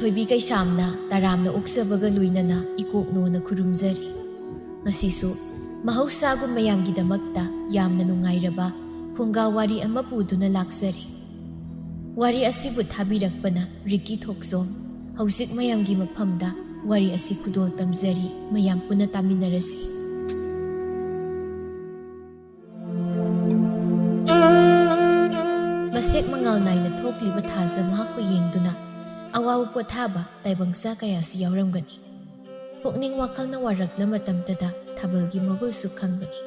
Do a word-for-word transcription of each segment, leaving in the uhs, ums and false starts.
ꯊꯣꯏꯕꯤ ꯀꯩꯁꯥꯝꯅ ꯇꯔꯥꯝꯅ ꯑꯣꯛꯆꯕꯒ ꯂꯣꯏꯅꯅ ꯏꯀꯣꯛꯅꯣꯅ ꯈꯨꯔꯨꯝꯖꯔꯤ꯫ ꯉꯁꯤꯁꯨ ꯃꯍꯧꯁꯥꯒꯨꯝ ꯃꯌꯥꯝꯒꯤꯗꯃꯛꯇ ꯌꯥꯝꯅ ꯅꯨꯡꯉꯥꯏꯔꯕ ꯐꯨꯡꯒꯥ ꯋꯥꯔꯤ ꯑꯃ ꯄꯨꯗꯨꯅ ꯂꯥꯛꯆꯔꯤ꯫ ꯋꯥꯔꯤ ꯑꯁꯤꯕꯨ ꯊꯥꯕꯤꯔꯛꯄꯅ ꯔꯤꯀꯤ ꯊꯣꯛꯆꯣꯝ꯫ ꯍꯧꯖꯤꯛ ꯃꯌꯥꯝꯒꯤ ꯃꯐꯝꯗ ꯋꯥꯔꯤ ꯑꯁꯤ ꯈꯨꯗꯣꯜ ꯇꯝꯖꯔꯤ, ꯃꯌꯥꯝ ꯄꯨꯟꯅ ꯇꯥꯃꯤꯟꯅꯔꯁꯤ꯫ ꯃꯁꯦꯛ ꯃꯉꯥꯜ ꯅꯥꯏꯅ ꯊꯣꯛꯂꯤꯕ ꯊꯥꯖ ꯃꯍꯥꯛꯄꯨ ꯌꯦꯡꯗꯨꯅ ꯑꯋꯥꯕ ꯄꯣꯊꯥꯕ ꯇꯥꯏꯕꯪꯆꯥ ꯀꯌꯥꯁꯨ ꯌꯥꯎꯔꯝꯒꯅꯤ꯫ ꯄꯨꯛꯅꯤꯡ ꯋꯥꯈꯜꯅ ꯋꯥꯔꯛꯂ ꯃꯇꯝꯗꯗ ꯊꯥꯕꯜꯒꯤ ꯃꯒꯨꯜꯁꯨ ꯈꯪꯕꯅꯤ꯫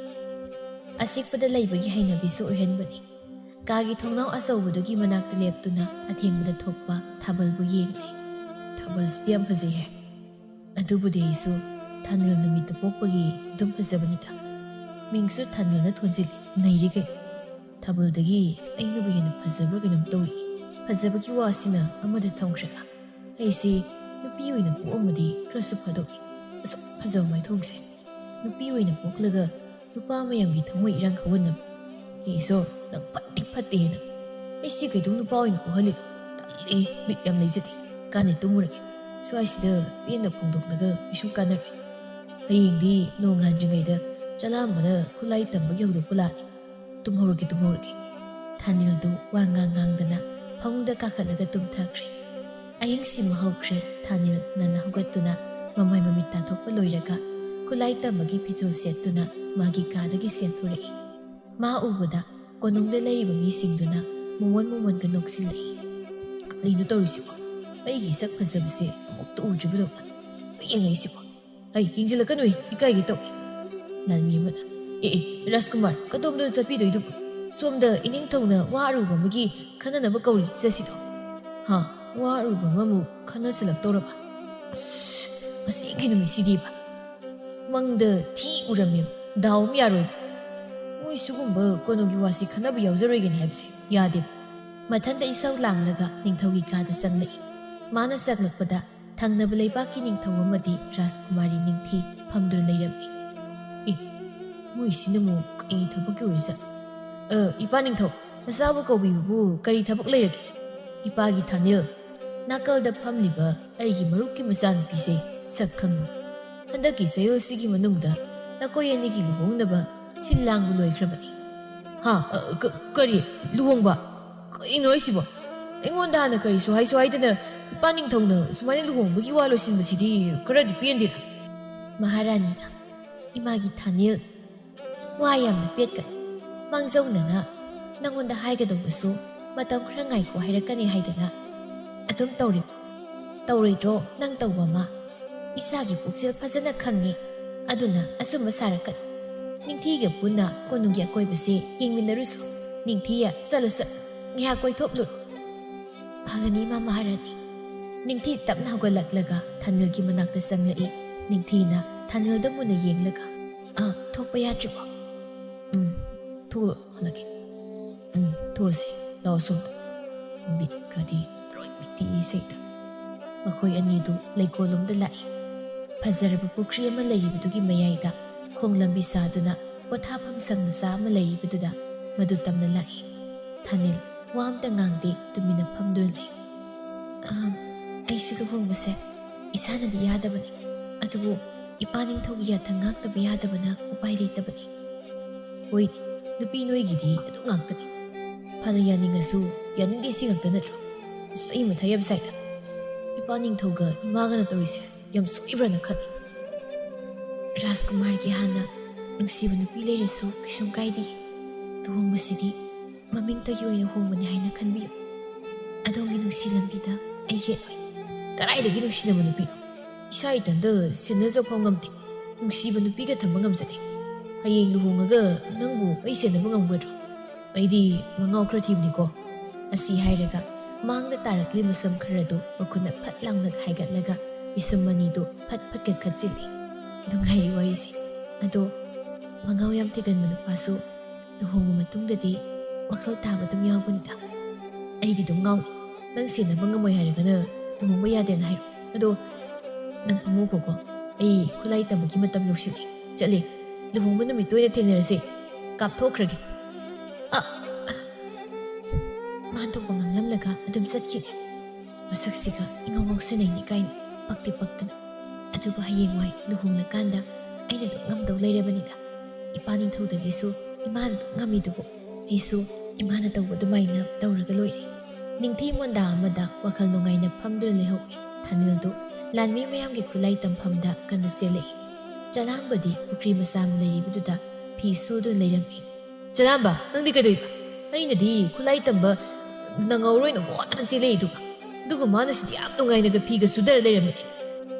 ꯑꯁꯤꯛꯄꯗ ꯂꯩꯕꯒꯤ ꯍꯩꯅꯕꯤꯁꯨ ꯑꯣꯏꯍꯟꯕꯅꯤ꯫ ꯀꯥꯒꯤ ꯊꯣꯡꯅꯥꯎ ꯑꯆꯧꯕꯗꯨꯒꯤ ꯃꯅꯥꯛꯇ ꯂꯦꯞꯇꯨꯅ ꯑꯊꯦꯡꯕꯗ ꯊꯣꯛꯄ ꯊꯥꯕꯜꯕꯨ ꯌꯦꯡꯂꯤ꯫ ꯊꯥꯕꯜꯁꯤꯗꯤ ꯌꯥꯝ ꯐꯖꯩꯍꯦ꯫ ꯑꯗꯨꯕꯨꯗꯤ ꯑꯩꯁꯨ ꯊꯥꯅꯤꯜ ꯅꯨꯃꯤꯠꯇ ꯄꯣꯛꯄꯒꯤ ꯑꯗꯨꯝ ꯐꯖꯕꯅꯤꯗ꯫ ꯃꯤꯡꯁꯨ ꯊꯥꯅꯤꯜꯅ ꯊꯣꯟꯖꯤꯜꯂꯤ, ꯅꯩꯔꯦ ꯀꯩꯅꯣ꯫ ꯊꯥꯕꯜꯗꯒꯤ ꯑꯩꯅꯕꯨ ꯍꯦꯟꯅ ꯐꯖꯕ꯭ꯔꯥ ꯀꯩꯅꯣꯝ ꯇꯧꯏ꯫ ꯐꯖꯕꯒꯤ ꯋꯥꯁꯤꯅ ꯑꯃꯗ ꯊꯝꯈ꯭ꯔꯒ ꯑꯩꯁꯤ ꯅꯨꯄꯤ ꯑꯣꯏꯅ ꯄꯣꯛꯑꯝꯃꯗꯤ ꯈꯔꯁꯨ ꯐꯗꯧꯏ꯫ ꯑꯁꯨꯛ ꯐꯖꯕ ꯃꯥꯏꯊꯣꯡꯁꯦ ꯅꯨꯄꯤ ꯑꯣꯏꯅ ꯄꯣꯛꯂꯒ ꯅꯨꯄꯥ ꯃꯌꯥꯝꯒꯤ ꯊꯃꯣꯏ ꯏꯔꯥꯡ ꯍꯧꯍꯟꯅꯕ꯫ ꯍꯦ ꯏꯁꯣꯔ, ꯅꯪ ꯐꯠꯇꯤ ꯐꯠꯇꯦꯅ꯫ ꯑꯩꯁꯤ ꯀꯩꯗꯧ ꯅꯨꯄꯥ ꯑꯣꯏꯅ ꯄꯣꯛꯍꯜꯂꯤꯅꯣ? ꯇꯜꯂꯦ, ꯕꯤꯠ ꯌꯥꯝ ꯂꯩꯖꯗꯦ꯫ ꯀꯥꯟꯅ ꯇꯨꯝꯃꯨꯔꯒꯦ꯫ ꯁ꯭ꯋꯥꯏꯁꯤꯗ ꯄꯦꯟꯅ ꯐꯣꯡꯗꯣꯛꯂꯒ ꯀꯩꯁꯨ ꯀꯥꯟꯅꯔꯣꯏ꯫ ꯍꯌꯦꯡꯗꯤ ꯅꯣꯡꯉꯥꯟꯗ꯭ꯔꯤꯉꯩꯗ ꯆꯂꯥꯝꯕꯅ ꯈꯨꯠꯂꯥꯏ ꯇꯝꯕꯒꯤ ꯍꯧꯗꯣꯛꯄ ꯂꯥꯛꯑꯅꯤ꯫ ꯇꯨꯝꯍꯧꯔꯒꯦ, ꯇꯨꯝꯍꯧꯔꯒꯦ꯫ ꯊꯥꯅꯤꯜꯗꯨ ꯋꯥ ꯉꯥꯡ ꯉꯥꯡꯗꯅ ꯐꯃꯨꯡꯗ ꯀꯥꯈꯠꯂꯒ ꯇꯨꯝꯊꯈ꯭ꯔꯦ꯫ ꯑꯍꯤꯡ ꯁꯤꯃ ꯍꯧꯈ꯭ꯔꯦ꯫ ꯊꯥꯅꯤꯜ ꯉꯟꯅ ꯍꯧꯒꯠꯇꯨꯅ ꯃꯃꯥꯏ ꯃꯃꯤꯠ ꯇꯥꯊꯣꯛꯄ ꯂꯣꯏꯔꯒ ꯈꯨꯠꯂꯥꯏ ꯇꯝꯕꯒꯤ ꯐꯤꯖꯣꯜ ꯁꯦꯠꯇꯨꯅ ꯃꯥꯒꯤ ꯀꯥꯗꯒꯤ ꯆꯦꯟꯊꯣꯔꯛꯏ꯫ ꯃꯥ ꯎꯕꯗ ꯀꯣꯅꯨꯡꯗ ꯂꯩꯔꯤꯕ ꯃꯤꯁꯤꯡꯗꯨꯅ ꯃꯨꯃꯣꯟ ꯃꯨꯃꯣꯟꯒ ꯅꯣꯛꯁꯤꯜꯂꯛꯏ꯫ "ꯀꯔꯤꯅꯣ ꯇꯧꯔꯤꯁꯤꯕꯣ? ꯑꯩꯒꯤ ꯁꯛ ꯐꯖꯕꯁꯦ ꯑꯃꯨꯛꯇ ꯎꯗ꯭ꯔꯤꯕꯗꯧꯅ ꯂꯣꯏ ꯌꯦꯡꯉꯛꯏꯁꯤꯕꯣ? ꯑꯩ ꯌꯦꯡꯁꯤꯜꯂꯛꯀꯅꯨꯏ, ꯏꯀꯥꯏꯒꯦ ꯇꯧꯏ꯫" ꯂꯥꯟꯃꯤ ꯑꯃꯅ, "ꯑꯦ ꯑꯦ, ꯔꯥꯖꯀꯨꯃꯥꯔ, ꯀꯗꯣꯝꯗꯅꯣ ꯆꯠꯄꯤꯗꯣꯏꯗꯨꯕꯨ? ꯁꯣꯝꯗ ꯏꯅꯤꯡꯊꯧꯅ ꯋꯥ ꯑꯔꯨꯕ ꯑꯃꯒꯤ ꯈꯟꯅꯅꯕ ꯀꯧꯔꯤ, ꯆꯠꯁꯤꯗꯣ꯫" "ꯍꯥ? ꯋꯥ ꯑꯔꯨꯕ ꯑꯃꯃꯨꯛ ꯈꯟꯅꯁꯤꯜꯂꯛꯇꯧꯔꯕ? ꯑꯁ, ꯉꯁꯤꯒꯤ ꯅꯨꯃꯤꯠꯁꯤꯗꯤꯕ ꯃꯪꯗ ꯊꯤ ꯎꯔꯝꯃꯦꯕ꯫ ꯗꯥꯎ ꯑꯃ ꯌꯥꯔꯣꯏꯕ꯫ ꯃꯣꯏ ꯁꯤꯒꯨꯝꯕ ꯀꯣꯅꯨꯡꯒꯤ ꯋꯥꯁꯤ ꯈꯟꯅꯕ ꯌꯥꯎꯖꯔꯣꯏꯒꯦꯅ ꯍꯥꯏꯕꯁꯦ ꯌꯥꯗꯦꯕ꯫" ꯃꯊꯟꯗ ꯏꯁꯧ ꯂꯥꯡꯂꯒ ꯅꯤꯡꯊꯧꯒꯤ ꯀꯥꯗ ꯆꯪꯂꯛꯏ꯫ ꯃꯥꯅ ꯆꯪꯂꯛꯄꯗ ꯊꯪꯅꯕ ꯂꯩꯕꯥꯛꯀꯤ ꯅꯤꯡꯊꯧ ꯑꯃꯗꯤ ꯔꯥꯖꯀꯨꯃꯥꯔꯤ ꯅꯤꯡꯊꯤ ꯐꯝꯗꯨꯅ ꯂꯩꯔꯝꯃꯤ꯫ "ꯑꯦ, ꯃꯣꯏꯁꯤꯅ ꯑꯃꯨꯛ ꯀꯩ ꯊꯕꯛꯀꯤ ꯑꯣꯏꯔꯖꯥꯠꯅꯣ? ꯑ, ꯏꯄꯥ ꯅꯤꯡꯊꯧ, ꯅꯆꯥꯕꯨ ꯀꯧꯕꯤꯕꯕꯨ ꯀꯔꯤ ꯊꯕꯛ ꯂꯩꯔꯒꯦ?" "ꯏꯄꯥꯒꯤ ꯊꯥꯅꯤꯜ, ꯅꯥꯀꯜꯗ ꯐꯝꯂꯤꯕ ꯑꯩꯒꯤ ꯃꯔꯨꯞꯀꯤ ꯃꯆꯥꯅꯨꯄꯤꯁꯦ ꯁꯛ ꯈꯪꯉꯨ꯫ ꯍꯟꯗꯛꯀꯤ ꯆꯌꯣꯜꯁꯤꯒꯤ ꯃꯅꯨꯡꯗ ꯅꯈꯣꯏ ꯑꯅꯤꯒꯤ ꯂꯨꯍꯣꯡꯅꯕ ꯁꯤꯜ ꯂꯥꯡꯕ ꯂꯣꯏꯈ꯭ꯔꯕꯅꯤ꯫ ꯍꯥ? ꯑ, ꯀ-, ꯀꯔꯤ? ꯂꯨꯍꯣꯡꯕ? ꯀꯩꯅꯣ ꯍꯥꯏꯁꯤꯕꯣ? ꯑꯩꯉꯣꯟꯗ ꯍꯥꯟꯅ ꯀꯔꯤꯁꯨ ꯍꯥꯏꯁꯨ ꯍꯥꯏꯗꯅ ꯏꯄꯥ ꯅꯤꯡꯊꯧꯅ ꯁꯨꯃꯥꯏꯅ ꯂꯨꯍꯣꯡꯕꯒꯤ ꯋꯥ ꯂꯣꯏꯁꯤꯟꯕꯁꯤꯗꯤ ꯈꯔꯗꯤ ꯄꯦꯟꯗꯦꯗ꯫ ꯃꯍꯥꯔꯥꯅꯤꯅ ꯏꯃꯥꯒꯤ ꯊꯥꯅꯤꯜ ꯋꯥ ꯌꯥꯝꯅ ꯄꯦꯠꯀꯅꯨ꯫ ꯃꯥꯡꯖꯧꯅꯅ ꯅꯪꯉꯣꯟꯗ ꯍꯥꯏꯒꯗꯧꯕꯁꯨ ꯃꯇꯝ ꯈꯔ ꯉꯥꯏꯈꯣ ꯍꯥꯏꯔꯛꯀꯅꯤ ꯍꯥꯏꯗꯅ ꯑꯗꯨꯝ ꯇꯧꯔꯤꯕ꯫ ꯇꯧꯔꯣꯏꯗ꯭ꯔꯣ ꯅꯪ ꯇꯧꯕ ꯑꯃ? ꯏꯁꯥꯒꯤ ꯄꯨꯛꯆꯦꯜ ꯐꯖꯅ ꯈꯪꯉꯤ꯫ ꯑꯗꯨꯅ ꯑꯆꯨꯝꯕ ꯁꯥꯔꯛꯀꯅꯤ꯫ ꯅꯤꯡꯊꯤꯒ ꯄꯨꯟꯅ ꯀꯣꯅꯨꯡꯒꯤ ꯑꯀꯣꯏꯕꯁꯦ ꯌꯦꯡꯃꯤꯟꯅꯔꯨꯁꯨ꯫ ꯅꯤꯡꯊꯤꯌ, ꯆꯠꯂꯨ ꯆꯠꯂꯨ꯫ ꯉꯥꯏꯍꯥꯛ ꯀꯣꯏꯊꯣꯛꯂꯨꯔꯣ꯫ ꯐꯒꯅꯤ, ꯏꯃꯥ ꯃꯍꯥꯔꯥꯅꯤ꯫ ꯅꯤꯡꯊꯤ ꯇꯞꯅ ꯍꯧꯒꯠꯂꯛꯂꯒ ꯊꯥꯅꯤꯜꯒꯤ ꯃꯅꯥꯛꯇ ꯆꯪꯂꯛꯏ꯫ ꯅꯤꯡꯊꯤꯅ ꯊꯥꯅꯤꯜꯗ ꯃꯨꯟꯅ ꯌꯦꯡꯂꯒ, "ꯑ, ꯊꯣꯛꯄ ꯌꯥꯗ꯭ꯔꯤꯕꯣ?" "ꯎꯝ, ꯊꯣꯛꯂꯒꯦ꯫ ꯎꯝ, ꯊꯣꯛꯑꯁꯤ꯫ ꯂꯥꯛꯑꯣ ꯁꯣꯝꯗ꯫ ꯕꯤꯠꯀꯗꯤ ꯂꯣꯏ ꯃꯤꯇꯤ ꯏꯁꯩꯗ꯫" ꯃꯈꯣꯏ ꯑꯅꯤꯗꯨ ꯂꯩꯀꯣꯜꯂꯣꯝꯗ ꯂꯥꯛꯏ꯫ ꯐꯖꯔꯕ ꯄꯨꯈ꯭ꯔꯤ ꯑꯃ ꯂꯩꯔꯤꯕꯗꯨꯒꯤ ꯃꯌꯥꯏꯗ ꯈꯣꯡ ꯂꯝꯕꯤ ꯁꯥꯗꯨꯅ ꯄꯣꯊꯥꯐꯝ ꯁꯪ ꯃꯆꯥ ꯑꯃ ꯂꯩꯔꯤꯕꯗꯨꯗ ꯃꯗꯨ ꯇꯝꯅ ꯂꯥꯛꯏ꯫ ꯊꯥꯅꯤꯜ ꯋꯥ ꯑꯝꯇ ꯉꯥꯡꯗꯦ, ꯇꯨꯃꯤꯟꯅ ꯐꯝꯗꯨꯅ ꯂꯩ꯫ "ꯑꯍꯝ, ꯑꯩꯁꯨ ꯂꯨꯍꯣꯡꯕꯁꯦ ꯏꯁꯥꯅꯗꯤ ꯌꯥꯗꯕꯅꯤ, ꯑꯗꯨꯕꯨ ꯏꯄꯥ ꯅꯤꯡꯊꯧꯒꯤ ꯌꯥꯊꯪ ꯉꯥꯛꯇꯕ ꯌꯥꯗꯕꯅ ꯎꯄꯥꯏ ꯂꯩꯇꯕꯅꯤ꯫" "ꯍꯣꯏ, ꯅꯨꯄꯤ ꯅꯣꯏꯒꯤꯗꯤ ꯑꯗꯨ ꯉꯥꯛꯇꯅꯤ꯫ ꯐꯅ ꯌꯥꯅꯤꯡꯉꯁꯨ ꯌꯥꯅꯤꯡꯗꯦ ꯁꯤ ꯉꯥꯛꯇ ꯅꯠꯇ꯭ꯔꯣ? ꯑꯁ, ꯑꯩ ꯃꯊꯥ ꯌꯥꯝ ꯁꯥꯏꯗ꯫ ꯏꯄꯥ ꯅꯤꯡꯊꯧꯒ ꯏꯃꯥꯒꯅ ꯇꯧꯔꯤꯁꯦ ꯌꯥꯝ ꯁꯣꯏꯕ꯭ꯔꯅ ꯈꯜꯂꯤ꯫" "ꯔꯥꯖꯀꯨꯃꯥꯔꯒꯤ ꯍꯥꯟꯅ ꯅꯨꯡꯁꯤꯕ ꯅꯨꯄꯤ ꯂꯩꯔꯁꯨ ꯀꯩꯁꯨꯝ ꯀꯥꯏꯗꯦ꯫ ꯂꯨꯍꯣꯡꯕꯁꯤꯗꯤ ꯃꯃꯤꯡꯇꯒꯤ ꯑꯣꯏꯅ ꯍꯣꯡꯕꯅꯤ ꯍꯥꯏꯅ ꯈꯟꯕꯤꯌꯨ꯫ ꯑꯗꯣꯝꯒꯤ ꯅꯨꯡꯁꯤ ꯂꯝꯕꯤꯗ ꯑꯩ ꯌꯦꯠꯂꯣꯏ꯫" "ꯀꯗꯥꯏꯗꯒꯤ ꯅꯨꯡꯁꯤꯅꯕ ꯅꯨꯄꯤꯅꯣ? ꯏꯁꯥ ꯏꯊꯟꯗ ꯁꯦꯟꯅꯖꯐꯥꯎ ꯉꯝꯗꯦ꯫ ꯅꯨꯡꯁꯤꯕ ꯅꯨꯄꯤꯒ ꯊꯝꯕ ꯉꯝꯖꯗꯦ꯫ ꯍꯌꯦꯡ ꯂꯨꯍꯣꯡꯉꯒ ꯅꯪꯕꯨ ꯑꯩ ꯁꯦꯟꯅꯕ ꯉꯝꯒꯗ꯭ꯔꯣ? ꯑꯩꯗꯤ ꯃꯉꯥꯎ ꯈꯔ ꯊꯤꯕꯅꯤꯀꯣ꯫" ꯑꯁꯤ ꯍꯥꯏꯔꯒ ꯃꯥꯡꯗ ꯇꯥꯔꯛꯂꯤꯕ ꯁꯝ ꯈꯔꯗꯨ ꯃꯈꯨꯠꯅ ꯐꯠ ꯂꯥꯎꯅ ꯍꯥꯏꯒꯠꯂꯒ ꯄꯤꯁꯨꯝ ꯑꯅꯤꯗꯨ ꯐꯠ ꯐꯠ ꯀꯟꯈꯠꯆꯤꯜꯂꯤ꯫ ꯅꯨꯡꯉꯥꯏꯔꯤ ꯋꯥꯔꯤꯁꯤ꯫ ꯑꯗꯣ ꯃꯉꯥꯎ ꯌꯥꯝ ꯊꯤꯒꯟꯕ ꯅꯨꯄꯥꯁꯨ ꯂꯨꯍꯣꯡꯕ ꯃꯇꯨꯡꯗꯗꯤ ꯋꯥꯈꯜ ꯇꯥꯕ ꯑꯗꯨꯝ ꯌꯥꯎꯕꯅꯤꯗ꯫ ꯑꯩꯗꯤ ꯑꯗꯨꯝ ꯉꯥꯎꯏ꯫ ꯅꯪ ꯁꯦꯟꯅꯕ ꯉꯝꯃꯣꯏ ꯍꯥꯏꯔꯒꯅ ꯂꯨꯍꯣꯡꯕ ꯌꯥꯗꯦꯅ ꯍꯥꯏꯔꯣ꯫ ꯑꯗꯣ ꯅꯪ ꯐꯝꯃꯨꯈꯣꯀꯣ꯫ ꯑꯩ ꯈꯨꯠꯂꯥꯏ ꯇꯝꯕꯒꯤ ꯃꯇꯝ ꯌꯧꯁꯤꯜꯂꯦ꯫ ꯆꯠꯂꯦ꯫ ꯂꯨꯍꯣꯡꯕ ꯅꯨꯃꯤꯠꯇ ꯑꯣꯏꯅ ꯊꯦꯡꯅꯔꯁꯦ꯫ ꯀꯥꯞꯊꯣꯛꯈ꯭ꯔꯒꯦ꯫ ꯑ, ꯑ꯫ ꯃꯥꯟ ꯊꯣꯛꯄ ꯉꯥꯡꯂꯝꯂꯒ ꯑꯗꯨꯝ ꯆꯠꯈꯤꯅꯦ꯫ ꯃꯁꯛꯁꯤꯒ ꯏꯉꯧ ꯉꯧꯁꯤꯟꯅꯩꯅꯤ ꯀꯥꯏꯅ ꯄꯛꯇꯤ ꯄꯛꯇꯅ꯫ ꯑꯗꯨꯕꯨ ꯍꯌꯦꯡꯋꯥꯏ ꯂꯨꯍꯣꯡꯂꯀꯥꯟꯗ ꯑꯩꯅ ꯑꯗꯨꯝ ꯉꯝꯗꯧ ꯂꯩꯔꯕꯅꯤꯗ꯫ ꯏꯄꯥ ꯅꯤꯡꯊꯧꯗꯒꯤꯁꯨ ꯏꯃꯥꯅ ꯑꯗꯨꯝ ꯉꯝꯃꯤꯗꯨꯕꯨ꯫ ꯑꯩꯁꯨ ꯏꯃꯥꯅ ꯇꯧꯕ ꯑꯗꯨꯃꯥꯏꯅ ꯇꯧꯔꯒ ꯂꯣꯏꯔꯦ꯫ ꯅꯤꯡꯊꯤ ꯃꯣꯟꯗꯥ ꯑꯃꯗ ꯋꯥꯈꯜ ꯅꯨꯡꯉꯥꯏꯅ ꯐꯝꯗꯨꯅ ꯂꯩꯍꯧꯏ꯫ ꯊꯥꯅꯤꯜꯗꯨ ꯂꯥꯟꯃꯤ ꯃꯌꯥꯝꯒꯤ ꯈꯨꯠꯂꯥꯏ ꯇꯝꯐꯝꯗ ꯀꯟꯅ ꯆꯦꯜꯂꯛꯏ꯫ ꯆꯂꯥꯝꯕꯗꯤ ꯄꯨꯈ꯭ꯔꯤ ꯃꯆꯥ ꯑꯃ ꯂꯩꯔꯤꯕꯗꯨꯗ ꯐꯤ ꯁꯨꯗꯨꯅ ꯂꯩꯔꯝꯃꯤ꯫ "ꯆꯂꯥꯝꯕ, ꯅꯪꯗꯤ ꯀꯩꯗꯧꯏꯕ? ꯑꯩꯅꯗꯤ ꯈꯨꯠꯂꯥꯏ ꯇꯝꯕ ꯅꯪꯍꯧꯔꯣꯏꯅ ꯍꯣꯠꯅ ꯆꯦꯜꯂꯛꯏꯗꯨꯕ꯫ ꯑꯗꯨꯒ ꯃꯥꯅ ꯁꯤꯗꯤ ꯌꯥꯝ ꯅꯨꯡꯉꯥꯏꯅꯒ ꯐꯤꯒ ꯁꯨꯗꯔ ꯂꯩꯔꯝꯃꯤꯅꯦ꯫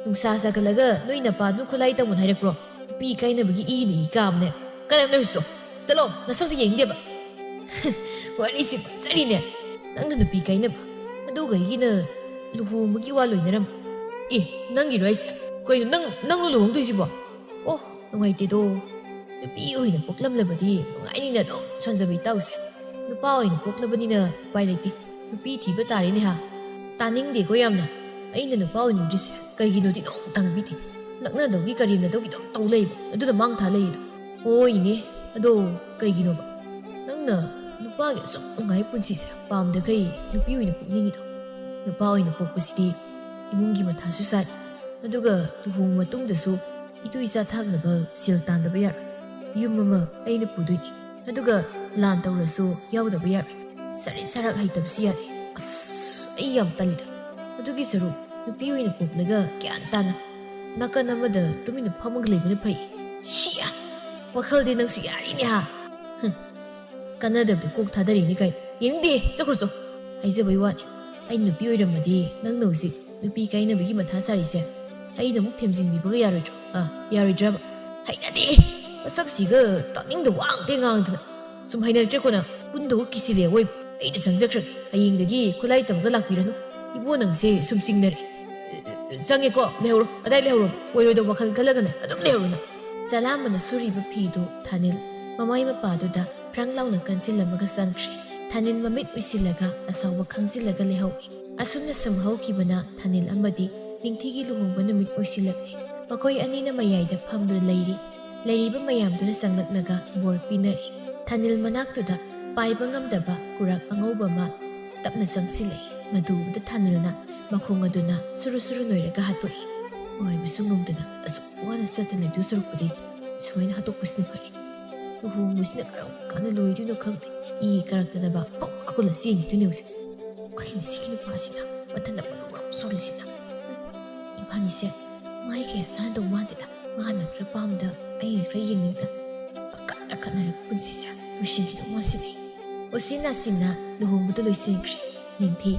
ꯅꯨꯡꯁꯥ ꯁꯥꯒꯠꯂꯒ ꯅꯣꯏ ꯅꯄꯥꯗꯨꯅ ꯈꯨꯠꯂꯥꯏ ꯇꯝꯒꯅꯨ ꯍꯥꯏꯔꯛꯄ꯭ꯔꯣ? ꯅꯨꯄꯤ ꯀꯥꯏꯅꯕꯒꯤ ꯏꯅ ꯏ ꯀꯥꯕꯅꯦ꯫ ꯀꯥꯏꯗ ꯅꯣꯏꯁꯨ? ꯆꯠꯂꯣ, ꯅꯁꯛꯇꯨ ꯌꯦꯡꯅꯤꯡꯗꯦꯕ꯫" "ꯋꯥꯔꯤꯁꯤ ꯐꯖꯔꯤꯅꯦ꯫ ꯅꯪꯅ ꯅꯨꯄꯤ ꯀꯥꯏꯅꯕ, ꯑꯗꯨꯒ ꯑꯩꯒꯤꯅ ꯂꯨꯍꯣꯡꯕꯒꯤ ꯋꯥ ꯂꯣꯏꯅꯔꯝ꯫ ꯑꯦ, ꯅꯪꯒꯤꯔꯣ ꯍꯥꯏꯁꯦ? ꯀꯩꯅꯣ, ꯅꯪ, ꯅꯪꯅ ꯂꯨꯍꯣꯡꯗꯣꯏꯁꯤꯕꯣ? ꯑꯣ, ꯅꯨꯡꯉꯥꯏꯇꯦꯗꯣ꯫ ꯅꯨꯄꯤ ꯑꯣꯏꯅ ꯄꯣꯛꯂꯝꯂꯕꯗꯤ ꯅꯨꯡꯉꯥꯏꯅꯤꯅ ꯑꯗꯨꯝ ꯁꯣꯟꯖꯕꯤ ꯇꯧꯁꯦ꯫ ꯅꯨꯄꯥ ꯑꯣꯏꯅ ꯄꯣꯛꯂꯕꯅꯤꯅ ꯎꯄꯥꯏ ꯂꯩꯇꯦ꯫ ꯅꯨꯄꯤ ꯊꯤꯕ ꯇꯥꯔꯦꯅꯦ ꯍꯥ?" "ꯇꯥꯅꯤꯡꯗꯦꯀꯣ ꯌꯥꯝꯅ꯫ ꯑꯩꯅ ꯅꯨꯄꯥ ꯑꯣꯏꯅꯤꯡꯗ꯭ꯔꯤꯁꯦ ꯀꯩꯒꯤꯅꯣꯗꯤ ꯑꯗꯨꯝ ꯇꯥꯡꯕꯤꯗꯦ꯫ ꯂꯛꯅꯗꯧꯒꯤ ꯀꯔꯦꯝꯅꯗꯧꯒꯤ ꯑꯗꯨꯝ ꯇꯧ ꯂꯩꯕ꯫ ꯑꯗꯨꯅ ꯃꯥꯡ ꯊꯥ ꯂꯩꯌꯦꯗꯣ꯫" "ꯍꯣꯏꯅꯦ, ꯑꯗꯣ ꯀꯩꯒꯤꯅꯣꯕ? ꯅꯪꯅ ꯅꯨꯄꯥꯒꯤ ꯑꯁꯨꯛ ꯅꯨꯡꯉꯥꯏ ꯄꯨꯟꯁꯤꯁꯦ ꯄꯥꯝꯗꯈꯩ ꯅꯨꯄꯤ ꯑꯣꯏꯅ ꯄꯣꯛꯅꯤꯡꯉꯤꯗꯣ?" "ꯅꯨꯄꯥ ꯑꯣꯏꯅ ꯄꯣꯛꯄꯁꯤꯗꯤ ꯏꯃꯨꯡꯒꯤ ꯃꯊꯥꯁꯨ ꯁꯥꯏ꯫ ꯑꯗꯨꯒ ꯂꯨꯍꯣꯡꯕ ꯃꯇꯨꯡꯗꯁꯨ ꯏꯇꯨ ꯏꯆꯥ ꯊꯥꯛꯅꯕ ꯁꯦꯜ ꯇꯥꯟꯗꯕ ꯌꯥꯔꯣꯏ꯫ ꯌꯨꯝ ꯑꯃ ꯑꯩꯅ ꯄꯨꯗꯣꯏꯅꯤ꯫ ꯑꯗꯨꯒ ꯂꯥꯟ ꯇꯧꯔꯁꯨ ꯌꯥꯎꯗꯕ ꯌꯥꯔꯣꯏ꯫ ꯁꯔꯤꯠ ꯁꯔꯥꯛ ꯍꯩꯇꯕꯁꯨ ꯌꯥꯗꯦ꯫ ꯑꯁ, ꯑꯩ ꯌꯥꯝ ꯇꯜꯂꯤꯗ꯫ ꯑꯗꯨꯒꯤ ꯁꯔꯨꯛ ꯅꯨꯄꯤ ꯑꯣꯏꯅ ꯄꯣꯛꯂꯒ ꯒ꯭ꯌꯥꯟ ꯇꯥꯅ ꯅꯥꯀꯟ ꯑꯃꯗ ꯇꯨꯃꯤꯟꯅ ꯐꯝꯃꯒ ꯂꯩꯕꯅ ꯐꯩ꯫" "ꯁꯤꯌꯥ! ꯋꯥꯈꯜꯗꯤ ꯅꯪꯁꯨ ꯌꯥꯔꯤꯅꯦ ꯍꯥ?" "ꯍꯝ, ꯀꯥꯟꯅꯗꯕꯗ ꯀꯣꯛ ꯊꯥꯗꯔꯤꯅꯤ ꯀꯥꯏꯅ꯫ ꯌꯦꯡꯗꯦ, ꯆꯠꯈ꯭ꯔꯣ ꯆꯣ꯫ ꯍꯥꯏꯖꯕꯩ ꯋꯥꯅꯤ, ꯑꯩ ꯅꯨꯄꯤ ꯑꯣꯏꯔꯝꯃꯗꯤ ꯅꯪꯅ ꯍꯧꯖꯤꯛ ꯅꯨꯄꯤ ꯀꯥꯏꯅꯕꯒꯤ ꯃꯊꯥ ꯁꯥꯔꯤꯁꯦ ꯑꯩꯅ ꯑꯃꯨꯛ ꯊꯦꯝꯖꯤꯟꯕꯤꯕꯒ ꯌꯥꯔꯣꯏꯗ꯭ꯔꯣ? ꯑꯥ, ꯌꯥꯔꯣꯏꯗ꯭ꯔꯕ?" "ꯍꯩꯅꯗꯦ꯫ ꯃꯁꯛꯁꯤꯒ ꯇꯥꯅꯤꯡꯗꯕ ꯋꯥ ꯉꯥꯛꯇ ꯉꯥꯡꯗꯅ꯫ ꯁꯨꯝ ꯍꯩꯅꯔꯛꯇ꯭ꯔꯦꯀꯣ ꯅꯪ? ꯄꯨꯟꯗꯕ ꯀꯤꯁꯤꯜꯂꯦ ꯑꯋꯣꯏꯕ꯫ ꯑꯩꯗꯤ ꯆꯪꯖꯈ꯭ꯔꯒꯦ꯫ ꯍꯌꯦꯡꯗꯒꯤ ꯈꯨꯠꯂꯥꯏ ꯇꯝꯃꯒ ꯂꯥꯛꯄꯤꯔꯅꯨ꯫ ꯏꯕꯣ ꯅꯪꯁꯦ ꯁꯨꯝ ꯆꯤꯡꯅꯔꯦ꯫ ꯆꯪꯉꯦꯀꯣ, ꯂꯩꯍꯧꯔꯣ꯫ ꯑꯗꯥꯏ ꯂꯩꯍꯧꯔꯣ꯫ ꯑꯣꯏꯔꯣꯏꯗꯧꯕ ꯋꯥꯈꯜ ꯈꯜꯂꯒꯅꯦ ꯑꯗꯨꯝ ꯂꯩꯍꯧꯔꯣ ꯅꯪ꯫" ꯆꯂꯥꯝꯕꯅ ꯁꯨꯔꯤꯕ ꯐꯤꯗꯨ ꯊꯥꯅꯤꯜ ꯃꯃꯥꯏ ꯃꯄꯥꯗꯨꯗ ꯐ꯭ꯔꯪ ꯂꯥꯎꯅ ꯀꯟꯁꯤꯜꯂꯝꯃꯒ ꯆꯪꯈ꯭ꯔꯦ꯫ ꯊꯥꯅꯤꯜ ꯃꯃꯤꯠ ꯎꯏꯁꯤꯜꯂꯒ ꯑꯁꯥꯎꯕ ꯈꯪꯖꯤꯜꯂꯒ ꯂꯩꯍꯧꯏ꯫ ꯑꯁꯨꯝꯅ ꯁꯨꯝ ꯍꯧꯈꯤꯕꯅ ꯊꯥꯅꯤꯜ ꯑꯃꯗꯤ ꯅꯤꯡꯊꯤꯒꯤ ꯂꯨꯍꯣꯡꯕ ꯅꯨꯃꯤꯠ ꯑꯣꯏꯁꯤꯜꯂꯛꯂꯦ꯫ ꯃꯈꯣꯏ ꯑꯅꯤꯅ ꯃꯌꯥꯏꯗ ꯐꯝꯗꯨꯅ ꯂꯩꯔꯤ꯫ ꯂꯩꯔꯤꯕ ꯃꯌꯥꯝꯗꯨꯅ ꯆꯪꯂꯛꯂꯒ ꯕꯣꯔ ꯄꯤꯅꯔꯤ꯫ ꯊꯥꯅꯤꯜ ꯃꯅꯥꯛꯇꯨꯗ ꯄꯥꯏꯕ ꯉꯝꯗꯕ ꯀꯨꯔꯥꯛ ꯑꯉꯧꯕ ꯑꯃ ꯇꯞꯅ ꯆꯪꯁꯤꯜꯂꯛꯏ꯫ ꯃꯗꯨ ꯎꯕꯗ ꯊꯥꯅꯤꯜꯅ ꯃꯈꯣꯡ ꯑꯗꯨꯅ ꯁꯨꯔꯨ ꯁꯨꯔꯨ ꯅꯣꯏꯔꯒ ꯍꯥꯠꯇꯣꯛꯏ꯫ ꯅꯨꯡꯉꯥꯏꯕꯁꯨ ꯉꯝꯗꯅ ꯑꯁꯨꯛ ꯋꯥꯅ ꯆꯠꯇꯅ ꯂꯩꯗꯧ ꯁꯔꯨꯛꯄꯨꯗꯤ ꯁꯨꯃꯥꯏꯅ ꯍꯥꯠꯇꯣꯛꯄꯁꯤꯅ ꯐꯔꯦ꯫ ꯂꯨꯍꯣꯡꯕꯁꯤꯅ ꯀꯔꯝ ꯀꯥꯟꯗ ꯂꯣꯏꯗꯣꯏꯅꯣ ꯈꯪꯗꯦ꯫ ꯏ ꯀꯔꯛꯇꯅꯕ ꯄꯪ ꯍꯥꯞꯀꯠꯂ ꯆꯦꯟꯈꯤꯗꯣꯏꯅꯦ ꯍꯧꯖꯤꯛ꯫ ꯀꯩꯅꯣ ꯁꯤꯒꯤ ꯅꯨꯄꯥꯁꯤꯅ ꯃꯊꯟꯇ ꯃꯔꯨ ꯃꯔꯨ ꯁꯣꯜꯂꯤꯁꯤꯅ? ꯏꯕꯥꯅꯤꯁꯦ ꯃꯥꯏ ꯀꯌꯥ ꯆꯥꯟꯅꯗꯧ ꯃꯥꯟꯗꯦꯗ꯫ ꯃꯥꯅ ꯈꯔ ꯄꯥꯝꯗ, ꯑꯩꯅ ꯈꯔ ꯌꯦꯡꯅꯤꯡꯗ꯫ ꯄꯪꯈꯠꯇ ꯈꯠꯅꯔꯒ ꯄꯨꯟꯁꯤꯁꯦ ꯂꯣꯏꯁꯤꯟꯈꯤꯗꯧ ꯃꯥꯟꯁꯤꯜꯂꯛꯑꯦ꯫ ꯎꯆꯤꯟ ꯅꯥꯆꯤꯟꯅ ꯂꯨꯍꯣꯡꯕꯗꯨ ꯂꯣꯏꯁꯤꯟꯈ꯭ꯔꯦ꯫ ꯅꯤꯡꯊꯤ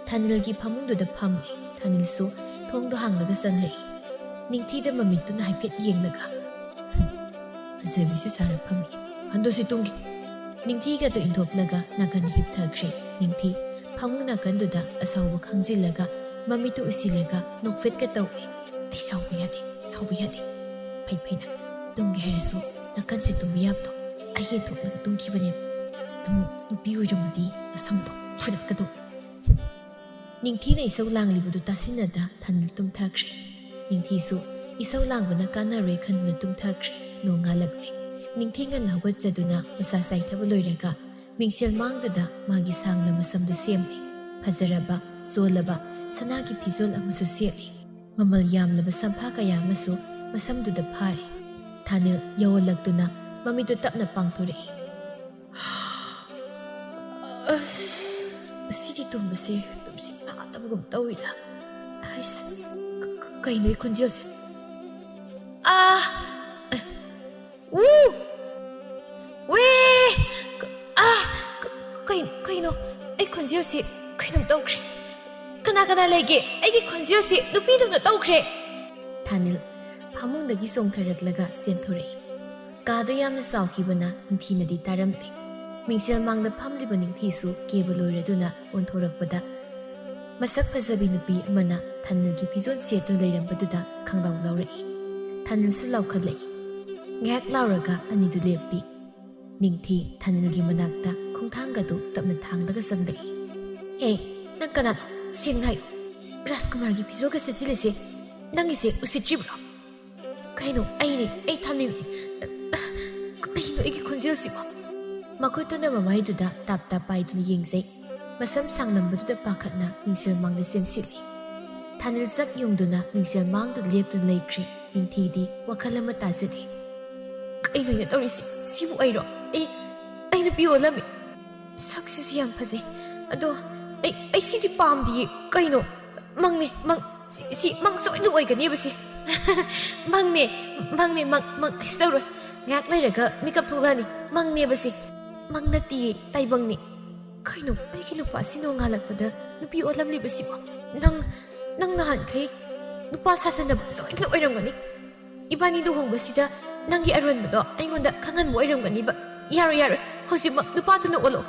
ꯊꯥꯅꯤꯜꯒꯤ ꯐꯃꯨꯡꯗꯨꯗ ꯐꯝꯃꯦ꯫ ꯊꯥꯅꯤꯜꯁꯨ ꯊꯣꯡꯗꯣ ꯍꯥꯡꯂꯒ ꯆꯪꯂꯛꯏ꯫ ꯅꯤꯡꯊꯤꯗ ꯃꯃꯤꯠꯇꯨꯅ ꯍꯥꯏꯐꯦꯠ ꯌꯦꯡꯂꯒ, "ꯍꯨꯝ, ꯐꯖꯕꯤꯁꯨ ꯁꯥꯔ ꯐꯝꯃꯤ꯫ ꯍꯟꯗꯣꯛꯁꯤ ꯇꯨꯝꯒꯦ꯫" ꯅꯤꯡꯊꯤꯒꯗꯨ ꯏꯟꯊꯣꯛꯂꯒ ꯅꯥꯀꯟ ꯍꯤꯞꯊꯈ꯭ꯔꯦ꯫ ꯅꯤꯡꯊꯤ ꯐꯃꯨꯡ ꯅꯥꯀꯟꯗꯨꯗ ꯑꯁꯥꯎꯕ ꯈꯥꯡꯖꯤꯜꯂꯒ ꯃꯃꯤꯠꯇꯨ ꯎꯏꯁꯤꯜꯂꯒ ꯅꯣꯛꯐꯦꯠꯀ ꯇꯧꯏ꯫ "ꯑꯩ ꯁꯥꯎꯕ ꯌꯥꯗꯦ, ꯁꯥꯎꯕ ꯌꯥꯗꯦ꯫ ꯐꯩ ꯐꯩ ꯅꯪ꯫ ꯇꯨꯝꯒꯦ ꯍꯥꯏꯔꯁꯨ ꯅꯥꯀꯟꯁꯦ ꯇꯨꯝꯕ ꯌꯥꯕꯗꯣ ꯑꯩ ꯌꯦꯟꯊꯣꯛꯂꯒ ꯇꯨꯝꯈꯤꯕꯅꯦꯕ꯫ ꯅꯪ ꯅꯨꯄꯤ ꯑꯣꯏꯔꯝꯃꯗꯤ ꯑꯁꯝꯕ ꯐꯨꯗꯠꯀꯗꯧꯕ꯫" ꯅꯤꯡꯊꯤꯅ ꯏꯁꯧ ꯂꯥꯡꯂꯤꯕꯗꯨ ꯇꯥꯁꯤꯟꯅꯗ ꯊꯥꯅꯤꯜ ꯇꯨꯝꯊꯈ꯭ꯔꯦ꯫ ꯅꯤꯡꯊꯤꯁꯨ ꯏꯁꯧ ꯂꯥꯡꯕꯅ ꯀꯥꯟꯅꯔꯣꯏ ꯈꯟꯗꯨꯅ ꯇꯨꯝꯊꯈ꯭ꯔꯦ꯫ ꯅꯣꯡꯉꯥꯜꯂꯛꯂꯦ꯫ ꯅꯤꯡꯊꯤ ꯉꯟꯅ ꯍꯧꯒꯠꯆꯗꯨꯅ ꯃꯁꯥ ꯆꯥꯏꯊꯕ ꯂꯣꯏꯔꯒ ꯃꯤꯡꯁꯦꯜ ꯃꯥꯡꯗꯨꯗ ꯃꯥꯒꯤ ꯁꯥꯡꯂ ꯃꯁꯝꯗꯨ ꯁꯦꯝꯂꯦ꯫ ꯐꯖꯔꯕ, ꯆꯣꯜꯂꯕ ꯁꯅꯥꯒꯤ ꯐꯤꯖꯣꯜ ꯑꯃꯁꯨ ꯁꯦꯠꯂꯦ꯫ ꯃꯃꯜ ꯌꯥꯝꯂꯕ ꯁꯝꯐꯥ ꯀꯌꯥ ꯑꯃꯁꯨ ꯃꯁꯝꯗꯨꯗ ꯐꯥꯔꯦ꯫ ꯊꯥꯅꯤꯜ ꯌꯧꯍꯜꯂꯛꯇꯨꯅ ꯃꯃꯤꯠꯇꯨ ꯇꯞꯅ ꯄꯥꯡꯊꯣꯔꯛꯏ꯫ ꯑꯁ, ꯉꯁꯤꯗꯤ ꯇꯨꯝꯕꯁꯦ ꯇꯨꯝꯁꯤꯠ ꯐꯥꯗꯕꯒꯨꯝ ꯇꯧꯏꯗ꯫ ꯑꯩꯁ, ꯀ-, ꯀ-, ꯀꯩꯅꯣ ꯑꯩ ꯈꯣꯟꯖꯦꯜꯁꯦ? ꯑꯥ! ꯑꯦ, ꯎ! ꯎꯏ! ꯀ-, ꯑꯥ! ꯀ-, ꯀꯩ-, ꯀꯩꯅꯣ? ꯑꯩ ꯈꯣꯟꯖꯦꯜꯁꯦ ꯀꯩꯅꯣꯝ ꯇꯧꯈ꯭ꯔꯦ꯫ ꯀꯅꯥ ꯀꯅꯥ ꯂꯩꯒꯦ? ꯑꯩꯒꯤ ꯈꯣꯟꯖꯦꯜꯁꯦ ꯅꯨꯄꯤꯗꯧꯅ ꯇꯧꯈ꯭ꯔꯦ꯫ ꯊꯥꯅꯤꯜ ꯐꯃꯨꯡꯗꯒꯤ ꯆꯣꯡꯊꯔꯛꯂꯒ ꯆꯦꯟꯊꯣꯔꯛꯏ꯫ ꯀꯥꯗꯨ ꯌꯥꯝꯅ ꯆꯥꯎꯈꯤꯕꯅ ꯅꯤꯡꯊꯤꯅꯗꯤ ꯇꯥꯔꯝꯗꯦ꯫ ꯃꯤꯡꯁꯦꯜ ꯃꯥꯡꯗ ꯐꯝꯂꯤꯕ ꯅꯤꯡꯊꯤꯁꯨ ꯀꯦꯕ ꯂꯣꯏꯔꯗꯨꯅ ꯑꯣꯟꯊꯣꯔꯛꯄꯗ ꯃꯁꯛ ꯐꯖꯕꯤ ꯅꯨꯄꯤ ꯑꯃꯅ ꯊꯥꯅꯤꯜꯒꯤ ꯐꯤꯖꯣꯜ ꯁꯦꯠꯇꯨꯅ ꯂꯩꯔꯝꯕꯗꯨꯗ ꯈꯪꯂꯥꯎ ꯂꯥꯎꯔꯛꯏ꯫ ꯊꯥꯅꯤꯜꯁꯨ ꯂꯥꯎꯈꯠꯂꯛꯏ꯫ ꯉꯥꯏꯍꯥꯛ ꯂꯥꯎꯔꯒ ꯑꯅꯤꯗꯨ ꯂꯦꯞꯄꯤ꯫ ꯅꯤꯡꯊꯤ ꯊꯥꯅꯤꯜꯒꯤ ꯃꯅꯥꯛꯇ ꯈꯣꯡꯊꯥꯡꯒꯗꯨ ꯇꯞꯅ ꯊꯥꯡꯂꯒ ꯆꯪꯂꯛꯏ꯫ "ꯍꯦ, ꯅꯪ ꯀꯅꯥꯅꯣ? ꯁꯦꯡꯅ ꯍꯥꯏꯌꯨ꯫ ꯔꯥꯖꯀꯨꯃꯥꯔꯒꯤ ꯐꯤꯖꯣꯜꯒ ꯁꯦꯠꯆꯤꯜꯂꯤꯁꯦ ꯅꯪꯒꯤꯁꯦ ꯎꯁꯤꯠꯇ꯭ꯔꯤꯕ꯭ꯔꯣ?" "ꯀꯩꯅꯣ? ꯑꯩꯅꯦ, ꯑꯩ ꯊꯥꯅꯤꯜꯅꯦ꯫ ꯀꯔꯤꯅꯣ ꯑꯩꯒꯤ ꯈꯣꯟꯖꯦꯜꯁꯤꯕꯣ?" ꯃꯈꯨꯠꯇꯨꯅ ꯃꯃꯥꯏꯗꯨꯗ ꯇꯥꯞ ꯇꯥꯞ ꯄꯥꯏꯗꯨꯅ ꯌꯦꯡꯖꯩ꯫ ꯃꯁꯝ ꯁꯥꯡꯂꯝꯕꯗꯨꯗ ꯄꯥꯈꯠꯅ ꯃꯤꯡꯁꯦꯜ ꯃꯥꯡꯗ ꯆꯦꯟꯁꯤꯜꯂꯤ꯫ ꯊꯥꯅꯤꯜ ꯆꯞ ꯌꯨꯡꯗꯨꯅ ꯃꯤꯡꯁꯦꯜ ꯃꯥꯡꯗꯨ ꯂꯦꯞꯇꯨꯅ ꯂꯩꯈ꯭ꯔꯦ꯫ ꯅꯤꯡꯊꯤꯗꯤ ꯋꯥꯈꯜ ꯑꯃ ꯇꯥꯖꯗꯦ꯫ "ꯀꯩꯅꯣ ꯑꯩꯅ ꯇꯧꯔꯤꯁꯤ? ꯁꯤꯕꯨ ꯑꯩꯔꯣ? ꯑꯩ, ꯑꯩ ꯅꯨꯄꯤ ꯑꯣꯜꯂꯝꯃꯤ꯫ ꯁꯛꯁꯤꯁꯨ ꯌꯥꯝ ꯐꯖꯩ꯫ ꯑꯗꯣ ꯑꯩ, ꯑꯩ ꯁꯤꯗꯤ ꯄꯥꯝꯗꯤꯌꯦ꯫ ꯀꯩꯅꯣ? ꯃꯪꯅꯦ, ꯃꯪ꯫ ꯁꯤ, ꯁꯤ ꯃꯪ ꯁꯣꯏꯗꯅ ꯑꯣꯏꯒꯅꯦꯕ ꯁꯤ꯫" "ꯃꯪꯅꯦ, ꯃꯪꯅꯦ, ꯃꯪ, ꯃꯪ꯫ ꯀꯩꯁꯨ ꯇꯧꯔꯣꯏ꯫ ꯉꯥꯏꯍꯥꯛ ꯂꯩꯔꯒ ꯃꯤꯀꯞ ꯊꯣꯛꯂꯛꯑꯅꯤ꯫ ꯃꯪꯅꯦꯕ ꯁꯤ꯫ ꯃꯪ ꯅꯠꯇꯤꯌꯦ, ꯇꯥꯏꯕꯪꯅꯤ꯫" "ꯀꯩꯅꯣ, ꯑꯩꯒꯤ ꯅꯨꯄꯥꯁꯤ ꯅꯣꯡꯉꯥꯜꯂꯛꯄꯗ ꯅꯨꯄꯤ ꯑꯣꯜꯂꯝꯂꯤꯕꯁꯤꯕꯣ? ꯅꯪ, ꯅꯪ ꯅꯍꯥꯟꯈꯩ ꯅꯨꯄꯥ ꯁꯥꯖꯟꯅꯕ ꯁꯣꯏꯗꯅ ꯑꯣꯏꯔꯝꯒꯅꯤ꯫ ꯏꯕꯥꯅꯤ ꯂꯨꯍꯣꯡꯕꯁꯤꯗ ꯅꯪꯒꯤ ꯑꯔꯣꯟꯕꯗꯣ ꯑꯩꯉꯣꯟꯗ ꯈꯪꯍꯟꯕ ꯑꯣꯏꯔꯝꯒꯅꯤꯕ꯫ ꯌꯥꯔꯣꯏ, ꯌꯥꯔꯣꯏ꯫ ꯍꯧꯖꯤꯛꯃꯛ ꯅꯨꯄꯥꯗꯨꯅ ꯑꯣꯜꯂꯣ꯫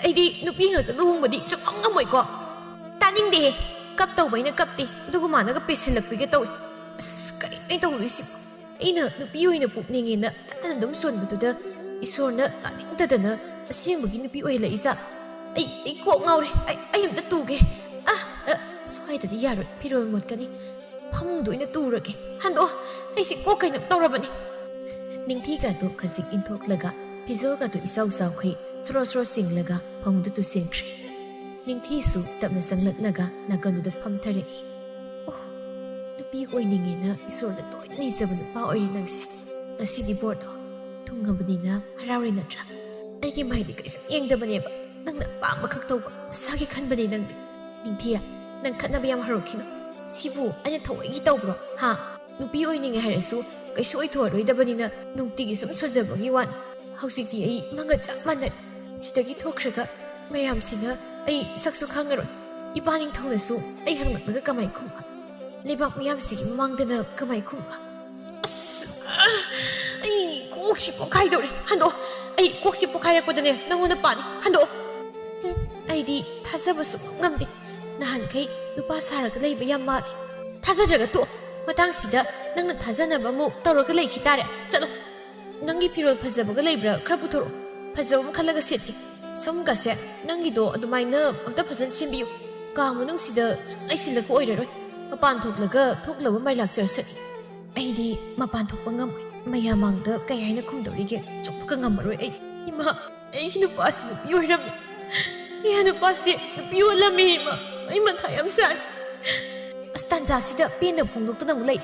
ꯑꯩꯗꯤ ꯅꯨꯄꯤ ꯉꯥꯛꯇ ꯂꯨꯍꯣꯡꯕꯗꯤ ꯁꯨꯡꯉꯝ ꯉꯝꯃꯣꯏꯀꯣ꯫" "ꯇꯥꯅꯤꯡꯗꯦꯍꯦ꯫ ꯀꯞꯇꯧꯕ ꯑꯩꯅ ꯀꯞꯇꯦ꯫ ꯑꯗꯨꯒ ꯃꯥꯅꯒ ꯄꯦꯁꯤꯜꯂꯛꯄꯤꯒ ꯇꯧꯏ꯫ ꯑꯁ, ꯀꯩꯅꯣ ꯑꯩ ꯇꯧꯗꯣꯏꯁꯤꯕꯣ? ꯑꯩꯅ ꯅꯨꯄꯤ ꯑꯣꯏꯅ ꯄꯣꯛꯅꯤꯡꯉꯦꯅ ꯀꯟꯅ ꯑꯗꯨꯝ ꯁꯣꯟꯕꯗꯨꯗ ꯏꯁꯣꯔꯅ ꯇꯥꯅꯤꯡꯗꯗꯅ ꯑꯁꯦꯡꯕꯒꯤ ꯅꯨꯄꯤ ꯑꯣꯏꯍꯜꯂꯛꯏꯖꯥꯠ꯫ ꯑꯩ, ꯑꯩ ꯀꯣꯛ ꯉꯥꯎꯔꯦ꯫ ꯑꯩ, ꯑꯩ ꯑꯝꯇ ꯇꯨꯒꯦ꯫ ꯑ, ꯑ, ꯁ꯭ꯋꯥꯏꯗꯗꯤ ꯌꯥꯔꯣꯏ, ꯐꯤꯔꯣꯜ ꯃꯣꯠꯀꯅꯤ꯫ ꯐꯃꯨꯡꯗ ꯑꯣꯏꯅ ꯇꯨꯔꯒꯦ꯫ ꯍꯟꯗꯣꯛꯑꯣ, ꯑꯩꯁꯦ ꯀꯣꯛ ꯀꯩꯅꯣꯝ ꯇꯧꯔꯕꯅꯤ꯫" ꯅꯤꯡꯊꯤꯒꯗꯨ ꯈꯖꯤꯛ ꯏꯟꯊꯣꯛꯂꯒ ꯐꯤꯖꯣꯜꯒꯗꯨ ꯏꯆꯥꯎ ꯆꯥꯎꯈꯩ ꯁꯣꯔꯣ ꯁꯣꯔꯣ ꯆꯤꯡꯂꯒ ꯐꯃꯨꯡꯗ ꯇꯨꯁꯤꯟꯈ꯭ꯔꯦ꯫ ꯅꯤꯡꯊꯤꯁꯨ ꯇꯞꯅ ꯆꯪꯂꯛꯂꯒ ꯅꯥꯀꯟꯗꯨꯗ ꯐꯝꯊꯔꯛꯏ꯫ "ꯑꯣ, ꯅꯨꯄꯤ ꯑꯣꯏꯅꯤꯡꯉꯦꯅ ꯏꯁꯣꯔꯗ ꯇꯣꯏꯅ ꯅꯤꯖꯕ ꯅꯨꯄꯥ ꯑꯣꯏꯔꯦ ꯅꯪꯁꯦ꯫ ꯉꯁꯤꯗꯤ ꯕꯣꯔꯗꯣ ꯊꯨꯡꯉꯕꯅꯤꯅ ꯍꯔꯥꯎꯔꯦ ꯅꯠꯇ꯭ꯔꯥ? ꯑꯩꯒꯤ ꯃꯥꯏꯗꯤ ꯀꯩꯁꯨ ꯌꯦꯡꯗꯕꯅꯦꯕ, ꯅꯪꯅ ꯑꯄꯥꯝꯕ ꯈꯛ ꯇꯧꯕ, ꯃꯁꯥꯒꯤ ꯈꯟꯕꯅꯦ ꯅꯪꯗꯤ꯫" "ꯅꯤꯡꯊꯤ, ꯅꯪ ꯈꯠꯅꯕ ꯌꯥꯝ ꯍꯧꯔꯛꯈꯤꯅꯨ꯫ ꯁꯤꯕꯨ ꯑꯩꯅ ꯊꯑꯣꯏꯒꯤ ꯇꯧꯕ꯭ꯔꯣ, ꯍꯥ? ꯅꯨꯄꯤ ꯑꯣꯏꯅꯤꯡꯉꯦ ꯍꯥꯏꯔꯁꯨ ꯀꯩꯁꯨ ꯑꯣꯏꯊꯣꯛꯑꯔꯣꯏꯗꯕꯅꯤꯅ ꯅꯨꯡꯇꯤꯒꯤ ꯁꯨꯝ ꯁꯣꯟꯖꯕꯒꯤ ꯋꯥꯅꯤ꯫ ꯍꯧꯖꯤꯛꯇꯤ ꯑꯩ ꯃꯪꯒ ꯆꯞ ꯃꯥꯟꯅꯔꯦ꯫ ꯁꯤꯗꯒꯤ ꯊꯣꯛꯈ꯭ꯔꯒ ꯃꯌꯥꯝꯁꯤꯅ ꯑꯩ ꯁꯛꯁꯨ ꯈꯪꯉꯔꯣꯏ꯫ ꯏꯄꯥ ꯅꯤꯡꯊꯧꯅꯁꯨ ꯑꯩ ꯍꯪꯂꯛꯂꯒ ꯀꯃꯥꯏ ꯈꯨꯝꯕ? ꯂꯩꯕꯥꯛ ꯃꯤꯌꯥꯝꯁꯤꯒꯤ ꯃꯃꯥꯡꯗꯅ ꯀꯃꯥꯏ ꯈꯨꯝꯕ?" "ꯑꯁ, ꯑ, ꯑꯩ ꯀꯣꯛꯁꯤ ꯄꯣꯛꯈꯥꯏꯗꯧꯔꯦ꯫ ꯍꯟꯗꯣꯛꯑꯣ꯫ ꯑꯩ ꯀꯣꯛꯁꯤ ꯄꯣꯛꯈꯥꯏꯔꯛꯄꯗꯅꯦ ꯅꯪꯉꯣꯟꯗ ꯄꯥꯅꯤ꯫ ꯍꯟꯗꯣꯛꯑꯣ꯫" "ꯎꯝ, ꯑꯩꯗꯤ ꯊꯥꯖꯕ ꯁꯨꯡꯉꯝ ꯉꯝꯗꯦ꯫ ꯅꯍꯥꯟꯈꯩ ꯅꯨꯄꯥ ꯁꯥꯔꯒ ꯂꯩꯕ ꯌꯥꯝ ꯃꯥꯜꯂꯦ꯫ ꯊꯥꯖꯗ꯭ꯔꯒ ꯇꯣꯛꯑꯣ꯫ ꯃꯇꯥꯡꯁꯤꯗ ꯅꯪꯅ ꯊꯥꯖꯅꯕ ꯑꯃꯨꯛ ꯇꯧꯔꯒ ꯂꯩꯈꯤ ꯇꯥꯔꯦ꯫ ꯆꯠꯂꯣ꯫ ꯅꯪꯒꯤ ꯐꯤꯔꯣꯜ ꯐꯖꯕꯒ ꯂꯩꯕ꯭ꯔꯥ? ꯈꯔ ꯄꯨꯊꯣꯔꯛꯑꯣ꯫ ꯐꯖꯕ ꯑꯃ ꯈꯜꯂꯒ ꯁꯦꯠꯀꯦ꯫ ꯁꯣꯝꯒꯁꯦ, ꯅꯪꯒꯤꯗꯣ ꯑꯗꯨꯃꯥꯏꯅ ꯑꯝꯇ ꯐꯖꯅ ꯁꯦꯝꯕꯤꯌꯨ꯫ ꯀꯥ ꯃꯅꯨꯡꯁꯤꯗ ꯁꯨꯝ ꯂꯩꯁꯤꯜꯂꯒ ꯑꯣꯏꯔꯔꯣꯏ꯫ ꯃꯄꯥꯟ ꯊꯣꯛꯂꯒ ꯊꯣꯛꯂꯕ ꯃꯥꯏ ꯂꯥꯛꯆꯔꯁꯅꯤ꯫ ꯑꯩꯗꯤ ꯃꯄꯥꯟ ꯊꯣꯛꯄ ꯉꯝꯃꯣꯏ꯫ ꯃꯌꯥꯝ ꯃꯥꯡꯗ ꯀꯩ ꯍꯥꯏꯅ ꯈꯨꯝꯗꯧꯔꯤꯒꯦ? ꯆꯨꯝꯕꯒ ꯉꯝꯃꯔꯣꯏ ꯑꯩ꯫ ꯏꯃꯥ, ꯑꯩꯒꯤ ꯅꯨꯄꯥꯁꯤ ꯅꯨꯄꯤ ꯑꯣꯏꯔꯝꯃꯦ꯫ ꯏꯌꯥ ꯅꯨꯄꯥꯁꯤ ꯅꯨꯄꯤ ꯑꯣꯜꯂꯝꯃꯤ, ꯏꯃꯥ꯫ ꯑꯩ ꯃꯊꯥ ꯌꯥꯝ ꯁꯥꯏ꯫ ꯑꯁ, ꯇꯥꯟꯖꯥꯁꯤꯗ ꯄꯦꯟꯗꯕ ꯐꯣꯡꯗꯣꯛꯇꯅ ꯑꯃꯨꯛ ꯂꯩ꯫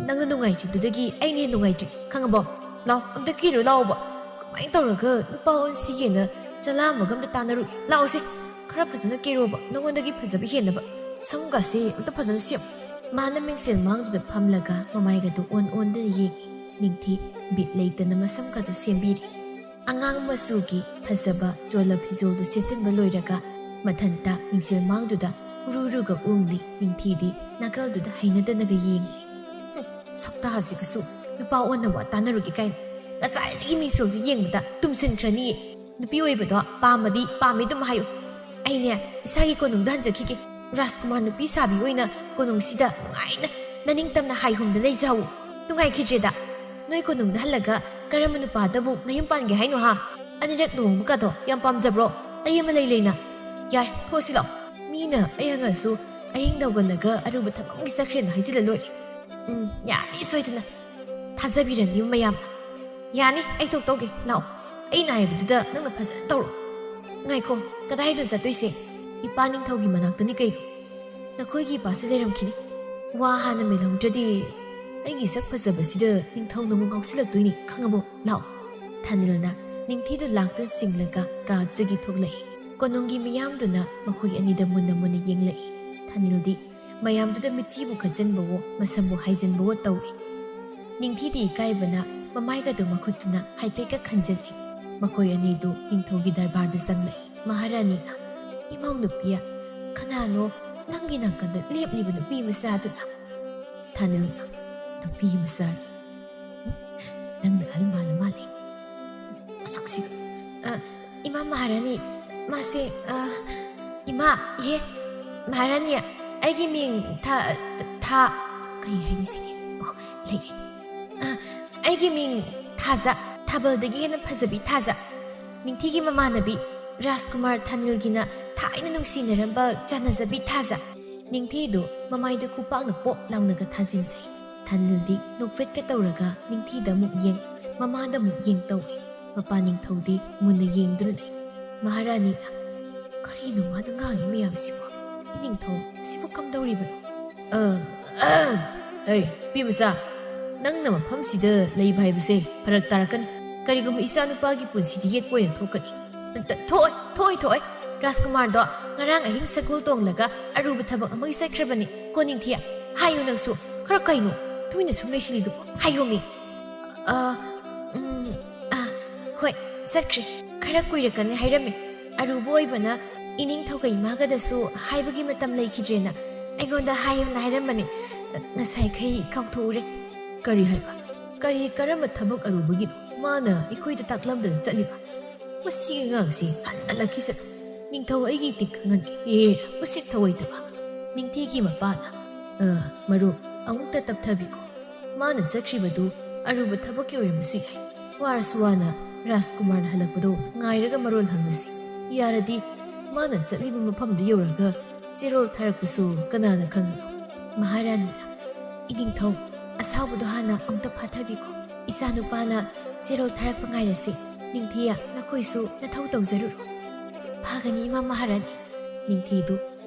ꯅꯪꯅ ꯅꯨꯡꯉꯥꯏꯇ꯭ꯔꯤꯗꯨꯗꯒꯤ ꯑꯩꯅ ꯍꯦꯟꯅ ꯅꯨꯡꯉꯥꯏꯇ꯭ꯔꯤ, ꯈꯪꯉꯕꯣ? ꯂꯥꯎ, ꯑꯝꯇ ꯀꯦꯔꯨ ꯂꯥꯎꯕ꯫ ꯀꯃꯥꯏꯅ ꯇꯧꯔꯒ ꯅꯨꯄꯥ ꯑꯣꯟꯁꯤꯒꯦꯅ ꯆꯂꯥꯝꯕꯒ ꯑꯝꯇ ꯇꯥꯟꯅꯔꯨ꯫ ꯂꯥꯛꯑꯣꯁꯦ, ꯈꯔ ꯐꯖꯅ ꯀꯦꯔꯣꯕ, ꯅꯉꯣꯟꯗꯒꯤ ꯐꯖꯕ ꯍꯦꯟꯅꯕ꯫ ꯁꯝꯒꯁꯦ ꯑꯝꯇ ꯐꯖꯅ ꯁꯦꯝ꯫ ꯃꯥꯅ ꯃꯤꯡꯁꯦꯜ ꯃꯥꯡꯗꯨꯗ ꯐꯝꯂꯒ ꯃꯃꯥꯏꯒꯗꯨ ꯑꯣꯟ ꯑꯣꯟꯗꯨꯅ ꯌꯦꯡꯉꯤ꯫ ꯅꯤꯡꯊꯤ ꯕꯤꯠ ꯂꯩꯇꯅ ꯃꯁꯝꯒꯗꯨ ꯁꯦꯝꯕꯤꯔꯤ꯫ ꯑꯉꯥꯡ ꯃꯆꯨꯒꯤ ꯐꯖꯕ ꯆꯣꯂ ꯐꯤꯖꯣꯜꯗꯨ ꯁꯦꯠꯆꯤꯟꯕ ꯂꯣꯏꯔꯒ ꯃꯊꯟꯇ ꯃꯤꯡꯁꯦꯜ ꯃꯥꯡꯗꯨꯗ ꯎꯔꯨ ꯎꯔꯨꯒ ꯎꯡꯂꯤ꯫ ꯅꯤꯡꯊꯤꯗꯤ ꯅꯥꯀꯜꯗꯨꯗ ꯍꯩꯅꯗꯅꯒ ꯌꯦꯡꯂꯤ꯫ "ꯍꯨꯝ, ꯁꯛꯇꯥꯁꯤꯒꯁꯨ ꯅꯨꯄꯥ ꯑꯣꯟꯅ ꯋꯥ ꯇꯥꯟꯅꯔꯨꯒꯦ ꯀꯥꯏꯅ꯫ ꯉꯁꯥꯏꯗꯒꯤ ꯃꯤꯡꯁꯦꯜꯗꯨ ꯌꯦꯡꯕꯗ ꯇꯨꯝꯁꯤꯟꯈ꯭ꯔꯅꯤꯌꯦ꯫ ꯅꯨꯄꯤ ꯑꯣꯏꯕꯗꯣ ꯄꯥꯝꯃꯗꯤ ꯄꯥꯝꯃꯤ ꯑꯗꯨꯝ ꯍꯥꯏꯌꯨ꯫ ꯑꯩꯅꯦ ꯏꯁꯥꯒꯤ ꯀꯣꯅꯨꯡꯗ ꯍꯟꯖꯈꯤꯒꯦ꯫ ꯔꯥꯖꯀꯨꯃꯥꯔ ꯅꯨꯄꯤ ꯁꯥꯕꯤ ꯑꯣꯏꯅ ꯀꯣꯅꯨꯡꯁꯤꯗ ꯅꯨꯡꯉꯥꯏꯅ ꯅꯅꯤꯡꯇꯝꯅ ꯍꯥꯏꯍꯨꯝꯗ ꯂꯩꯖꯍꯧ꯫ ꯅꯨꯡꯉꯥꯏꯈꯤꯗ꯭ꯔꯦꯗ꯫ ꯅꯣꯏ ꯀꯣꯅꯨꯡꯗ ꯍꯜꯂꯒ ꯀꯔꯝꯕ ꯅꯨꯄꯥꯗꯕꯨ ꯅꯌꯨꯝ ꯄꯥꯟꯒꯦ ꯍꯥꯏꯅꯣ ꯍꯥ? ꯑꯅꯤꯔꯛ ꯂꯨꯍꯣꯡꯕꯒꯗꯣ ꯌꯥꯝ ꯄꯥꯝꯖꯕ꯭ꯔꯣ? ꯑꯩ ꯑꯃ ꯂꯩ ꯂꯩꯅ꯫ ꯌꯥꯔꯦ, ꯊꯣꯛꯑꯁꯤ ꯂꯥꯛꯑꯣ꯫ ꯃꯤꯅ ꯑꯩ ꯍꯪꯉꯁꯨ ꯑꯍꯤꯡꯗ ꯍꯧꯒꯠꯂꯒ ꯑꯔꯨꯕ ꯊꯕꯛ ꯑꯃꯒꯤ ꯆꯠꯈ꯭ꯔꯦꯅ ꯍꯥꯏꯖꯤꯜꯂ ꯂꯣꯏꯔꯦ꯫ ꯎꯝ, ꯌꯥꯅꯤ ꯁꯣꯏꯗꯅ꯫ ꯊꯥꯖꯕꯤꯔꯅꯤ ꯃꯌꯥꯝ꯫ ꯌꯥꯅꯤ, ꯑꯩ ꯊꯣꯛ ꯇꯧꯒꯦ꯫ ꯂꯥꯛꯑꯣ꯫ ꯑꯩꯅ ꯍꯥꯏꯕꯗꯨꯗ ꯅꯪꯅ ꯐꯖꯅ ꯇꯧꯔꯣ꯫ ꯉꯥꯏꯈꯣ, ꯀꯗꯥꯏꯗꯅꯣ ꯆꯠꯇꯣꯏꯁꯦ? ꯏꯄꯥ ꯅꯤꯡꯊꯧꯒꯤ ꯃꯅꯥꯛꯇꯅꯤ ꯀꯩꯅꯣ꯫ ꯅꯈꯣꯏꯒꯤ ꯏꯄꯥꯁꯨ ꯂꯩꯔꯝꯈꯤꯅꯤ꯫ ꯋꯥ ꯍꯥꯟꯅ ꯃꯦꯜꯍꯧꯗ꯭ꯔꯗꯤ ꯑꯩꯒꯤ ꯁꯛ ꯐꯖꯕꯁꯤꯗ ꯅꯤꯡꯊꯧꯅ ꯑꯃꯨꯛ ꯉꯥꯎꯁꯤꯜꯂꯛꯇꯣꯏꯅꯤ, ꯈꯪꯉꯕꯣ? ꯂꯥꯛꯑꯣ꯫ ꯊꯥꯅꯤꯜꯅ ꯅꯤꯡꯊꯤꯗꯨ ꯂꯥꯛꯇꯨꯅ ꯆꯤꯡꯂꯒ ꯀꯥꯗꯨꯗꯒꯤ ꯊꯣꯛꯂꯛꯏ꯫ ꯀꯣꯅꯨꯡꯒꯤ ꯃꯤꯌꯥꯝꯗꯨꯅ ꯃꯈꯣꯏ ꯑꯅꯤꯗ ꯃꯨꯟꯅ ꯃꯨꯟꯅ ꯌꯦꯡꯂꯛꯏ꯫ ꯊꯥꯅꯤꯜꯗꯤ ꯃꯌꯥꯝꯗꯨꯗ ꯃꯤꯠꯆꯤꯕꯨ ꯈꯠꯆꯟꯕꯋꯣ, ꯃꯁꯝꯕꯨ ꯍꯥꯏꯖꯤꯟꯕꯋꯣ ꯇꯧꯏ꯫ ꯅꯤꯡꯊꯤꯗꯤ ꯏꯀꯥꯏꯕꯅ ꯃꯃꯥꯏꯒꯗꯨ ꯃꯈꯨꯠꯇꯨꯅ ꯍꯥꯏꯐꯦꯠꯀ ꯈꯟꯖꯤꯜꯂꯤ꯫ ꯃꯈꯣꯏ ꯑꯅꯤꯗꯨ ꯅꯤꯡꯊꯧꯒꯤ ꯗꯔꯕꯥꯔꯗ ꯆꯪꯂꯛꯏ꯫ ꯃꯍꯥꯔꯥꯅꯤꯅ, "ꯏꯃꯧ ꯅꯨꯄꯤ, ꯀꯅꯥꯅꯣ ꯅꯪꯒꯤ ꯅꯥꯀꯟꯗ ꯂꯦꯞꯂꯤꯕ ꯅꯨꯄꯤ ꯃꯆꯥꯗꯨꯅ?" ꯊꯥꯅꯤꯜꯅ, "ꯅꯨꯄꯤ ꯃꯆꯥ? ꯅꯪꯅ ꯑꯍꯜ ꯃꯥꯜꯂ ꯃꯥꯜꯂꯦ꯫ ꯃꯁꯛꯁꯤꯒ꯫ ꯑ, ꯏꯃꯥ ꯃꯍꯥꯔꯥꯅꯤ, ꯃꯥꯁꯦ, ꯑ, ꯏꯃꯥ, ꯏꯍꯦ, ꯃꯍꯥꯔꯥꯅꯤ, ꯑꯩꯒꯤ ꯃꯤꯡ ꯊꯥ, ꯊꯥ, ꯀꯩ ꯍꯥꯏꯅꯤ ꯁꯤꯒꯤ? ꯑꯣ, ꯂꯩꯔꯦ꯫ ꯑ, ꯑꯩꯒꯤ ꯃꯤꯡ ꯊꯥꯖ, ꯊꯥꯕꯜꯗꯒꯤ ꯍꯦꯟꯅ ꯐꯖꯕꯤ ꯊꯥꯖ꯫ ꯅꯤꯡꯊꯤꯒꯤ ꯃꯃꯥꯟꯅꯕꯤ ꯔꯥꯖꯀꯨꯃꯥꯔ ꯊꯥꯅꯤꯜꯒꯤꯅ ꯊꯥꯏꯅ ꯅꯨꯡꯁꯤꯅꯔꯝꯕ ꯆꯥꯟꯅꯖꯕꯤ ꯊꯥꯖ꯫" ꯅꯤꯡꯊꯤꯗꯨ ꯃꯃꯥꯏꯗ ꯈꯨꯄꯥꯛꯅ ꯄꯣꯞ ꯂꯥꯎꯅꯒ ꯊꯥꯖꯤꯟꯖꯩ꯫ ꯊꯥꯅꯤꯜꯗꯤ ꯅꯣꯛꯐꯦꯠꯀ ꯇꯧꯔꯒ ꯅꯤꯡꯊꯤꯗ ꯑꯃꯨꯛ ꯌꯦꯡ, ꯃꯃꯥꯗ ꯑꯃꯨꯛ ꯌꯦꯡ ꯇꯧꯏ꯫ ꯃꯄꯥ ꯅꯤꯡꯊꯧꯗꯤ ꯃꯨꯟꯅ ꯌꯦꯡꯗꯨꯅ ꯂꯩ꯫ ꯃꯍꯥꯔꯥꯅꯤꯅ, ꯀꯔꯤꯅꯣ ꯃꯥꯅ ꯉꯥꯡꯉꯤ ꯃꯌꯥꯝꯁꯤꯕꯣ? ꯏꯅꯤꯡꯊꯧ, ꯁꯤꯕꯨ ꯀꯝꯗꯧꯔꯤꯕꯅꯣ? ꯑ, ꯑ, ꯍꯩ, ꯅꯨꯄꯤ ꯃꯆꯥ, ꯅꯪꯅ ꯃꯐꯝꯁꯤꯗ ꯂꯩꯕ ꯍꯥꯏꯕꯁꯦ ꯐꯔꯛ ꯇꯥꯔꯛꯀꯅꯤ꯫ ꯀꯔꯤꯒꯨꯝꯕ ꯏꯆꯥ ꯅꯨꯄꯥꯒꯤ ꯄꯨꯟꯁꯤꯗꯤ ꯌꯦꯠꯄ ꯑꯣꯏꯅ ꯊꯣꯛꯀꯅꯤ꯫ ꯊꯣꯛꯑꯣꯏ, ꯊꯣꯛꯑꯣꯏ, ꯊꯣꯛꯑꯣꯏ꯫ ꯔꯥꯖꯀꯨꯃꯥꯔꯗꯣ ꯉꯔꯥꯡ ꯑꯍꯤꯡ ꯁꯒꯣꯜ ꯇꯣꯡꯂꯒ ꯑꯔꯨꯕ ꯊꯕꯛ ꯑꯃꯒꯤ ꯆꯠꯈ꯭ꯔꯕꯅꯤ꯫ ꯀꯣ ꯅꯤꯡꯊꯤ, ꯍꯥꯏꯌꯨ ꯅꯪꯁꯨ꯫ ꯈꯔ ꯀꯩꯅꯣ ꯇꯨꯃꯤꯟꯅ ꯁꯨꯝ ꯂꯩꯁꯤꯜꯂꯤꯗꯨꯕꯨ? ꯍꯥꯏꯌꯣꯃꯤ꯫ ꯑ, ꯎꯝ, ꯑ, ꯍꯣꯏ, ꯆꯠꯈ꯭ꯔꯦ꯫ ꯈꯔ ꯀꯨꯏꯔꯛꯀꯅꯤ ꯍꯥꯏꯔꯝꯃꯦ꯫ ꯑꯔꯨꯕ ꯑꯣꯏꯕꯅ ꯏꯅꯤꯡꯊꯧꯒ ꯏꯃꯥꯒꯗꯁꯨ ꯍꯥꯏꯕꯒꯤ ꯃꯇꯝ ꯂꯩꯈꯤꯗ꯭ꯔꯦꯅ ꯑꯩꯉꯣꯟꯗ ꯍꯥꯏꯌꯣꯅ ꯍꯥꯏꯔꯝꯕꯅꯤ꯫ ꯉꯁꯥꯏꯈꯩ ꯀꯥꯎꯊꯣꯛꯎꯔꯦ꯫ ꯀꯔꯤ ꯍꯥꯏꯕ? ꯀꯔꯤ, ꯀꯔꯝꯕ ꯊꯕꯛ ꯑꯔꯨꯕꯒꯤꯅꯣ ꯃꯥꯅ ꯑꯩꯈꯣꯏꯗ ꯇꯥꯛꯂꯝꯗꯅ ꯆꯠꯂꯤꯕ? ꯃꯁꯤꯒꯤ ꯑꯉꯥꯡꯁꯤ ꯍꯟꯍꯜꯂꯛꯈꯤꯁꯅꯨ꯫ ꯅꯤꯡꯊꯧ ꯑꯩꯒꯤ ꯏꯇꯤꯛ ꯈꯪꯍꯟꯒꯦ꯫ ꯑꯦ, ꯎꯁꯤꯠ ꯊꯑꯣꯏꯗꯕ꯫ ꯅꯤꯡꯊꯤꯒꯤ ꯃꯄꯥꯅ, ꯑ, ꯃꯔꯨꯞ, ꯑꯃꯨꯛꯇ ꯇꯞꯊꯕꯤꯈꯣ꯫ ꯃꯥꯅ ꯆꯠꯈ꯭ꯔꯤꯕꯗꯨ ꯑꯔꯨꯕ ꯊꯕꯛꯀꯤ ꯑꯣꯏꯔꯝꯕꯁꯨ ꯌꯥꯏ꯫ ꯋꯥꯔꯁꯨ ꯋꯥꯅ ꯔꯥꯖꯀꯨꯃꯥꯔꯅ ꯍꯜꯂꯛꯄꯗꯨ ꯉꯥꯏꯔꯒ ꯃꯔꯣꯜ ꯍꯪꯂꯁꯤ꯫ ꯌꯥꯔꯗꯤ ꯃꯥꯅ ꯆꯠꯂꯤꯕ ꯃꯐꯝꯗꯨ ꯌꯧꯔꯒ ꯆꯦꯔꯣꯜ ꯊꯥꯔꯛꯄꯁꯨ ꯀꯅꯥꯅ ꯈꯪꯕꯅꯣ? ꯃꯍꯥꯔꯥꯅꯤꯅ, "ꯏꯅꯤꯡꯊꯧ, ꯑꯁꯥꯎꯕꯗꯣ ꯍꯥꯟꯅ ꯑꯃꯨꯛꯇ ꯐꯥꯊꯕꯤꯈꯣ꯫ ꯏꯆꯥꯅꯨꯄꯥꯅ ꯆꯦꯔꯣꯜ ꯊꯥꯔꯛꯄ ꯉꯥꯏꯔꯁꯤ꯫ ꯅꯤꯡꯊꯤꯌꯥ, ꯅꯈꯣꯏꯁꯨ ꯅꯊꯧ ꯇꯧꯖꯔꯨꯔꯣ꯫" "ꯐꯒꯅꯤ, ꯏꯃꯥ ꯃꯍꯥꯔꯥꯅꯤ꯫" ꯅꯤꯡꯊꯤꯗꯨ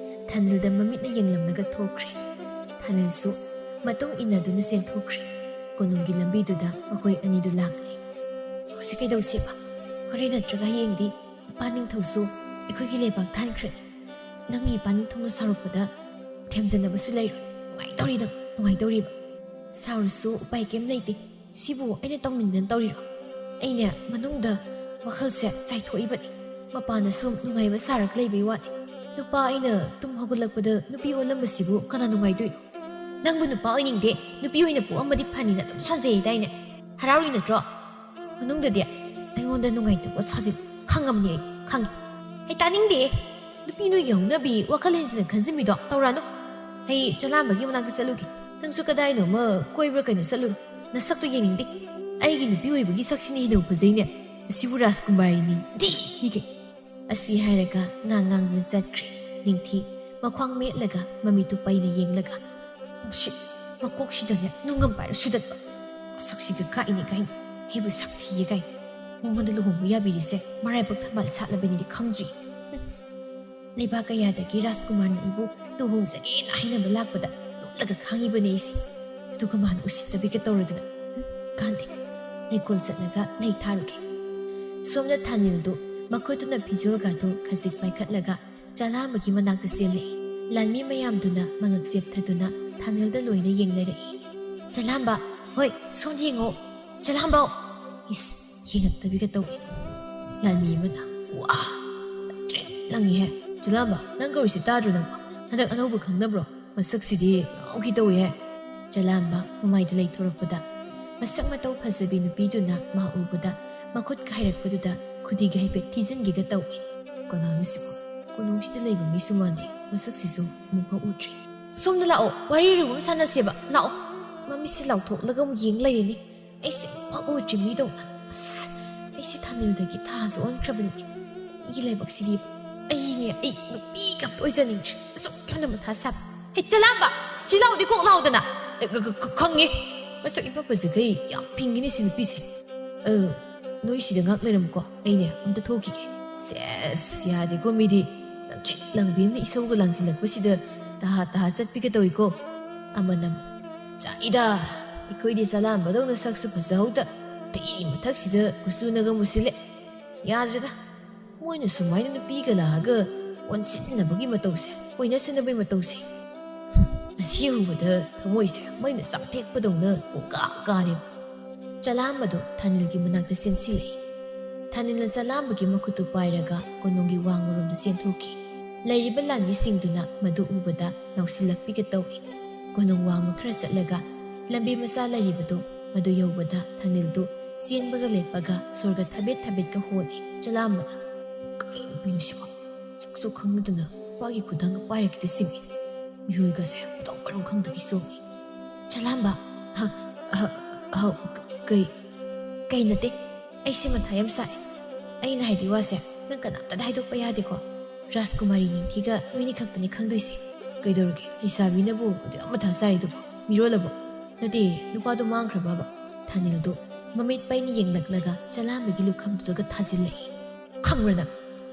ꯊꯅꯤꯜꯗ ꯃꯃꯤꯠꯅ ꯌꯦꯡꯂꯝꯂꯒ ꯊꯣꯛꯈ꯭ꯔꯦ꯫ ꯊꯅꯤꯜꯁꯨ ꯃꯇꯨꯡ ꯏꯟꯅꯗꯨꯅ ꯆꯦꯟꯊꯣꯛꯈ꯭ꯔꯦ꯫ ꯀꯣꯅꯨꯡꯒꯤ ꯂꯝꯕꯤꯗꯨꯗ ꯃꯈꯣꯏ ꯑꯅꯤꯗꯨ ꯂꯥꯛꯂꯦ꯫ "ꯍꯧꯖꯤꯛ ꯀꯩꯗꯧꯁꯦꯕ? ꯍꯣꯔꯦꯟ ꯅꯠꯇ꯭ꯔꯒ ꯍꯌꯦꯡꯗꯤ ꯏꯄꯥ ꯅꯤꯡꯊꯧꯁꯨ ꯑꯩꯈꯣꯏꯒꯤ ꯂꯩꯕꯥꯛ ꯊꯥꯟꯈ꯭ꯔꯅꯤ꯫ ꯅꯪꯒꯤ ꯏꯄꯥ ꯅꯤꯡꯊꯧꯅ ꯁꯥꯎꯔꯛꯄꯗ ꯊꯦꯝꯖꯅꯕꯁꯨ ꯂꯩꯔꯣꯏ꯫ ꯅꯨꯡꯉꯥꯏꯗꯧꯔꯤꯗꯣ, ꯅꯨꯡꯉꯥꯏꯗꯧꯔꯤꯕ꯫ ꯁꯥꯎꯔꯁꯨ ꯎꯄꯥꯏ ꯀꯩꯝ ꯂꯩꯇꯦ꯫ ꯁꯤꯕꯨ ꯑꯩꯅ ꯇꯧꯅꯤꯡꯗꯅ ꯇꯧꯔꯤꯔꯣ? ꯑꯩꯅꯦ ꯃꯅꯨꯡꯗ ꯋꯥꯈꯜꯁꯦ ꯆꯥꯏꯊꯣꯛꯏꯕꯅꯤ꯫ ꯃꯄꯥꯟꯗ ꯁꯨꯝ ꯅꯨꯡꯉꯥꯏꯕ ꯁꯥꯔꯒ ꯂꯩꯕꯩ ꯋꯥꯅꯤ꯫ ꯅꯨꯄꯥ ꯑꯩꯅ ꯇꯨꯝ ꯍꯧꯒꯠꯂꯛꯄꯗ ꯅꯨꯄꯤ ꯑꯣꯜꯂꯝꯕꯁꯤꯕꯨ ꯀꯅꯥ ꯅꯨꯡꯉꯥꯏꯗꯣꯏꯅꯣ? ꯅꯪꯕꯨ ꯅꯨꯄꯥ ꯑꯣꯏꯅꯤꯡꯗꯦ, ꯅꯨꯄꯤ ꯑꯣꯏꯅ ꯄꯣꯛꯑꯝꯃꯗꯤ ꯐꯅꯤꯅ ꯑꯗꯨꯝ ꯁꯣꯟꯖꯩ ꯍꯥꯏꯗꯥꯏꯅꯦ? ꯍꯔꯥꯎꯔꯤ ꯅꯠꯇ꯭ꯔꯣ? ꯃꯅꯨꯡꯗꯗꯤ ꯑꯩꯉꯣꯟꯗ ꯅꯨꯡꯉꯥꯏꯇꯕ ꯁꯥꯖꯤꯜꯂꯨ꯫ ꯈꯪꯉꯕꯅꯤ ꯑꯩ, ꯈꯪꯉꯤ꯫ ꯑꯩ ꯇꯥꯅꯤꯡꯗꯦ꯫ ꯅꯨꯄꯤ ꯅꯣꯏꯒꯤ ꯍꯧꯅꯕꯤ, ꯋꯥꯈꯜ ꯍꯦꯟꯖꯤꯟꯅ ꯈꯟꯖꯤꯟꯕꯤꯗꯣ ꯇꯧꯔꯛꯑꯅꯨ꯫ ꯑꯩ ꯆꯂꯥꯝꯕꯒꯤ ꯃꯅꯥꯛꯇ ꯆꯠꯂꯨꯒꯦ꯫ ꯅꯪꯁꯨ ꯀꯗꯥꯏꯅꯣ ꯑꯃ ꯀꯣꯏꯕ꯭ꯔꯥ ꯀꯩꯅꯣ ꯆꯠꯂꯨꯔꯣ꯫ ꯅꯁꯛꯇꯣ ꯌꯦꯡꯅꯤꯡꯗꯦ꯫ ꯑꯩꯒꯤ ꯅꯨꯄꯤ ꯑꯣꯏꯕꯒꯤ ꯁꯛꯁꯤꯅ ꯍꯦꯟꯅ ꯐꯖꯩꯅꯦ꯫ ꯑꯁꯤꯕꯨ ꯔꯥꯖꯀꯨꯃꯥꯔꯤꯅꯤ꯫ ꯗꯤ ꯍꯤꯒꯦ꯫ ꯑꯁꯤ ꯍꯥꯏꯔꯒ ꯉꯥꯡ ꯉꯥꯡꯗꯨꯅ ꯆꯠꯈ꯭ꯔꯦ꯫ ꯅꯤꯡꯊꯤ ꯃꯈ꯭ꯋꯥꯡ ꯃꯦꯠꯂꯒ ꯃꯃꯤꯠꯇꯨ ꯄꯩꯅ ꯌꯦꯡꯂꯒ, "ꯃꯁꯤ ꯃꯀꯣꯛꯁꯤꯗꯅꯦ ꯅꯨꯡꯉꯝ ꯄꯥꯏꯔ ꯁꯨꯗꯠꯄ꯫ ꯃꯁꯛꯁꯤꯒ ꯀꯥꯛꯏꯅꯦ ꯀꯥꯏꯅ, ꯑꯩꯕꯨ ꯁꯛ ꯊꯤꯌꯦ ꯀꯥꯏꯅ꯫ ꯃꯉꯣꯟꯗ ꯂꯨꯍꯣꯡꯕ ꯌꯥꯕꯤꯔꯤꯁꯦ ꯃꯔꯥꯏꯕꯛ ꯊꯝꯕꯥꯜ ꯁꯥꯠꯂꯕꯅꯤꯗꯤ ꯈꯪꯗ꯭ꯔꯤ꯫ ꯎꯝ, ꯂꯩꯕꯥꯛ ꯀꯌꯥꯗꯒꯤ ꯔꯥꯖꯀꯨꯃꯥꯔꯅ ꯑꯩꯕꯨ ꯂꯨꯍꯣꯡꯖꯒꯦꯅ ꯍꯥꯏꯅꯕ ꯂꯥꯛꯄꯗ ꯅꯣꯛꯂꯒ ꯈꯥꯡꯉꯤꯕꯅꯦ ꯑꯩꯁꯦ꯫ ꯑꯗꯨꯒ ꯃꯥꯅ ꯎꯁꯤꯠꯇꯕꯤꯒ ꯇꯧꯔꯗꯅ꯫ ꯎꯝ, ꯀꯥꯟꯗꯦ꯫ ꯂꯩꯀꯣꯜ ꯆꯠꯂꯒ ꯂꯩ ꯊꯥꯔꯨꯒꯦ꯫ ꯁꯣꯝꯗ ꯊꯥꯅꯤꯜꯗꯨ ꯃꯈꯨꯠꯇꯨꯅ ꯐꯤꯖꯣꯜꯒꯗꯨ ꯈꯖꯤꯛ ꯄꯥꯏꯈꯠꯂꯒ ꯆꯂꯥꯝꯕꯒꯤ ꯃꯅꯥꯛꯇ ꯆꯦꯜꯂꯛꯏ꯫ ꯂꯥꯟꯃꯤ ꯃꯌꯥꯝꯗꯨꯅ ꯃꯉꯛ ꯆꯦꯞꯊꯗꯨꯅ ꯊꯥꯅꯤꯜꯗ ꯂꯣꯏꯅ ꯌꯦꯡꯅꯔꯛꯏ꯫ "ꯆꯂꯥꯝꯕ, ꯍꯣꯏ, ꯁꯣꯝꯗ ꯌꯦꯡꯉꯣ꯫ ꯆꯂꯥꯝꯕ!" ꯏꯁ, ꯌꯦꯡꯉꯛꯇꯕꯤꯒ ꯇꯧꯏ꯫ ꯂꯥꯟꯃꯤ ꯑꯃꯅ, "ꯋꯥ, ꯇ꯭ꯔꯦꯠ ꯂꯪꯉꯤꯍꯦ꯫ ꯆꯂꯥꯝꯕ, ꯅꯪ ꯀꯧꯔꯤꯁꯤ ꯇꯥꯗ꯭ꯔꯣ ꯅꯪꯕꯣ? ꯍꯟꯗꯛ ꯑꯅꯧꯕ ꯈꯪꯅꯕ꯭ꯔꯣ? ꯃꯁꯛꯁꯤꯗꯤ ꯉꯥꯎꯈꯤ ꯇꯧꯏꯍꯦ꯫" ꯆꯂꯥꯝꯕ ꯃꯃꯥꯏꯗꯨ ꯂꯩꯊꯣꯔꯛꯄꯗ, ꯃꯁꯛ ꯃꯇꯧ ꯐꯖꯕꯤ ꯅꯨꯄꯤꯗꯨꯅ ꯃꯥ ꯎꯕꯗ ꯃꯈꯨꯠ ꯈꯥꯏꯔꯛꯄꯗꯨꯗ ꯈꯨꯗꯤꯒ ꯍꯥꯏꯐꯦꯠ ꯊꯤꯖꯤꯟꯒꯦꯒ ꯇꯧꯏ꯫ "ꯀꯅꯥꯅꯣ ꯁꯤꯕꯣ? ꯀꯣꯅꯨꯡꯁꯤꯗ ꯂꯩꯕ ꯃꯤꯁꯨ ꯃꯥꯟꯗꯦ, ꯃꯁꯛꯁꯤꯁꯨ ꯑꯃꯨꯛꯐꯥꯎ ꯎꯗ꯭ꯔꯤ꯫ ꯁꯣꯝꯗ ꯂꯥꯛꯑꯣ, ꯋꯥꯔꯤ ꯔꯨ ꯑꯃ ꯁꯥꯟꯅꯁꯦꯕ, ꯂꯥꯛꯑꯣ꯫" ꯃꯃꯤꯠꯁꯤ ꯂꯥꯎꯊꯣꯛꯂꯒ ꯑꯃꯨꯛ ꯌꯦꯡ ꯂꯩꯔꯦꯅꯦ꯫ ꯑꯩꯁꯦ ꯑꯃꯨꯛꯐꯥꯎ ꯎꯗ꯭ꯔꯤ ꯃꯤꯗꯧꯅ꯫ ꯑꯁ, ꯑꯩꯁꯦ ꯊꯥꯅꯤꯜꯗꯒꯤ ꯊꯥꯁꯨ ꯑꯣꯟꯈ꯭ꯔꯕꯅꯤ꯫ ꯑꯩꯒꯤ ꯂꯥꯏꯕꯛꯁꯤꯗꯤ ꯑꯩꯅꯦ, ꯑꯩ ꯅꯨꯄꯤꯒ ꯑꯝꯇ ꯑꯣꯏꯖꯅꯤꯡꯗ꯭ꯔꯦ꯫ ꯑꯁꯨꯛ ꯌꯥꯝꯅ ꯃꯊꯥ ꯁꯥꯕ꯫ "ꯍꯦ, ꯆꯂꯥꯝꯕ! ꯁꯤ ꯂꯥꯎꯗꯤ ꯀꯣꯛ ꯂꯥꯎꯗꯅ!" "ꯑꯦ, ꯈ-, ꯈ-, ꯈ-, ꯈꯪꯉꯤ꯫ ꯃꯁꯛ ꯏꯐ ꯐꯖꯈꯩ ꯌꯥꯝ ꯐꯤꯡꯉꯤꯅꯦ ꯁꯤ ꯅꯨꯄꯤꯁꯦ꯫ ꯑ, ꯅꯣꯏ ꯁꯤꯗ ꯉꯥꯛ ꯂꯩꯔꯝꯃꯨꯀꯣ, ꯑꯩꯅꯦ ꯑꯝꯇ ꯊꯣꯛꯈꯤꯒꯦ꯫" ꯁꯦꯁ, ꯌꯥꯗꯦꯀꯣ ꯃꯤꯗꯤ꯫ ꯂꯪꯇ꯭ꯔꯤꯛ ꯂꯪꯕꯤ ꯑꯃꯅ ꯏꯁꯧꯒ ꯂꯥꯡꯁꯤꯜꯂꯛꯄꯁꯤꯗ ꯇꯍꯥ ꯇꯍꯥ ꯆꯠꯄꯤꯒ ꯇꯧꯏꯀꯣ꯫ ꯑꯃꯅ ꯑꯃꯨꯛ, "ꯆꯥꯛꯏꯗ, ꯑꯩꯈꯣꯏꯗꯤ ꯆꯂꯥꯝꯕꯗꯧꯅ ꯁꯛꯁꯨ ꯐꯖꯍꯧꯗ, ꯊꯤꯔꯤ ꯃꯊꯛꯁꯤꯗ ꯀꯨꯆꯨꯅꯒ ꯃꯨꯁꯤꯜꯂꯦ꯫ ꯌꯥꯗ꯭ꯔꯦꯗ, ꯃꯣꯏꯅ ꯁꯨꯃꯥꯏꯅ ꯅꯨꯄꯤꯒ ꯂꯥꯛꯑꯒ ꯑꯣꯟꯁꯤꯟꯅꯕꯒꯤ ꯃꯇꯧꯁꯦ, ꯑꯣꯏꯅꯁꯤꯟꯅꯕꯒꯤ ꯃꯇꯧꯁꯦ꯫ ꯉꯁꯤ ꯎꯕꯗ ꯊꯃꯣꯏꯁꯦ ꯃꯩꯅ ꯆꯥꯛꯊꯦꯛꯄꯗꯧꯅ ꯄꯨꯡꯀꯥ ꯀꯥꯔꯦ꯫" ꯆꯂꯥꯝꯕꯗꯣ ꯊꯥꯅꯤꯜꯒꯤ ꯃꯅꯥꯛꯇ ꯆꯦꯟꯁꯤꯜꯂꯛꯏ꯫ ꯊꯥꯅꯤꯜꯅ ꯆꯂꯥꯝꯕꯒꯤ ꯃꯈꯨꯠꯇꯨ ꯄꯥꯏꯔꯒ ꯀꯣꯅꯨꯡꯒꯤ ꯋꯥꯡꯃꯔꯣꯝꯗ ꯆꯦꯟꯊꯣꯛꯈꯤ꯫ ꯂꯩꯔꯤꯕ ꯂꯥꯟꯃꯤꯁꯤꯡꯗꯨꯅ ꯃꯗꯨ ꯎꯕꯗ ꯂꯥꯎꯁꯤꯜꯂꯛꯄꯤꯒ ꯇꯧꯏ꯫ ꯀꯣꯅꯨꯡ ꯋꯥꯡꯃ ꯈꯔ ꯆꯠꯂꯒ ꯂꯝꯕꯤ ꯃꯆꯥ ꯂꯩꯔꯤꯕꯗꯨ, ꯃꯗꯨ ꯌꯧꯕꯗ ꯊꯥꯅꯤꯜꯗꯨ ꯆꯦꯟꯕꯒ ꯂꯦꯞꯄꯒ ꯁꯣꯔꯒ ꯊꯕꯦꯠ ꯊꯕꯦꯠꯀ ꯍꯣꯜꯂꯤ꯫ ꯆꯂꯥꯝꯕꯅ, "ꯀꯔꯤ ꯅꯨꯄꯤꯅꯣ ꯁꯤꯕꯣ? ꯁꯛꯁꯨ ꯈꯪꯅꯗꯅ ꯅꯨꯄꯥꯒꯤ ꯈꯨꯗꯥꯡꯒ ꯄꯥꯏꯔꯒꯗꯤ ꯆꯤꯡꯉꯤ꯫ ꯃꯤꯍꯨꯜꯒꯁꯦ ꯃꯊꯣꯡ ꯃꯔꯝ ꯈꯪꯗꯒꯩ ꯆꯣꯡꯉꯤ꯫ ꯆꯂꯥꯝꯕ, ꯍ, ꯍ, ꯍ, ꯀꯩ, ꯀꯩ ꯅꯠꯇꯦ꯫ ꯑꯩꯁꯦ ꯃꯊꯥ ꯌꯥꯝ ꯁꯥꯏ꯫ ꯑꯩꯅ ꯍꯥꯏꯗꯤ ꯋꯥꯁꯦ ꯅꯪ ꯀꯅꯥꯝꯇꯗ ꯍꯥꯏꯗꯣꯛꯄ ꯌꯥꯗꯦꯀꯣ꯫ ꯔꯥꯖꯀꯨꯃꯥꯔꯤ ꯅꯤꯡꯊꯤꯒ ꯅꯣꯏꯅꯤ ꯈꯛꯇꯅꯤ ꯈꯪꯗꯣꯏꯁꯦ꯫ ꯀꯩꯗꯧꯔꯒꯦ? ꯂꯩꯁꯥꯕꯤꯅꯕꯨ ꯑꯗꯨ ꯌꯥꯝ ꯃꯊꯥ ꯁꯥꯔꯤꯗꯨꯕꯨ? ꯃꯤꯔꯣꯜꯂꯕꯣ? ꯅꯠꯇꯦ, ꯅꯨꯄꯥꯗꯣ ꯃꯥꯡꯈ꯭ꯔꯕꯕ?" ꯊꯥꯅꯤꯜꯗꯨ ꯃꯃꯤꯠ ꯄꯩꯅ ꯌꯦꯡꯂꯛꯂꯒ ꯆꯂꯥꯝꯕꯒꯤ ꯂꯨꯈꯝꯗꯨꯗꯒ ꯊꯥꯖꯤꯜꯂꯛꯏ꯫ "ꯈꯪꯕ꯭ꯔꯥ ꯅꯪ?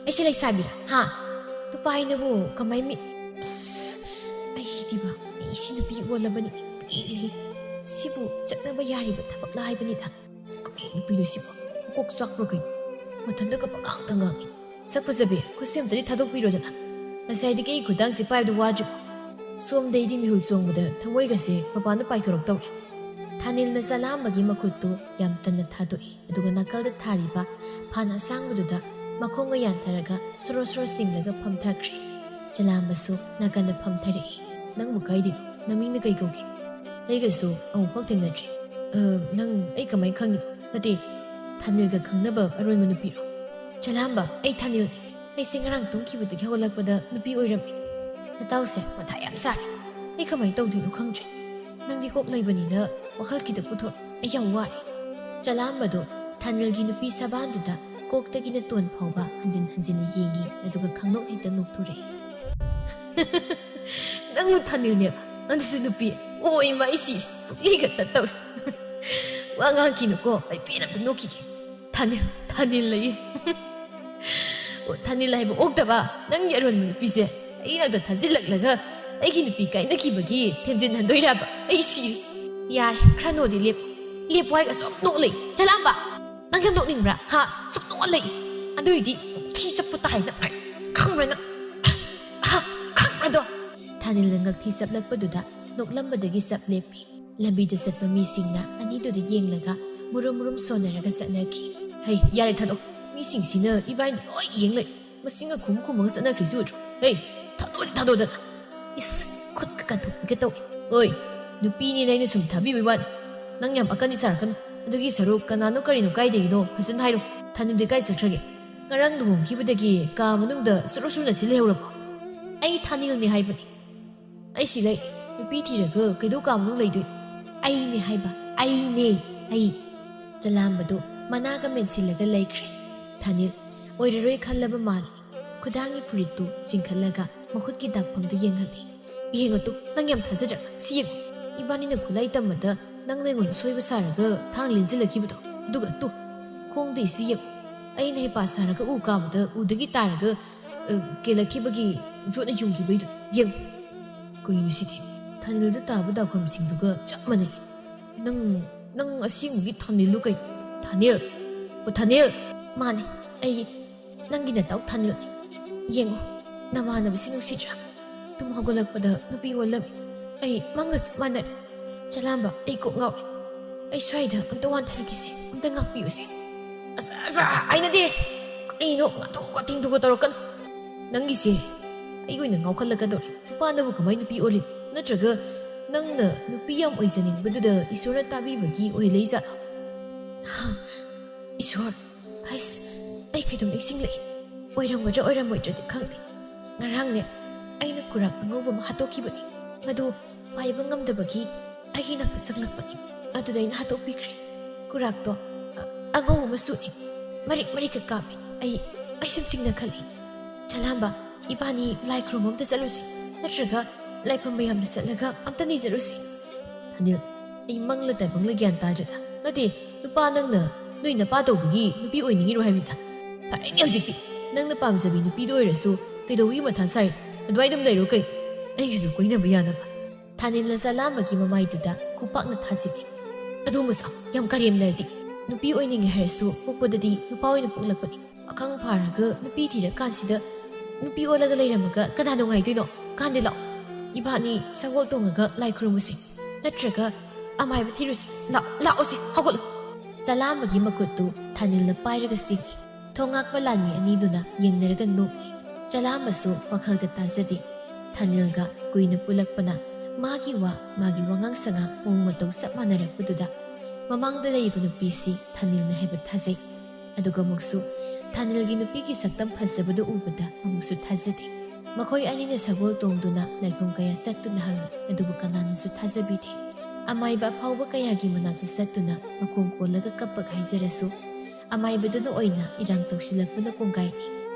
ꯑꯩꯁꯦ ꯂꯩꯁꯥꯕꯤꯔꯥ? ꯍꯥ? ꯄꯥꯏꯅꯕꯨ ꯀꯃꯥꯏ ꯃꯤ-, ꯑꯁ, ꯑꯩꯗꯤꯕ, ꯑꯩ ꯁꯤ ꯅꯨꯄꯤ ꯑꯣꯜꯂꯕꯅꯤ, ꯄꯦꯜꯂꯦ꯫ ꯁꯤꯕꯨ ꯆꯠꯅꯕ ꯌꯥꯔꯤꯕ ꯊꯕꯛꯂ ꯍꯥꯏꯕꯅꯤꯗ꯫ ꯀꯔꯤ ꯅꯨꯄꯤꯅꯣ ꯁꯤꯕꯣ? ꯀꯣꯛ ꯆꯥꯛꯄ꯭ꯔꯥ ꯀꯩꯅꯣ? ꯃꯊꯟꯇꯒ ꯄꯉꯥꯡꯗ ꯉꯥꯡꯉꯤ꯫ ꯁꯛ ꯐꯖꯕꯤ, ꯈꯨꯠꯁꯦ ꯑꯝꯇꯗꯤ ꯊꯥꯗꯣꯛꯄꯤꯔꯣꯗꯅ꯫ ꯉꯁꯥꯏꯗꯒꯤ ꯑꯩ ꯈꯨꯗꯥꯡꯁꯦ ꯄꯥꯏꯕꯗ ꯋꯥꯗ꯭ꯔꯤꯕꯣ? ꯁꯣꯝꯗ ꯑꯩꯗꯤ ꯃꯤꯍꯨꯜ ꯆꯣꯡꯕꯗ ꯊꯃꯣꯏꯒꯁꯦ ꯃꯄꯥꯟꯗ ꯄꯥꯏꯊꯣꯔꯛꯇꯧꯔꯦ꯫ ꯊꯥꯅꯤꯜꯅ ꯆꯂꯥꯝꯕꯒꯤ ꯃꯈꯨꯠꯇꯨ ꯌꯥꯝ ꯇꯟꯅ ꯊꯥꯗꯣꯛꯏ, ꯑꯗꯨꯒ ꯅꯥꯀꯜꯗ ꯊꯥꯔꯤꯕ ꯐꯥꯟ ꯑꯁꯥꯡꯕꯗꯨꯗ ꯃꯈꯣꯡꯒ ꯌꯥꯟꯊꯔꯒ ꯁꯣꯔꯣ ꯁꯣꯔꯣ ꯆꯤꯡꯂꯒ ꯐꯝꯊꯈ꯭ꯔꯦ꯫ ꯆꯂꯥꯝꯕꯁꯨ ꯅꯥꯀꯟꯗ ꯐꯝꯊꯔꯛꯏ꯫ "ꯅꯪꯕꯨ ꯀꯥꯏꯗꯩꯅꯣ? ꯅꯃꯤꯡꯅ ꯀꯩ ꯀꯧꯒꯦ? ꯑꯩꯒꯁꯨ ꯑꯃꯨꯛꯐꯥꯎ ꯊꯦꯡꯅꯗ꯭ꯔꯤ꯫ ꯑ, ꯅꯪ ꯑꯩ ꯀꯃꯥꯏ ꯈꯪꯉꯤꯅꯣ? ꯅꯠꯇꯦ, ꯊꯥꯅꯤꯜꯒ ꯈꯪꯅꯕ ꯑꯔꯣꯟꯕ ꯅꯨꯄꯤꯔꯣ?" "ꯆꯂꯥꯝꯕ, ꯑꯩ ꯊꯥꯅꯤꯜꯅꯤ꯫ ꯑꯩꯁꯦ ꯉꯔꯥꯡ ꯇꯨꯝꯈꯤꯕꯗꯒꯤ ꯍꯧꯒꯠꯂꯛꯄꯗ ꯅꯨꯄꯤ ꯑꯣꯏꯔꯝꯃꯤ꯫ ꯅꯇꯥꯎꯁꯦ ꯃꯊꯥ ꯌꯥꯝ ꯁꯥꯔꯦ꯫ ꯑꯩ ꯀꯃꯥꯏ ꯇꯧꯗꯣꯏꯅꯣ ꯈꯪꯗ꯭ꯔꯦ꯫ ꯅꯪꯗꯤ ꯀꯣꯛ ꯂꯩꯕꯅꯤꯅ ꯋꯥꯈꯜ ꯈꯤꯇ ꯄꯨꯊꯣꯔꯛꯑꯣ꯫ ꯑꯩ ꯌꯥꯝ ꯋꯥꯔꯦ꯫" ꯆꯂꯥꯝꯕꯗꯣ ꯊꯥꯅꯤꯜꯒꯤ ꯅꯨꯄꯤ ꯁꯕꯥꯟꯗꯨꯗ ꯀꯣꯛꯇꯒꯤꯅ ꯇꯣꯟ ꯐꯥꯎꯕ ꯍꯟꯖꯤꯟ ꯍꯟꯖꯤꯟꯅ ꯌꯦꯡꯉꯤ, ꯑꯗꯨꯒ ꯈꯪꯅꯣꯛ ꯍꯦꯛꯇ ꯅꯣꯛꯊꯣꯔꯛꯏ꯫ "ꯅꯪꯕꯨ ꯊꯥꯅꯤꯜꯅꯦꯕ? ꯑꯗꯨꯁꯨ ꯅꯨꯄꯤ? ꯑꯣ ꯏꯃꯥ, ꯑꯩ ꯁꯤꯔꯦ꯫ ꯄꯨꯛꯂꯤꯒ ꯇꯠꯇꯧꯔꯦ꯫ ꯋꯥ ꯉꯥꯡꯈꯤꯅꯨꯀꯣ, ꯑꯩ ꯄꯦꯟ ꯑꯝꯇ ꯅꯣꯛꯈꯤꯒꯦ꯫ ꯊꯥꯅꯤꯜ, ꯊꯥꯅꯤꯜ ꯑꯌꯦ꯫ ꯑꯣ, ꯊꯥꯅꯤꯜ ꯍꯥꯏꯕ ꯑꯣꯛꯇꯕ, ꯅꯪꯒꯤ ꯑꯔꯣꯟꯕ ꯅꯨꯄꯤꯁꯦ ꯑꯩ ꯅꯥꯛꯇ ꯊꯥꯖꯤꯜꯂꯛꯂꯒ ꯑꯩꯒꯤ ꯅꯨꯄꯤ ꯀꯥꯏꯅꯈꯤꯕꯒꯤ ꯊꯦꯝꯖꯤꯟ ꯍꯟꯗꯣꯏꯔꯕ? ꯑꯩ ꯁꯤꯔꯦ꯫" "ꯌꯥꯔꯦ, ꯈꯔ ꯅꯣꯛꯑꯗꯤ ꯂꯦꯞꯄꯣ꯫ ꯂꯦꯞꯄꯣ ꯍꯥꯏꯒ ꯁꯨꯝ ꯅꯣꯛ ꯂꯩ꯫ ꯆꯂꯥꯝꯕ, ꯅꯪ ꯌꯥꯝ ꯅꯣꯛꯅꯤꯡꯕ꯭ꯔꯥ? ꯍꯥ? ꯁꯨꯝ ꯅꯣꯛꯑ ꯂꯩ꯫ ꯑꯗꯨꯏꯗꯤ ꯊꯤ ꯆꯠꯄ ꯇꯥꯔꯦ ꯅꯪ꯫ ꯈꯪꯕ꯭ꯔꯥ ꯅꯪ? ꯍꯥ? ꯈꯪꯕ꯭ꯔꯥꯗꯣ?" ꯊꯥꯅꯤꯜꯅ ꯉꯛꯊꯤ ꯆꯞꯂꯛꯄꯗꯨꯗ ꯅꯣꯛꯂꯝꯕꯗꯒꯤ ꯆꯞ ꯂꯦꯞꯄꯤ꯫ ꯂꯝꯕꯤꯗ ꯆꯠꯄ ꯃꯤꯁꯤꯡꯅ ꯑꯅꯤꯗꯨꯗ ꯌꯦꯡꯂꯒ ꯃꯨꯔꯨꯝ ꯃꯨꯔꯨꯝ ꯁꯣꯟꯅꯔꯒ ꯆꯠꯅꯈꯤ꯫ "ꯍꯩ, ꯌꯥꯔꯦ, ꯊꯥꯗꯣꯛ꯫ ꯃꯤꯁꯤꯡꯁꯤꯅ ꯏꯕꯥꯅꯤꯗ ꯂꯣꯏ ꯌꯦꯡ ꯂꯩ꯫ ꯃꯁꯤꯡꯒ ꯈꯨꯝ ꯈꯨꯝꯃꯒ ꯆꯠꯅꯈ꯭ꯔꯤꯁꯤ ꯎꯗ꯭ꯔꯣ? ꯍꯩ, ꯊꯥꯗꯣꯛꯑꯣ, ꯊꯥꯗꯣꯛꯑꯣꯗꯅ꯫ ꯏꯁ, ꯈꯨꯠꯀ ꯀꯟꯊꯣꯛꯄꯤꯒꯦ ꯇꯧꯏ꯫ ꯑꯣꯏ, ꯅꯨꯄꯤꯅꯦꯅ ꯑꯩꯅ ꯁꯨꯝ ꯊꯥꯕꯤꯕꯩ ꯋꯥꯅꯤ꯫ ꯅꯪ ꯌꯥꯝ ꯑꯀꯟꯗꯤ ꯁꯥꯔꯛꯀꯅꯨ꯫ ꯑꯗꯨꯒꯤ ꯁꯔꯨꯛ ꯀꯅꯥꯅꯣ ꯀꯔꯤꯅꯣ ꯀꯥꯏꯗꯒꯤꯅꯣ ꯐꯖꯅ ꯍꯥꯏꯔꯣ꯫ ꯊꯥꯅꯤꯜꯗꯤ ꯀꯥꯏ ꯆꯠꯈ꯭ꯔꯒꯦ? ꯉꯔꯥꯡ ꯂꯨꯍꯣꯡꯈꯤꯕꯗꯒꯤ ꯀꯥ ꯃꯅꯨꯡꯗ ꯁꯨꯔꯨ ꯁꯨꯔꯨ ꯅꯥꯟꯁꯤꯜ ꯂꯩꯍꯧꯔꯕꯣ?" "ꯑꯩ ꯊꯥꯅꯤꯜꯅꯦ ꯍꯥꯏꯕꯅꯤ꯫ ꯑꯩ ꯁꯤ ꯂꯩ꯫ ꯅꯨꯄꯤ ꯊꯤꯔꯒ ꯀꯩꯗꯧ ꯀꯥ ꯃꯅꯨꯡ ꯂꯩꯗꯣꯏꯅꯣ?" "ꯑꯩꯅꯦ ꯍꯥꯏꯕ, ꯑꯩꯅꯦ, ꯑꯩ꯫" ꯆꯂꯥꯝꯕꯗꯨ ꯃꯅꯥꯒ ꯃꯦꯟꯁꯤꯜꯂꯒ ꯂꯩꯈ꯭ꯔꯦ꯫ ꯊꯥꯅꯤꯜ ꯑꯣꯏꯔꯔꯣꯏ ꯈꯜꯂꯕ ꯃꯥꯜꯂꯤ꯫ ꯈꯨꯗꯥꯡꯒꯤ ꯐꯨꯔꯤꯠꯇꯨ ꯆꯤꯡꯈꯠꯂꯒ ꯃꯈꯨꯠꯀꯤ ꯗꯥꯛꯐꯝꯗꯨ ꯌꯦꯡꯍꯜꯂꯤ꯫ "ꯌꯦꯡꯉꯨ ꯇꯨ, ꯅꯪ ꯌꯥꯝ ꯊꯥꯖꯗ꯭ꯔꯥ? ꯁꯤ ꯌꯦꯡꯉꯨ꯫ ꯏꯕꯥꯅꯤꯅ ꯈꯨꯠꯂꯥꯏ ꯇꯝꯕꯗ ꯅꯪꯅ ꯑꯩꯉꯣꯟꯗ ꯁꯣꯏꯕ ꯁꯥꯔꯒ ꯊꯥꯡ ꯂꯦꯟꯁꯤꯜꯂꯛꯈꯤꯕꯗꯣ꯫ ꯑꯗꯨꯒ ꯇꯨ, ꯈꯣꯡꯗ ꯏꯁꯨ ꯌꯦꯡꯉꯨ꯫ ꯑꯩꯅ ꯍꯩꯄꯥ ꯁꯥꯔꯒ ꯎ ꯀꯥꯕꯗ ꯎꯗꯒꯤ ꯇꯥꯔꯒ ꯑ, ꯀꯦꯜꯂꯛꯈꯤꯕꯒꯤ ꯌꯣꯠꯅ ꯌꯨꯡꯈꯤꯕꯩꯗꯣ ꯌꯦꯡꯉꯨ꯫ ꯀꯩꯅꯣ ꯁꯤꯗꯤ? ꯊꯥꯅꯤꯜꯗ ꯇꯥꯕ ꯗꯥꯛꯐꯝꯁꯤꯡꯗꯨꯒ ꯆꯞ ꯃꯥꯟꯅꯩ꯫ ꯅꯪ, ꯅꯪ ꯑꯁꯦꯡꯕꯒꯤ ꯊꯥꯅꯤꯜꯂꯨ ꯀꯩꯅꯣ? ꯊꯥꯅꯤꯜ? ꯑꯣ, ꯊꯥꯅꯤꯜ? ꯃꯥꯅꯦ, ꯑꯩ ꯅꯪꯒꯤ ꯅꯇꯥꯎ ꯊꯥꯅꯤꯜꯅꯦ꯫ ꯌꯦꯡꯉꯣ, ꯅꯃꯥꯟꯅꯕꯁꯤ ꯅꯨꯡꯁꯤꯗ꯭ꯔꯥ? ꯇꯨꯝ ꯍꯧꯒꯠꯂꯛꯄꯗ ꯅꯨꯄꯤ ꯑꯣꯜꯂꯝꯃꯤ꯫ ꯑꯩ ꯃꯪꯒ ꯆꯞ ꯃꯥꯟꯅꯔꯦ꯫ ꯆꯂꯥꯝꯕ, ꯑꯩ ꯀꯣꯛ ꯉꯥꯎꯔꯦ꯫ ꯑꯩ ꯁ꯭ꯋꯥꯏꯗ ꯑꯝꯇ ꯋꯥꯟꯊꯔꯒꯦꯁꯦ, ꯑꯝꯇ ꯉꯥꯛꯄꯤꯌꯨꯁꯦ꯫ ꯑꯁ, ꯑꯁ, ꯍꯩꯅꯗꯦ꯫ ꯀꯔꯤꯅꯣ ꯉꯥꯊꯣꯛ ꯉꯥꯊꯤꯡꯗꯨꯒ ꯇꯧꯔꯛꯀꯅꯨ꯫ ꯅꯪꯒꯤꯁꯦ ꯑꯩꯒꯤ ꯑꯣꯏꯅ ꯉꯥꯎꯈꯠꯂꯛꯀꯗꯧꯔꯦ꯫ ꯅꯨꯄꯥꯅꯕꯨ ꯀꯃꯥꯏ ꯅꯨꯄꯤ ꯑꯣꯜꯂꯤ? ꯅꯠꯇ꯭ꯔꯒ ꯅꯪꯅ ꯅꯨꯄꯤ ꯌꯥꯝ ꯑꯣꯏꯖꯅꯤꯡꯕꯗꯨꯗ ꯏꯁꯣꯔꯅ ꯇꯥꯕꯤꯕꯒꯤ ꯑꯣꯏ ꯂꯩꯖꯥꯠꯂꯣ? ꯍꯥ, ꯏꯁꯣꯔ, ꯍꯩꯁ, ꯑꯩ ꯀꯩꯅꯣꯝ ꯅꯤꯡꯁꯤꯡꯂꯛꯏ꯫ ꯑꯣꯏꯔꯝꯒꯗ꯭ꯔꯥ ꯑꯣꯏꯔꯝꯃꯣꯏꯗ꯭ꯔꯗꯤ ꯈꯪꯗꯦ꯫ ꯉꯔꯥꯡꯅꯦ, ꯑꯩꯅ ꯀꯨꯔꯥꯛ ꯑꯉꯧꯕ ꯑꯃ ꯍꯥꯠꯇꯣꯛꯈꯤꯕꯅꯤ꯫ ꯃꯗꯨ ꯄꯥꯏꯕ ꯉꯝꯗꯕꯒꯤ ꯑꯩꯒꯤ ꯅꯥꯛꯇ ꯆꯪꯂꯛꯄꯅꯤ꯫ ꯑꯗꯨꯗ ꯑꯩꯅ ꯍꯥꯠꯇꯣꯛꯄꯤꯈ꯭ꯔꯦ꯫ ꯀꯨꯔꯥꯛꯇꯣ, ꯑ, ꯑꯉꯧꯕ ꯃꯆꯨꯅꯤ꯫ ꯃꯔꯤꯛ ꯃꯔꯤꯛꯀ ꯀꯥꯞꯄꯤ꯫ ꯑꯩ, ꯑꯩ ꯁꯨꯝ ꯆꯤꯡꯅꯈꯠꯂꯤ꯫ ꯆꯂꯥꯝꯕ, ꯏꯕꯥꯅꯤ ꯂꯥꯏ ꯈꯨꯔꯨꯝꯕ ꯑꯝꯇ ꯆꯠꯂꯨꯁꯤ꯫ ꯅꯠꯇ꯭ꯔꯒ ꯂꯥꯏꯐꯝ ꯃꯌꯥꯝꯗ ꯆꯠꯂꯒ ꯑꯝꯇ ꯅꯤꯖꯔꯨꯁꯤ꯫ ꯑꯅꯤꯜ, ꯑꯩ ꯃꯪꯂ ꯇꯥꯏꯕꯪꯂ ꯒ꯭ꯌꯥꯟ ꯇꯥꯗ꯭ꯔꯦꯗ꯫ ꯅꯠꯇꯦ, ꯅꯨꯄꯥ ꯅꯪꯅ ꯅꯣꯏ ꯅꯄꯥ ꯇꯧꯕꯒꯤ ꯅꯨꯄꯤ ꯑꯣꯏꯅꯤꯡꯉꯤꯔꯣ ꯍꯥꯏꯕꯅꯤꯗ꯫ ꯐꯔꯦꯅꯦ ꯍꯧꯖꯤꯛꯇꯤ꯫ ꯅꯪꯅ ꯄꯥꯝꯖꯕꯤ ꯅꯨꯄꯤꯗꯣ ꯑꯣꯏꯔꯁꯨ ꯀꯩꯗꯧꯕꯒꯤ ꯃꯊꯥ ꯁꯥꯔꯤ? ꯑꯗꯨꯃꯥꯏ ꯑꯗꯨꯝ ꯂꯩꯔꯣ ꯀꯩ? ꯑꯩꯒꯤꯁꯨ ꯀꯣꯏꯅꯕ ꯌꯥꯅꯕ꯫ ꯊꯥꯅꯤꯜꯅ ꯆꯂꯥꯝꯕꯒꯤ ꯃꯃꯥꯏꯗꯨꯗ ꯈꯨꯄꯥꯛꯅ ꯊꯥꯖꯤꯜꯂꯤ꯫ ꯑꯗꯨ ꯃꯁꯥ ꯌꯥꯝ ꯀꯔꯦꯝꯅꯔꯗꯤ꯫ ꯅꯨꯄꯤ ꯑꯣꯏꯅꯤꯡꯉꯦ ꯍꯥꯏꯔꯁꯨ ꯄꯣꯛꯄꯗꯗꯤ ꯅꯨꯄꯥ ꯑꯣꯏꯅ ꯄꯣꯛꯂꯛꯄꯅꯤ꯫ ꯄꯥꯈꯪ ꯐꯥꯔꯒ ꯅꯨꯄꯤ ꯊꯤꯔꯀꯥꯟꯁꯤꯗ ꯅꯨꯄꯤ ꯑꯣꯜꯂꯒ ꯂꯩꯔꯝꯃꯒ ꯀꯅꯥ ꯅꯨꯡꯉꯥꯏꯗꯣꯏꯅꯣ? ꯀꯥꯟꯗꯦ ꯂꯥꯛꯑꯣ꯫ ꯏꯕꯥꯅꯤ ꯁꯒꯣꯜ ꯇꯣꯡꯉꯒ ꯂꯥꯏ ꯈꯨꯔꯨꯝꯃꯨꯁꯤ꯫ ꯅꯠꯇ꯭ꯔꯒ ꯑꯃꯥꯏꯕ ꯊꯤꯔꯨꯁꯤ꯫ ꯂꯥꯛꯑꯣ, ꯂꯥꯛꯑꯣꯁꯤ, ꯍꯧꯒꯠꯂꯣ꯫ ꯆꯂꯥꯝꯕꯒꯤ ꯃꯈꯨꯠꯇꯨ ꯊꯥꯅꯤꯜꯅ ꯄꯥꯏꯔꯒ ꯆꯤꯡꯏ꯫ ꯊꯣꯡꯉꯥꯛꯄ ꯂꯥꯟꯃꯤ ꯑꯅꯤꯗꯨꯅ ꯌꯦꯡꯅꯔꯒ ꯅꯣꯛꯂꯤ꯫ ꯆꯂꯥꯝꯕꯁꯨ ꯋꯥꯈꯜꯒ ꯇꯥꯖꯗꯦ꯫ ꯊꯥꯅꯤꯜꯒ ꯀꯨꯏꯅ ꯄꯨꯜꯂꯛꯄꯅ ꯃꯥꯒꯤ ꯋꯥ, ꯃꯥꯒꯤ ꯋꯥꯉꯥꯡ ꯁꯉꯥꯡ, ꯃꯑꯣꯡ ꯃꯇꯧ ꯆꯞ ꯃꯥꯟꯅꯔꯛꯄꯗꯨꯗ ꯃꯃꯥꯡꯗ ꯂꯩꯔꯤꯕ ꯅꯨꯄꯤꯁꯤ ꯊꯥꯅꯤꯜꯅ ꯍꯥꯏꯕ ꯊꯥꯖꯩ꯫ ꯑꯗꯨꯒ ꯑꯃꯨꯛꯁꯨ ꯊꯥꯅꯤꯜꯒꯤ ꯅꯨꯄꯤꯒꯤ ꯁꯛꯇꯝ ꯐꯖꯕꯗꯨ ꯎꯕꯗ ꯑꯃꯨꯛꯁꯨ ꯊꯥꯖꯗꯦ꯫ ꯃꯈꯣꯏ ꯑꯅꯤꯅ ꯁꯒꯣꯜ ꯇꯣꯡꯗꯨꯅ ꯂꯥꯏꯐꯝ ꯀꯌꯥ ꯆꯠꯇꯨꯅ ꯍꯜꯂꯤ, ꯑꯗꯨꯕꯨ ꯀꯅꯥꯅꯁꯨ ꯊꯥꯖꯕꯤꯗꯦ꯫ ꯑꯃꯥꯏꯕ ꯑꯐꯥꯎꯕ ꯀꯌꯥꯒꯤ ꯃꯅꯥꯛꯇ ꯆꯠꯇꯨꯅ ꯃꯈꯣꯡ ꯀꯣꯜꯂꯒ ꯀꯞꯄꯒ ꯍꯥꯏꯖꯔꯁꯨ, ꯑꯃꯥꯏꯕꯗꯨꯅ ꯑꯣꯏꯅ ꯏꯔꯥꯡ ꯇꯧꯁꯤꯜꯂꯛꯄꯅ ꯀꯣꯡꯒꯥꯏꯅꯤ꯫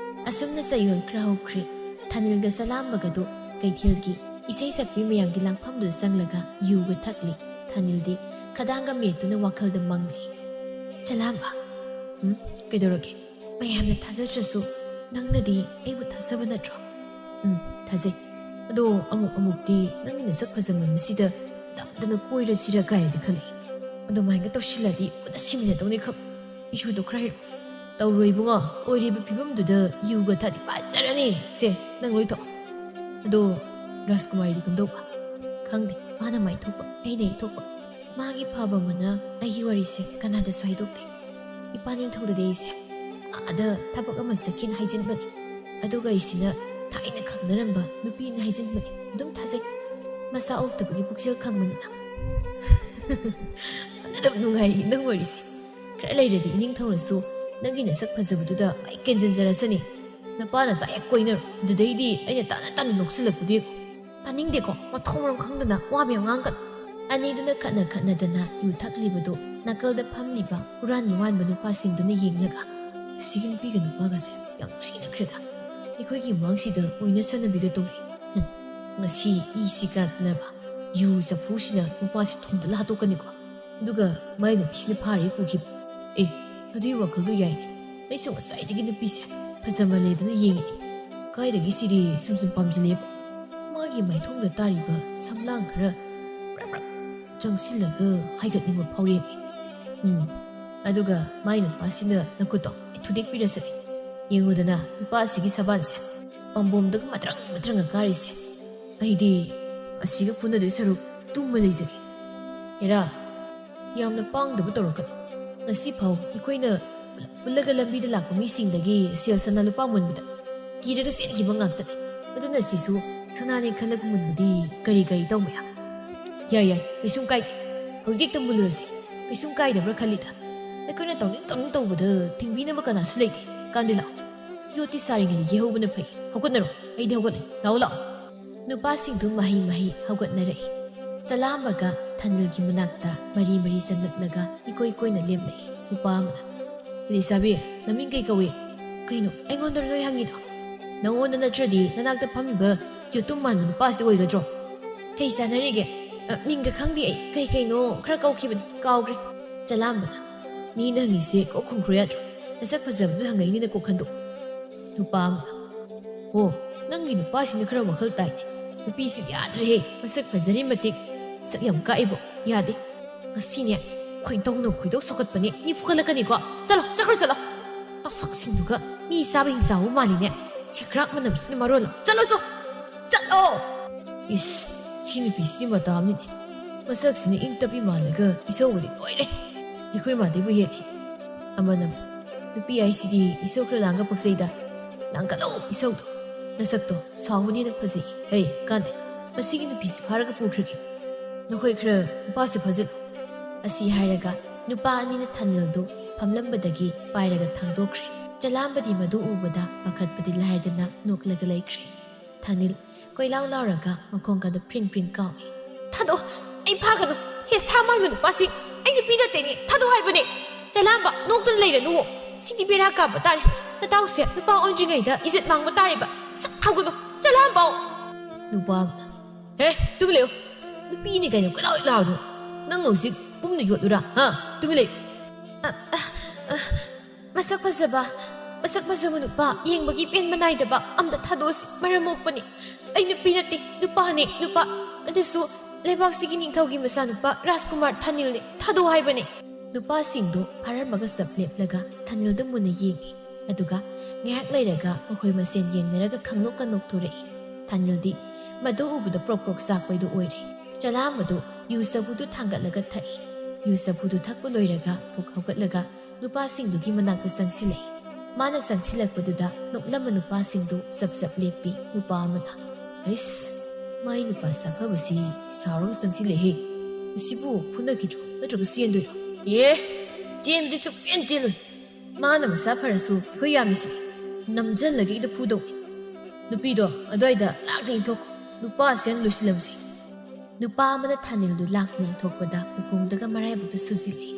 ꯑꯁꯨꯝꯅ ꯆꯌꯣꯜ ꯈꯔ ꯍꯧꯈ꯭ꯔꯦ꯫ ꯊꯥꯅꯤꯜꯒ ꯆꯂꯥꯝꯕꯒꯗꯨ ꯀꯩꯊꯦꯜꯒꯤ ꯏꯁꯩ ꯁꯛꯄꯤ ꯃꯌꯥꯝꯒꯤ ꯂꯥꯡꯐꯝꯗꯨꯗ ꯆꯪꯂꯒ ꯌꯨꯒ ꯊꯛꯂꯤ꯫ ꯊꯥꯅꯤꯜꯗꯤ ꯈꯗꯥꯡꯒ ꯃꯦꯠꯇꯨꯅ ꯋꯥꯈꯜꯗ ꯃꯪꯂꯤ꯫ "ꯆꯂꯥꯝꯕ, ꯎꯝ, ꯀꯩꯗꯧꯔꯒꯦ? ꯃꯌꯥꯝꯅ ꯊꯥꯖꯗ꯭ꯔꯁꯨ ꯅꯪꯅꯗꯤ ꯑꯩꯕꯨ ꯊꯥꯖꯕ ꯅꯠꯇ꯭ꯔꯣ? ꯎꯝ, ꯊꯥꯖꯩ꯫ ꯑꯗꯣ ꯑꯃꯨꯛ ꯑꯃꯨꯛꯇꯤ ꯅꯪꯒꯤ ꯅꯁꯛ ꯐꯖꯃꯟꯕꯁꯤꯗ ꯇꯝꯗꯅ ꯀꯣꯏꯔꯁꯤꯔ ꯀꯥꯏꯗꯤ ꯈꯜꯂꯤ꯫ ꯑꯗꯨꯃꯥꯏꯅ ꯇꯧꯁꯤꯜꯂꯗꯤ ꯄꯨꯟꯅ ꯁꯤꯃꯤꯟꯅꯗꯧꯅꯤ ꯈꯛ꯫ ꯏꯁꯨꯗꯣ ꯈꯔ ꯍꯩꯔꯛꯑꯣ꯫ ꯇꯧꯔꯣꯏ ꯏꯕꯨꯡꯉꯣ, ꯑꯣꯏꯔꯤꯕ ꯐꯤꯕꯝꯗꯨꯗ ꯌꯨꯒ ꯊꯛꯑꯗꯤ ꯐꯖꯔꯅꯤ꯫ ꯁꯦ, ꯅꯪ ꯂꯣꯏ ꯊꯛꯑꯣ꯫ ꯑꯗꯣ ꯔꯥꯖꯀꯨꯃꯥꯔꯤꯗꯤ ꯀꯝꯗꯧꯕ? ꯈꯪꯗꯦ, ꯃꯥꯅ ꯃꯥꯏ ꯊꯣꯛꯄ, ꯑꯩꯅ ꯏ ꯊꯣꯛꯄ꯫ ꯃꯥꯒꯤ ꯐꯕ ꯑꯃꯅ ꯑꯩꯒꯤ ꯋꯥꯔꯤꯁꯦ ꯀꯅꯥꯗꯁꯨ ꯍꯥꯏꯗꯣꯛꯇꯦ꯫ ꯏꯄꯥ ꯅꯤꯡꯊꯧꯗꯗꯤ ꯑꯩꯁꯦ ꯑꯥꯗ ꯊꯕꯛ ꯑꯃ ꯆꯠꯈꯤꯅ ꯍꯥꯏꯖꯤꯟꯕꯅꯤ꯫ ꯑꯗꯨꯒ ꯑꯩꯁꯤꯅ ꯊꯥꯏꯅ ꯈꯪꯅꯔꯝꯕ ꯅꯨꯄꯤꯅ ꯍꯥꯏꯖꯤꯟꯕꯅꯤ꯫ ꯑꯗꯨꯝ ꯊꯥꯖꯩ꯫ ꯃꯁꯥ ꯑꯣꯛꯇꯕꯒꯤ ꯄꯨꯛꯆꯦꯜ ꯈꯪꯕꯅꯤꯅ꯫ ꯑꯗꯨꯝ ꯅꯨꯡꯉꯥꯏꯔꯤ ꯅꯪ ꯋꯥꯔꯤꯁꯦ꯫ ꯈꯔ ꯂꯩꯔꯗꯤ ꯏꯅꯤꯡꯊꯧꯅꯁꯨ ꯅꯪꯒꯤ ꯅꯁꯛ ꯐꯖꯕꯗꯨꯗ ꯃꯥꯏ ꯀꯦꯟꯖꯟꯖꯔꯁꯅꯤ꯫ ꯅꯄꯥꯅ ꯆꯥꯛ ꯍꯦꯛ ꯀꯣꯏꯅꯔꯣ꯫ ꯑꯗꯨꯗꯩꯗꯤ ꯑꯩꯅ ꯇꯥꯅ ꯇꯥꯅ ꯅꯣꯛꯁꯤꯜꯂꯛꯄꯗꯨ ꯌꯦꯡꯉꯨ꯫ ꯇꯥꯅꯤꯡꯗꯦꯀꯣ, ꯃꯊꯣꯡ ꯃꯔꯝ ꯈꯪꯗꯅ ꯋꯥ ꯃꯌꯥꯝ ꯉꯥꯡꯒꯅꯨ꯫ ꯑꯅꯤꯗꯨꯅ ꯈꯠꯅ ꯈꯠꯅꯗꯅ ꯌꯨ ꯊꯛꯂꯤꯕꯗꯨ ꯅꯥꯀꯜꯗ ꯐꯝꯂꯤꯕ ꯍꯨꯔꯥꯟꯕ ꯃꯥꯟꯕ ꯅꯨꯄꯥꯁꯤꯡꯗꯨꯅ ꯌꯦꯡꯂꯒ, "ꯁꯤꯒꯤ ꯅꯨꯄꯤꯒ ꯅꯨꯄꯥꯒꯁꯦ ꯌꯥꯝ ꯅꯨꯡꯁꯤꯅꯈ꯭ꯔꯦꯗ꯫ ꯑꯩꯈꯣꯏꯒꯤ ꯃꯥꯡꯁꯤꯗ ꯑꯣꯏꯅ ꯁꯥꯟꯅꯕꯤꯒ ꯇꯧꯔꯤ꯫ ꯍꯨꯝ, ꯉꯁꯤ ꯏꯁꯤ ꯀꯥꯔꯛꯇꯅꯕ ꯌꯨ ꯆꯐꯨꯁꯤꯅ ꯅꯨꯄꯥꯁꯤ ꯊꯣꯝꯗꯠꯂ ꯍꯥꯠꯇꯣꯛꯀꯅꯤꯀꯣ꯫ ꯑꯗꯨꯒ ꯃꯥꯏ ꯅꯨꯄꯤꯁꯤꯅ ꯐꯥꯔꯦ ꯄꯨꯈꯤꯕ꯫ ꯑꯦ, ꯑꯗꯨꯒꯤ ꯋꯥꯈꯜꯗꯣ ꯌꯥꯏꯅꯦ꯫ ꯑꯩꯁꯨ ꯉꯁꯥꯏꯗꯒꯤ ꯅꯨꯄꯤꯁꯦ ꯐꯖꯃꯜꯂꯦꯗꯅ ꯌꯦꯡꯉꯤꯅꯦ꯫ ꯀꯥꯏꯗꯒꯤ ꯁꯤꯗꯤ ꯁꯨꯝ ꯁꯨꯝ ꯄꯥꯝꯁꯤꯜꯂꯦꯕ꯫ ꯃꯥꯒꯤ ꯃꯥꯏꯊꯣꯡꯗ ꯇꯥꯔꯤꯕ ꯁꯝꯂꯥꯡ ꯈꯔ ꯄ꯭ꯔꯞ ꯄ꯭ꯔꯞ ꯆꯪꯁꯤꯜꯂꯒ ꯍꯥꯏꯒꯠꯅꯤꯡꯕ ꯐꯥꯎꯔꯦꯃꯤ꯫ ꯎꯝ, ꯑꯗꯨꯒ ꯃꯥꯏ ꯅꯨꯄꯥꯁꯤꯅ ꯅꯈꯨꯠꯇꯣ ꯊꯨꯗꯦꯛꯄꯤꯔꯁꯅꯤ꯫ ꯌꯦꯡꯉꯨꯗꯅ ꯅꯨꯄꯥ ꯑꯁꯤꯒꯤ ꯁꯕꯥꯟꯁꯦ ꯄꯥꯝꯕꯣꯝꯗꯒ ꯃꯇ꯭ꯔꯪ ꯃꯇ꯭ꯔꯪꯒ ꯀꯥꯔꯤꯁꯦ꯫ ꯑꯩꯗꯤ ꯑꯁꯤꯒ ꯐꯨꯅꯗꯣꯏ ꯁꯔꯨꯛ ꯇꯨꯝꯃ ꯂꯩꯖꯒꯦ꯫ ꯍꯦꯔꯥ, ꯌꯥꯝꯅ ꯄꯥꯡꯗꯕ ꯇꯧꯔꯛꯀꯅꯨ꯫ ꯉꯁꯤ ꯐꯥꯎ ꯑꯩꯈꯣꯏꯅ ꯄꯨꯜꯂꯒ ꯂꯝꯕꯤꯗ ꯂꯥꯛꯄ ꯃꯤꯁꯤꯡꯗꯒꯤ ꯁꯦꯜ ꯁꯅꯥ ꯂꯨꯄꯥ ꯃꯨꯟꯕꯗ ꯀꯤꯔꯒ ꯆꯦꯟꯈꯤꯕ ꯉꯥꯛꯇꯅꯤ꯫ ꯑꯗꯨꯅ ꯁꯤꯁꯨ ꯁꯅꯥꯅꯤ ꯈꯜꯂꯒ ꯃꯨꯟꯕꯗꯤ ꯀꯔꯤ ꯀꯔꯤ ꯇꯧ ꯃꯌꯥꯝ꯫ ꯌꯥꯏ, ꯌꯥꯏ, ꯀꯩꯁꯨꯝ ꯀꯥꯏꯗꯦ꯫ ꯍꯧꯖꯤꯛꯇ ꯃꯨꯜꯂꯨꯔꯁꯤ꯫ ꯀꯩꯁꯨꯝ ꯀꯥꯏꯗꯕ꯭ꯔꯥ ꯈꯜꯂꯤꯗ꯫ ꯑꯩꯈꯣꯏꯅ ꯇꯧꯅꯤꯡ ꯇꯧꯅꯤꯡ ꯇꯧꯕꯗ ꯊꯤꯡꯕꯤꯅꯕ ꯀꯅꯥꯁꯨ ꯂꯩꯇꯦ꯫ ꯀꯥꯟꯗꯤ ꯂꯥꯛꯑꯣ꯫ ꯌꯣꯠꯇꯤ ꯁꯥꯔꯤꯉꯩꯗ ꯌꯩꯍꯧꯕꯅ ꯐꯩ꯫ ꯍꯧꯒꯠꯅꯔꯣ꯫ ꯑꯩꯗꯤ ꯍꯧꯒꯠꯂꯦ꯫ ꯂꯥꯛꯑꯣ, ꯂꯥꯛꯑꯣ꯫ ꯅꯨꯄꯥꯁꯤꯡꯗꯨ ꯃꯍꯩ ꯃꯍꯩ ꯍꯧꯒꯠꯅꯔꯛꯏ꯫ ꯆꯂꯥꯝꯕꯒ ꯊꯅꯨꯔꯒꯤ ꯃꯅꯥꯛꯇ ꯃꯔꯤ ꯃꯔꯤ ꯆꯪꯂꯛꯂꯒ ꯏꯀꯣꯏ ꯀꯣꯏꯅ ꯂꯦꯞꯂꯛꯏ꯫ ꯅꯨꯄꯥ ꯑꯃꯅ, "ꯂꯩꯁꯥꯕꯤ, ꯅꯃꯤꯡ ꯀꯩ ꯀꯧꯏ?" "ꯀꯩꯅꯣ, ꯑꯩꯉꯣꯟꯗ ꯂꯣꯏ ꯍꯪꯉꯤꯗꯣ?" "ꯅꯉꯣꯟꯗ ꯅꯠꯇ꯭ꯔꯗꯤ ꯅꯅꯥꯛꯇ ꯐꯝꯃꯤꯕ ꯌꯦꯇꯨꯝ ꯃꯥꯟꯕ ꯅꯨꯄꯥꯁꯤꯗ ꯑꯣꯏꯒꯗ꯭ꯔꯣ?" "ꯀꯩ ꯆꯥꯟꯅꯔꯤꯒꯦ?" "ꯑ, ꯃꯤꯡꯒ ꯈꯪꯗꯦ ꯑꯩ꯫ ꯀꯩ ꯀꯩꯅꯣ ꯈꯔ ꯀꯧꯈꯤꯕꯅꯤ, ꯀꯥꯎꯈ꯭ꯔꯦ꯫" ꯆꯂꯥꯝꯕꯅ, "ꯃꯤꯅ ꯍꯪꯉꯤꯁꯦ ꯀꯣꯛ ꯈꯨꯝꯈ꯭ꯔꯣ ꯌꯥꯗ꯭ꯔꯣ? ꯅꯁꯛ ꯐꯖꯕꯗꯨ ꯍꯪꯉꯛꯏꯅꯤꯅ ꯀꯣꯛ ꯈꯟꯗꯣꯛ꯫" ꯅꯨꯄꯥ ꯑꯃ, "ꯑꯣ, ꯅꯪꯒꯤ ꯅꯨꯄꯥꯁꯤꯅ ꯈꯔ ꯋꯥꯈꯜ ꯇꯥꯏꯅꯦ꯫ ꯅꯨꯄꯤꯁꯤ ꯌꯥꯗ꯭ꯔꯦꯍꯦ, ꯃꯁꯛ ꯐꯖꯔꯤ ꯃꯇꯤꯛ ꯁꯛ ꯌꯥꯝ ꯀꯥꯛꯏꯕꯣ, ꯌꯥꯗꯦ꯫ ꯉꯁꯤꯅꯦ ꯈꯣꯏꯗꯧꯅ ꯈꯣꯏꯗꯧ ꯁꯧꯒꯠꯄꯅꯦ, ꯃꯤ ꯐꯨꯒꯠꯂꯛꯀꯅꯤꯀꯣ꯫ ꯆꯠꯂꯣ, ꯆꯠꯈ꯭ꯔꯣ, ꯆꯠꯂꯣ꯫ ꯃꯁꯛꯁꯤꯡꯗꯨꯒ ꯃꯤ ꯆꯥꯕ ꯍꯤꯡꯆꯥꯕ ꯃꯥꯜꯂꯤꯅꯦ꯫ ꯁꯦꯈ꯭ꯔꯥꯛ ꯃꯅꯝꯁꯤꯅ ꯃꯔꯣꯜ ꯑꯃ꯫ ꯆꯠꯂꯣ ꯆꯣ, ꯆꯠꯂꯣ꯫ ꯏꯁ, ꯁꯤ ꯅꯨꯄꯤꯁꯤꯗꯤ ꯃꯇꯥ ꯑꯃꯅꯤꯅꯦ꯫ ꯃꯁꯛꯁꯤꯅ ꯏꯪ ꯇꯞꯄꯤ ꯃꯥꯜꯂꯒ ꯏꯁꯧꯒꯗꯤ ꯂꯣꯏꯔꯦ꯫ ꯑꯩꯈꯣꯏ ꯃꯥꯗꯩꯕꯨ ꯍꯦꯜꯂꯤ꯫ ꯑꯃꯅ, ꯅꯨꯄꯤ ꯍꯥꯏꯁꯤꯗꯤ ꯏꯁꯧ ꯈꯔ ꯂꯥꯡꯒ ꯄꯛꯆꯩꯗ꯫ ꯂꯥꯡꯒꯠꯂꯣ ꯏꯁꯧꯗꯣ꯫ ꯅꯁꯛꯇꯣ ꯁꯥꯎꯕꯅ ꯍꯦꯟꯅ ꯐꯖꯩ꯫ ꯍꯩ, ꯀꯥꯟꯅꯩ꯫ ꯃꯁꯤꯒꯤ ꯅꯨꯄꯤꯁꯤ ꯐꯥꯔꯒ ꯄꯨꯈ꯭ꯔꯒꯦ꯫ ꯅꯈꯣꯏ ꯈꯔ ꯅꯨꯄꯥꯁꯤ ꯐꯥꯖꯤꯜꯂꯨ꯫ ꯑꯁꯤ ꯍꯥꯏꯔꯒ ꯅꯨꯄꯥ ꯑꯅꯤꯅ ꯊꯥꯅꯤꯜꯗꯨ ꯐꯝꯂꯝꯕꯗꯒꯤ ꯄꯥꯏꯔꯒ ꯊꯥꯡꯗꯣꯛꯈ꯭ꯔꯦ꯫ ꯆꯂꯥꯝꯕꯗꯤ ꯃꯗꯨ ꯎꯕꯗ ꯄꯥꯈꯠꯄꯗꯤ ꯂꯥꯏꯔꯗꯅ ꯅꯣꯛꯂꯒ ꯂꯩꯈ꯭ꯔꯦ꯫ ꯊꯥꯅꯤꯜ ꯀꯣꯏꯂꯥꯎ ꯂꯥꯎꯔꯒ ꯃꯈꯣꯡꯒꯗꯨ ꯐ꯭ꯔꯤꯡ ꯐ꯭ꯔꯤꯡ ꯀꯥꯎꯏ꯫ "ꯊꯥꯗꯣꯛꯑꯣ, ꯑꯩ ꯐꯥꯒꯅꯨ꯫ ꯍꯦ, ꯁꯥ ꯃꯥꯟꯕ ꯅꯨꯄꯥꯁꯤ, ꯑꯩ ꯅꯨꯄꯤ ꯅꯠꯇꯦꯅꯦ, ꯊꯥꯗꯣꯛꯑꯣ ꯍꯥꯏꯕꯅꯦ꯫ ꯆꯂꯥꯝꯕ, ꯅꯣꯛꯇꯅ ꯂꯩꯔꯅꯨꯋꯣ꯫ ꯁꯤꯗꯤ ꯕꯦꯔꯥ ꯀꯥꯕ ꯇꯥꯔꯦ꯫ ꯅꯇꯥꯎꯁꯦ ꯅꯨꯄꯥ ꯑꯣꯟꯗ꯭ꯔꯤꯉꯩꯗ ꯏꯖꯠ ꯃꯥꯡꯕ ꯇꯥꯔꯦꯕ꯫ ꯁꯛ ꯊꯥꯒꯅꯨ, ꯆꯂꯥꯝꯕ!" ꯅꯨꯄꯥ ꯑꯃꯅ, "ꯍꯦ, ꯇꯨꯃꯤꯟ ꯂꯩꯌꯨ꯫ ꯅꯨꯄꯤꯅꯤ ꯀꯩꯅꯣ ꯀꯣꯏꯂꯥꯎ ꯂꯥꯎꯔꯤꯗꯣ꯫ ꯅꯪ ꯍꯧꯖꯤꯛ ꯄꯨꯝꯅ ꯌꯣꯠꯂꯨꯔꯥ? ꯍꯥ? ꯇꯨꯃꯤꯟ ꯂꯩꯌꯨ꯫" "ꯑ, ꯑ, ꯑ, ꯃꯁꯛ ꯐꯖꯕ, ꯃꯁꯛ ꯐꯖꯕ ꯅꯨꯄꯥ, ꯌꯦꯡꯕꯒꯤ ꯄꯦꯟꯕ ꯅꯥꯏꯗꯕ ꯑꯝꯇ ꯊꯥꯗꯣꯛꯑꯁꯤ, ꯃꯔꯝ ꯃꯣꯛꯄꯅꯤ꯫ ꯑꯩ ꯅꯨꯄꯤ ꯅꯠꯇꯦ, ꯅꯨꯄꯥꯅꯦ, ꯅꯨꯄꯥ꯫ ꯑꯗꯨꯁꯨ ꯂꯩꯕꯥꯛꯁꯤꯒꯤ ꯅꯤꯡꯊꯧꯒꯤ ꯃꯆꯥꯅꯨꯄꯥ ꯔꯥꯖꯀꯨꯃꯥꯔ ꯊꯥꯅꯤꯜꯅꯦ, ꯊꯥꯗꯣꯛꯑꯣ ꯍꯥꯏꯕꯅꯦ꯫" ꯅꯨꯄꯥꯁꯤꯡꯗꯨ ꯐꯥꯔꯝꯃꯒ ꯆꯞ ꯂꯦꯞꯂꯒ ꯊꯥꯅꯤꯜꯗ ꯃꯨꯟꯅ ꯌꯦꯡꯏ꯫ ꯑꯗꯨꯒ ꯉꯥꯏꯍꯥꯛ ꯂꯩꯔꯒ ꯃꯈꯣꯏ ꯃꯁꯦꯟ ꯌꯦꯡꯅꯔꯒ ꯈꯪꯅꯣꯛꯀ ꯅꯣꯛꯊꯣꯔꯛꯏ꯫ ꯊꯥꯅꯤꯜꯗꯤ ꯃꯗꯨ ꯎꯕꯗ ꯄ꯭ꯔꯣꯛ ꯄ꯭ꯔꯣꯛ ꯆꯥꯛꯄꯩꯗꯨ ꯑꯣꯏꯔꯦ꯫ ꯆꯂꯥꯝꯕꯗꯨ ꯌꯨ ꯆꯐꯨꯗꯨ ꯊꯥꯡꯒꯠꯂꯒ ꯊꯛꯏ꯫ ꯌꯨ ꯆꯐꯨꯗꯨ ꯊꯛꯄ ꯂꯣꯏꯔꯒ ꯄꯨꯛ ꯍꯧꯒꯠꯂꯒ ꯅꯨꯄꯥꯁꯤꯡꯗꯨꯒꯤ ꯃꯅꯥꯛꯇ ꯆꯪꯁꯤꯜꯂꯛꯏ꯫ ꯃꯥꯅ ꯆꯪꯁꯤꯜꯂꯛꯄꯗꯨꯗ ꯅꯣꯛꯂꯝꯕ ꯅꯨꯄꯥꯁꯤꯡꯗꯨ ꯆꯞ ꯆꯞ ꯂꯦꯞꯄꯤ꯫ ꯅꯨꯄꯥ ꯑꯃꯅ, "ꯍꯩꯁ, ꯃꯥꯏ ꯅꯨꯄꯥ ꯁꯥꯐꯕꯁꯤ ꯁꯥꯎꯔꯒ ꯆꯪꯁꯤꯜꯂꯛꯏꯍꯦ꯫ ꯃꯁꯤꯕꯨ ꯐꯨꯅꯈꯤꯗ꯭ꯔꯣ, ꯅꯠꯇ꯭ꯔꯒ ꯆꯦꯟꯗꯣꯏꯔꯣ?" "ꯑꯦ, ꯆꯦꯟꯕꯗꯤ ꯁꯨꯛꯆꯦꯟ ꯆꯦꯜꯂꯣꯏ꯫ ꯃꯥꯅ ꯃꯁꯥ ꯐꯔꯁꯨ ꯑꯩꯈꯣꯏ ꯌꯥꯝꯃꯤꯁꯤꯗꯤ꯫ ꯅꯝꯖꯜꯂꯒ ꯍꯦꯛꯇ ꯐꯨꯗꯧꯅꯤ꯫ ꯅꯨꯄꯤꯗꯣ ꯑꯗ꯭ꯋꯥꯏꯗ ꯂꯥꯛꯇ ꯏꯟꯊꯣꯛꯈꯣ꯫ ꯅꯨꯄꯥꯁꯦ ꯍꯥꯟꯅ ꯂꯣꯏꯁꯤꯜꯂꯝꯁꯤ꯫" ꯅꯨꯄꯥ ꯑꯃꯅ ꯊꯥꯅꯤꯜꯗꯨ ꯂꯥꯛꯇꯨꯅ ꯏꯟꯊꯣꯛꯄꯗ ꯎꯈꯣꯡꯗꯒ ꯃꯔꯥꯏꯕꯛꯇ ꯁꯨꯖꯤꯜꯂꯤ꯫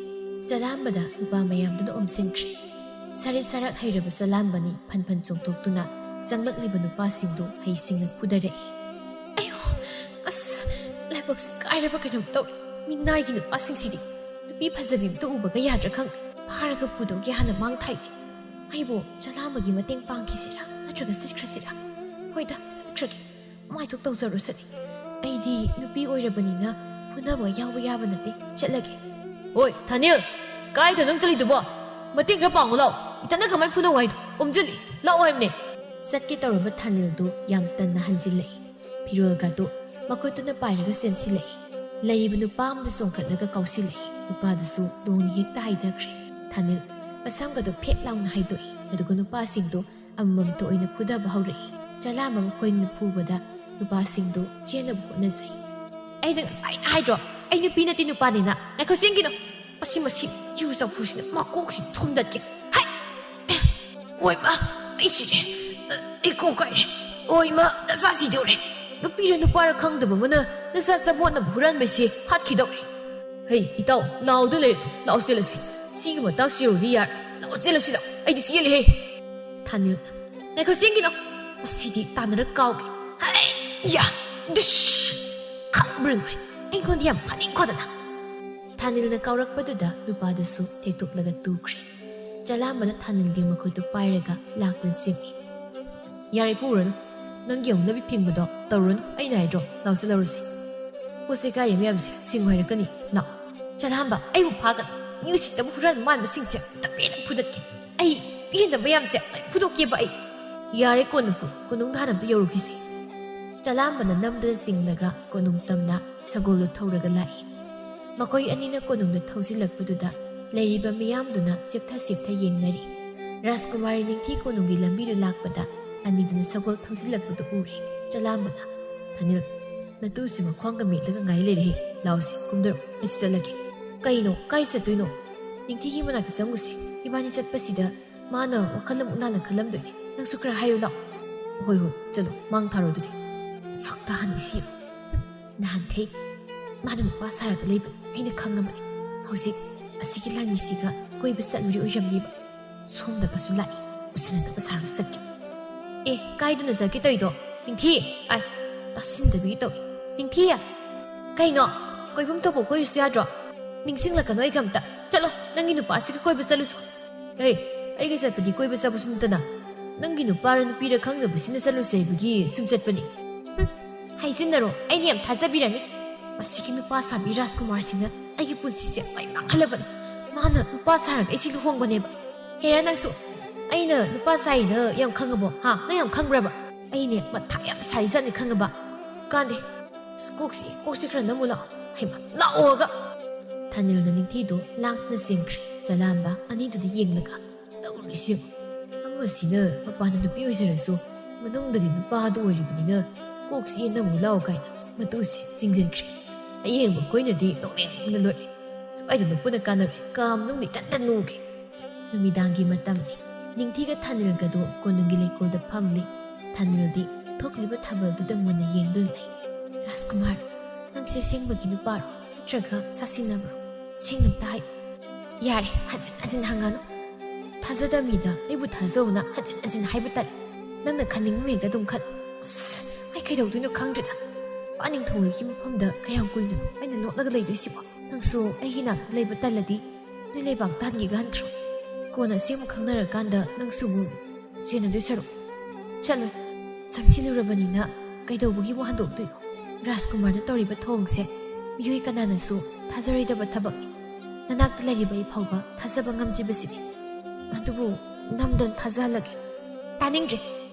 ꯆꯂꯥꯝꯕꯗ ꯅꯨꯄꯥ ꯃꯌꯥꯝꯗꯨꯅ ꯑꯣꯝꯁꯤꯟꯈ꯭ꯔꯦ꯫ ꯁꯔꯤꯠ ꯁꯔꯥꯛ ꯍꯩꯔꯕ ꯆꯂꯥꯝꯕꯅꯤ ꯐꯟ ꯐꯟ ꯆꯣꯡꯊꯣꯛꯇꯨꯅ ꯆꯪꯂꯛꯂꯤꯕ ꯅꯨꯄꯥꯁꯤꯡꯗꯨ ꯍꯩꯁꯤꯡꯅ ꯐꯨꯗꯔꯛꯏ꯫ "ꯑꯌꯣ, ꯑꯁ, ꯂꯥꯏꯕꯛꯁꯦ ꯀꯥꯏꯔꯕ ꯀꯩꯅꯣꯝ ꯇꯧꯔꯦ꯫ ꯃꯤꯅꯥꯏꯒꯤ ꯅꯨꯄꯥꯁꯤꯡꯁꯤꯗꯤ ꯅꯨꯄꯤ ꯐꯖꯕꯤ ꯑꯝꯇ ꯎꯕꯒ ꯌꯥꯗ꯭ꯔꯥ ꯈꯪꯗꯦ꯫ ꯐꯥꯔꯒ ꯄꯨꯗꯧꯒꯤ ꯍꯥꯟꯅ ꯃꯥꯡ ꯊꯥꯏꯅꯦ꯫ ꯑꯩꯕꯨ ꯆꯂꯥꯝꯕꯒꯤ ꯃꯇꯦꯡ ꯄꯥꯡꯈꯤꯁꯤꯔꯥ, ꯅꯠꯇ꯭ꯔꯒ ꯆꯠꯈ꯭ꯔꯁꯤꯔꯥ? ꯍꯣꯏꯗ, ꯆꯠꯈ꯭ꯔꯒꯦ꯫ ꯃꯥꯏꯊꯣꯛ ꯇꯧꯖꯔꯨꯁꯅꯤ꯫ ꯑꯩꯗꯤ ꯅꯨꯄꯤ ꯑꯣꯏꯔꯕꯅꯤꯅ ꯐꯨꯅꯕ ꯌꯥꯎꯕ ꯌꯥꯕ ꯅꯠꯇꯦ꯫ ꯆꯠꯂꯒꯦ꯫ ꯍꯣꯏ, ꯊꯥꯅꯤꯜ, ꯀꯥꯏꯗ ꯅꯪ ꯆꯠꯂꯤꯗꯨꯕꯣ? ꯃꯇꯦꯡ ꯈꯔ ꯄꯥꯡꯉꯨ ꯂꯥꯎ꯫ ꯏꯊꯟꯗ ꯀꯃꯥꯏ ꯐꯨꯅꯧ ꯍꯥꯏꯅꯣ? ꯑꯣꯝꯖꯤꯜꯂꯤ꯫ ꯂꯥꯛꯑꯣ ꯍꯥꯏꯕꯅꯦ꯫ ꯆꯠꯀꯦ ꯇꯧꯔꯝꯕ ꯊꯥꯅꯤꯜꯗꯨ ꯌꯥꯝ ꯇꯟꯅ ꯍꯟꯖꯤꯜꯂꯛꯏ꯫ ꯐꯤꯔꯣꯜꯒꯗꯨ ꯃꯈꯨꯠꯇꯨꯅ ꯄꯥꯏꯔꯒ ꯆꯦꯟꯁꯤꯜꯂꯛꯏ꯫ ꯂꯩꯔꯤꯕ ꯅꯨꯄꯥ ꯑꯃꯗ ꯆꯣꯡꯈꯠꯂꯒ ꯀꯥꯎꯁꯤꯜꯂꯛꯏ꯫ ꯅꯨꯄꯥꯗꯨꯁꯨ ꯅꯣꯡꯅ ꯍꯦꯛꯇ ꯍꯥꯏꯊꯈ꯭ꯔꯦ꯫ ꯊꯥꯅꯤꯜ ꯃꯁꯝꯒꯗꯨ ꯐꯦꯠ ꯂꯥꯎꯅ ꯍꯥꯏꯗꯣꯛꯏ꯫ ꯑꯗꯨꯒ ꯅꯨꯄꯥꯁꯤꯡꯗꯨ ꯑꯃꯃꯝꯇ ꯑꯣꯏꯅ ꯐꯨꯗꯕ ꯍꯧꯔꯛꯏ꯫ ꯆꯂꯥꯝꯕ ꯃꯈꯣꯏꯅ ꯐꯨꯕꯗ ꯅꯨꯄꯥꯁꯤꯡꯗꯨ ꯆꯦꯟꯅꯕ ꯍꯣꯠꯅꯖꯩ꯫ "ꯑꯩꯅ ꯉꯁꯥꯏꯅ ꯍꯥꯏꯗ꯭ꯔꯣ, ꯑꯩ ꯅꯨꯄꯤ ꯅꯠꯇꯦ ꯅꯨꯄꯥꯅꯦꯅ꯫ ꯉꯥꯏꯈꯣ, ꯆꯦꯟꯈꯤꯅꯣ꯫ ꯃꯁꯤ, ꯃꯁꯤ ꯌꯨ ꯆꯐꯨꯁꯤꯅ ꯃꯀꯣꯛꯁꯤ ꯊꯨꯝꯗꯠꯀꯦ꯫ ꯍꯩ! ꯑꯣꯏꯃ, ꯑꯩ ꯁꯤꯔꯦ꯫ ꯑꯩ ꯀꯣꯛ ꯀꯥꯏꯔꯦ꯫ ꯑꯣꯏꯃ, ꯅꯆꯥ ꯁꯤꯗꯧꯔꯦ꯫ ꯅꯨꯄꯤꯔ ꯅꯨꯄꯥꯔ ꯈꯪꯗꯕ ꯑꯃꯅ ꯅꯆꯥ ꯆꯃꯣꯠꯅꯕ ꯍꯨꯔꯥꯟꯕꯁꯤ ꯍꯥꯠꯈꯤꯗꯧꯔꯦ꯫ ꯍꯩ, ꯏꯇꯥꯎ, ꯂꯥꯎꯗ ꯂꯩꯔꯦ꯫ ꯂꯥꯛꯑꯣ ꯆꯦꯜꯂꯁꯤ꯫ ꯁꯤꯒꯤ ꯃꯇꯥꯡꯁꯤ ꯌꯧꯔꯗꯤ ꯌꯥꯔꯦ꯫ ꯂꯥꯛꯑꯣ ꯆꯦꯜꯂꯁꯤ ꯂꯥꯛꯑꯣ꯫ ꯑꯩꯗꯤ ꯆꯦꯜꯂꯤꯍꯦ꯫ ꯊꯥꯅꯤꯜ, ꯉꯥꯏꯈꯣ, ꯆꯦꯟꯈꯤꯅꯣ꯫ ꯃꯁꯤꯗꯤ ꯇꯥꯟꯅꯔ ꯀꯥꯎꯒꯦ꯫ ꯍꯩ! ꯌꯥ! ꯗꯤꯁ! ꯈꯪꯕ꯭ꯔꯥ ꯅꯣꯏ? ꯑꯩꯉꯣꯟꯗ ꯌꯥꯝ ꯐꯥꯅꯤꯡꯈꯣꯗꯅ꯫ ꯊꯥꯅꯤꯜꯅ ꯀꯥꯎꯔꯛꯄꯗꯨꯗ ꯅꯨꯄꯥꯗꯨꯁꯨ ꯊꯦꯛꯇꯣꯛꯂꯒ ꯇꯨꯈ꯭ꯔꯦ꯫ ꯆꯂꯥꯝꯕꯅ ꯊꯥꯅꯤꯜꯒꯤ ꯃꯈꯨꯠꯇꯨ ꯄꯥꯏꯔꯒ ꯂꯥꯛꯇꯨꯅ ꯆꯤꯡꯏ꯫ "ꯌꯥꯔꯦ, ꯄꯨꯔꯅꯨ꯫ ꯅꯪꯒꯤ ꯍꯧꯅꯕꯤ ꯐꯤꯡꯕꯗꯣ ꯇꯧꯔꯨꯅꯨ꯫ ꯑꯩꯅ ꯍꯥꯏꯗ꯭ꯔꯣ? ꯂꯥꯎꯁꯦ, ꯂꯧꯔꯁꯦ꯫ ꯄꯣꯠ ꯆꯩ ꯀꯥꯏꯔꯤ ꯃꯌꯥꯝꯁꯦ ꯁꯤꯡꯉꯨ ꯍꯥꯏꯔꯛꯀꯅꯤ꯫ ꯂꯥꯛꯑꯣ꯫ ꯆꯂꯥꯝꯕ, ꯑꯩꯕꯨ ꯐꯥꯒꯅꯨ꯫ ꯃꯤ ꯎꯁꯤꯠꯇꯕ ꯍꯨꯔꯥꯟꯕ ꯃꯥꯟꯕꯁꯤꯡꯁꯦ ꯑꯝꯇ ꯄꯦꯟꯅ ꯐꯨꯗꯠꯀꯦ꯫ ꯑꯩ ꯄꯦꯟꯗꯕ ꯃꯌꯥꯝꯁꯦ ꯂꯣꯏ ꯐꯨꯗꯣꯛꯀꯦꯕ ꯑꯩ꯫ ꯌꯥꯔꯦ, ꯀꯣꯟꯅ ꯐꯨ꯫ ꯀꯣꯅꯨꯡꯗ ꯍꯥꯟꯅ ꯑꯝꯇ ꯌꯧꯔꯨꯈꯤꯁꯦ꯫" ꯆꯂꯥꯝꯕꯅ ꯅꯝꯗꯨꯅ ꯆꯤꯡꯂꯒ ꯀꯣꯅꯨꯡ ꯇꯝꯅ ꯁꯒꯣꯜꯗꯨ ꯊꯧꯔꯒ ꯂꯥꯛꯏ꯫ ꯃꯈꯣꯏ ꯑꯅꯤꯅ ꯀꯣꯅꯨꯡꯗ ꯊꯧꯖꯤꯜꯂꯛꯄꯗꯨꯗ ꯂꯩꯔꯤꯕ ꯃꯤꯌꯥꯝꯗꯨꯅ ꯆꯦꯞꯊ ꯆꯦꯞꯊ ꯌꯦꯡꯅꯔꯤ꯫ ꯔꯥꯖꯀꯨꯃꯥꯔꯤ ꯅꯤꯡꯊꯤ ꯀꯣꯅꯨꯡꯒꯤ ꯂꯝꯕꯤꯗꯨ ꯂꯥꯛꯄꯗ ꯑꯅꯤꯗꯨꯅ ꯁꯒꯣꯜ ꯊꯧꯖꯤꯜꯂꯛꯄꯗꯨ ꯎꯔꯦ꯫ ꯆꯂꯥꯝꯕꯅ, "ꯊꯥꯅꯤꯜ, ꯅꯇꯨꯁꯤ ꯃꯈ꯭ꯋꯥꯡꯒ ꯃꯦꯠꯂꯒ ꯉꯥꯏ ꯂꯩꯔꯦꯍꯦ꯫ ꯂꯥꯎꯁꯦ, ꯀꯨꯝꯗꯔꯛꯑꯣ, ꯑꯩꯁꯨ ꯆꯠꯂꯒꯦ꯫" "ꯀꯩꯅꯣ? ꯀꯥꯏ ꯆꯠꯇꯣꯏꯅꯣ?" "ꯅꯤꯡꯊꯤꯒꯤ ꯃꯅꯥꯛꯇ ꯆꯪꯉꯨꯁꯦ꯫ ꯏꯕꯥꯅꯤ ꯆꯠꯄꯁꯤꯗ ꯃꯥꯅ ꯋꯥꯈꯜ ꯑꯃꯨꯛ ꯂꯥꯟꯅ ꯈꯜꯂꯝꯗꯣꯏꯅꯦ꯫ ꯅꯪꯁꯨ ꯈꯔ ꯍꯥꯏꯌꯨ ꯂꯥꯎ꯫" "ꯍꯣꯏ, ꯍꯣꯏ, ꯆꯠꯂꯣ꯫ ꯃꯥꯡ ꯊꯥꯔꯣ ꯑꯗꯨꯗꯤ꯫" ꯁꯛꯇ ꯍꯥꯟꯅ ꯏꯁꯤ꯫ ꯅꯍꯥꯟꯈꯩ ꯃꯥꯅ ꯅꯨꯄꯥ ꯁꯥꯔꯒ ꯂꯩꯕ ꯑꯩꯅ ꯈꯪꯉꯕꯅꯤ꯫ ꯍꯧꯖꯤꯛ ꯑꯁꯤꯒꯤ ꯂꯥꯟꯃꯤꯁꯤꯒ ꯀꯣꯏꯕ ꯆꯠꯂꯨꯔꯤ ꯑꯣꯏꯔꯝꯅꯦꯕ꯫ ꯁꯣꯝꯗꯒꯁꯨ ꯂꯥꯛꯏ, ꯎꯁꯤꯟꯅꯗꯕ ꯁꯥꯔꯒ ꯆꯠꯈꯤ꯫ "ꯑꯦ, ꯀꯥꯏꯗꯅꯣ ꯆꯠꯀꯦ ꯇꯧꯔꯤꯗꯣ? ꯅꯤꯡꯊꯤ!" ꯑꯥꯏ, ꯇꯥꯁꯤꯟꯗꯕꯤꯒꯤ ꯇꯧꯏ꯫ "ꯅꯤꯡꯊꯤ!" "ꯀꯩꯅꯣ? ꯀꯣꯏꯐꯝ ꯊꯣꯛꯄ ꯀꯣꯏꯔꯨꯁꯨ ꯌꯥꯗ꯭ꯔꯣ? ꯅꯤꯡꯁꯤꯡꯂꯛꯀꯅꯣ ꯑꯩꯒ ꯑꯝꯇ꯫ ꯆꯠꯂꯣ, ꯅꯪꯒꯤ ꯅꯨꯄꯥꯁꯤꯒ ꯀꯣꯏꯕ ꯆꯠꯂꯨꯁꯣ꯫" "ꯑꯦ, ꯑꯩꯒ ꯆꯠꯄꯗꯤ ꯀꯣꯏꯕ ꯆꯠꯄꯁꯨ ꯅꯠꯇꯅ, ꯅꯪꯒꯤ ꯅꯨꯄꯥꯔ ꯅꯨꯄꯤꯔ ꯈꯪꯗꯕꯁꯤꯅ ꯆꯠꯂꯨꯁꯦ ꯍꯥꯏꯕꯒꯤ ꯁꯨꯝ ꯆꯠꯄꯅꯤ꯫ ꯍꯨꯝ, ꯍꯥꯏꯖꯤꯟꯅꯔꯣ, ꯑꯩꯅ ꯌꯥꯝ ꯊꯥꯖꯕꯤꯔꯝꯃꯤ꯫ ꯃꯁꯤꯒꯤ ꯅꯨꯄꯥ ꯁꯥꯕꯤ ꯔꯥꯖꯀꯨꯃꯥꯔꯁꯤꯅ ꯑꯩꯒꯤ ꯄꯨꯟꯁꯤꯁꯦ ꯃꯩ ꯃꯥꯡꯍꯜꯂꯕꯅꯤ꯫ ꯃꯥꯅ ꯅꯨꯄꯥ ꯁꯥꯔꯒ ꯑꯩꯁꯤ ꯂꯨꯍꯣꯡꯕꯅꯦꯕ꯫ ꯍꯦꯔꯥ, ꯅꯪꯁꯨ ꯑꯩꯅ ꯅꯨꯄꯥ ꯁꯥꯏꯅ ꯌꯥꯝ ꯈꯪꯉꯕꯣ? ꯍꯥ? ꯅꯪ ꯌꯥꯝ ꯈꯪꯕ꯭ꯔꯕ? ꯑꯩꯅꯦ, ꯃꯊꯥ ꯌꯥꯝ ꯁꯥꯔꯤꯖꯥꯠꯅꯤ, ꯈꯪꯉꯕ? ꯀꯥꯟꯗꯦ꯫ ꯑꯁ, ꯀꯣꯛꯁꯤ, ꯀꯣꯛꯁꯤ ꯈꯔ ꯅꯝꯃꯨ ꯂꯥꯛꯑꯣ꯫ ꯍꯩꯃꯥ, ꯂꯥꯛꯑꯣꯒ! ꯊꯥꯅꯤꯜꯅ ꯅꯤꯡꯊꯤꯗꯣ ꯂꯥꯡꯅ ꯆꯦꯟꯈ꯭ꯔꯦ꯫ ꯆꯂꯥꯝꯕ ꯑꯅꯤꯗꯨꯗ ꯌꯦꯡꯂꯒ, "ꯇꯧꯔꯤꯁꯤ ꯌꯦꯡꯉꯨ꯫ ꯑꯃꯁꯤꯅ ꯃꯄꯥꯟꯗ ꯅꯨꯄꯤ ꯑꯣꯏꯖꯔꯁꯨ, ꯃꯅꯨꯡꯗꯗꯤ ꯅꯨꯄꯥꯗꯨ ꯑꯣꯏꯔꯤꯕꯅꯤꯅ, ꯀꯣꯛꯁꯤ ꯅꯝꯃꯨ ꯂꯥꯛꯑꯣ" ꯀꯥꯏꯅ ꯃꯇꯨꯁꯦ ꯆꯤꯡꯁꯤꯟꯈ꯭ꯔꯦ꯫ ꯑꯌꯦꯡꯕ ꯑꯩꯈꯣꯏꯅꯗꯤ ꯅꯣꯛꯅꯤꯡꯕꯅ ꯂꯣꯏꯔꯦ꯫ ꯁ꯭ꯋꯥꯏꯗ ꯅꯣꯛꯄꯅ ꯀꯥꯟꯅꯔꯣꯏ꯫ ꯀꯥ ꯃꯅꯨꯡꯗ ꯏꯇꯟꯇ ꯅꯣꯛꯒꯦ꯫ ꯅꯨꯃꯤꯗꯥꯡꯒꯤ ꯃꯇꯝꯅꯤ꯫ ꯅꯤꯡꯊꯤꯒ ꯊꯥꯅꯤꯜꯒꯗꯣ ꯀꯣꯅꯨꯡꯒꯤ ꯂꯩꯀꯣꯜꯗ ꯐꯝꯂꯤ꯫ ꯊꯥꯅꯤꯜꯗꯤ ꯊꯣꯛꯂꯤꯕ ꯊꯥꯕꯜꯗꯨꯗ ꯃꯨꯟꯅ ꯌꯦꯡꯗꯨꯅ ꯂꯩ꯫ "ꯔꯥꯖꯀꯨꯃꯥꯔ, ꯅꯪꯁꯦ ꯑꯁꯦꯡꯕꯒꯤ ꯅꯨꯄꯥꯔꯣ? ꯅꯠꯇ꯭ꯔꯒ ꯁꯥꯁꯤꯟꯅꯕ꯭ꯔꯣ? ꯁꯦꯡꯅ ꯑꯝꯇ ꯍꯥꯏꯌꯨ꯫" "ꯌꯥꯔꯦ, ꯍꯟꯖꯤꯟ ꯍꯟꯖꯤꯟ ꯍꯪꯉꯅꯨ꯫ ꯊꯥꯖꯗꯕ ꯃꯤꯗ ꯑꯩꯕꯨ ꯊꯥꯖꯧꯅ ꯍꯟꯖꯤꯟ ꯍꯟꯖꯤꯟ ꯍꯥꯏꯕ ꯇꯜꯂꯤ꯫ ꯅꯪꯅ ꯈꯟꯅꯤꯡꯕ ꯍꯦꯛꯇ ꯑꯗꯨꯝ ꯈꯜꯂꯨ꯫" ꯑꯁ, ꯑꯩ ꯀꯩꯗꯧꯗꯣꯏꯅꯣ ꯈꯪꯗ꯭ꯔꯦꯗ꯫ ꯄꯥꯅꯤꯡꯊꯧꯒꯤ ꯃꯐꯝꯗ ꯀꯌꯥꯝ ꯀꯨꯏꯅꯅꯣ ꯑꯩꯅ ꯂꯣꯠꯂꯒ ꯂꯩꯗꯣꯏꯁꯤꯕꯣ? ꯅꯪꯁꯨ ꯑꯩꯒꯤ ꯅꯥꯛꯇ ꯂꯩꯕ ꯇꯜꯂꯗꯤ ꯅꯣꯏ ꯂꯩꯕꯥꯛ ꯇꯥꯍꯟꯒꯦ ꯈꯟꯈ꯭ꯔꯣ? ꯀꯣꯟꯅ ꯑꯁꯦꯡꯕ ꯈꯪꯅꯔꯀꯥꯟꯗ ꯅꯪꯁꯨ ꯑꯃꯨꯛ ꯆꯦꯟꯅꯗꯣꯏ ꯁꯔꯨꯛ꯫ ꯆꯠꯂꯣ꯫ ꯆꯪꯁꯤꯜꯂꯨꯔꯕꯅꯤꯅ ꯀꯩꯗꯧꯕꯒꯤꯕꯨ ꯍꯟꯗꯣꯛꯇꯣꯏꯅꯣ? ꯔꯥꯖꯀꯨꯃꯥꯔꯅ ꯇꯧꯔꯤꯕ ꯊꯧꯑꯣꯡꯁꯦ ꯃꯤꯑꯣꯏ ꯀꯅꯥꯅꯁꯨ ꯊꯥꯖꯔꯣꯏꯗꯕ ꯊꯕꯛꯅꯤ꯫ ꯅꯅꯥꯛꯇ ꯂꯩꯔꯤꯕ ꯑꯩ ꯐꯥꯎꯕ ꯊꯥꯖꯕ ꯉꯝꯗ꯭ꯔꯤꯕꯁꯤꯗꯤ꯫ ꯑꯗꯨꯕꯨ ꯅꯝꯗꯅ ꯊꯥꯖꯍꯜꯂꯒꯦ꯫ ꯇꯥꯅꯤꯡꯗ꯭ꯔꯦ꯫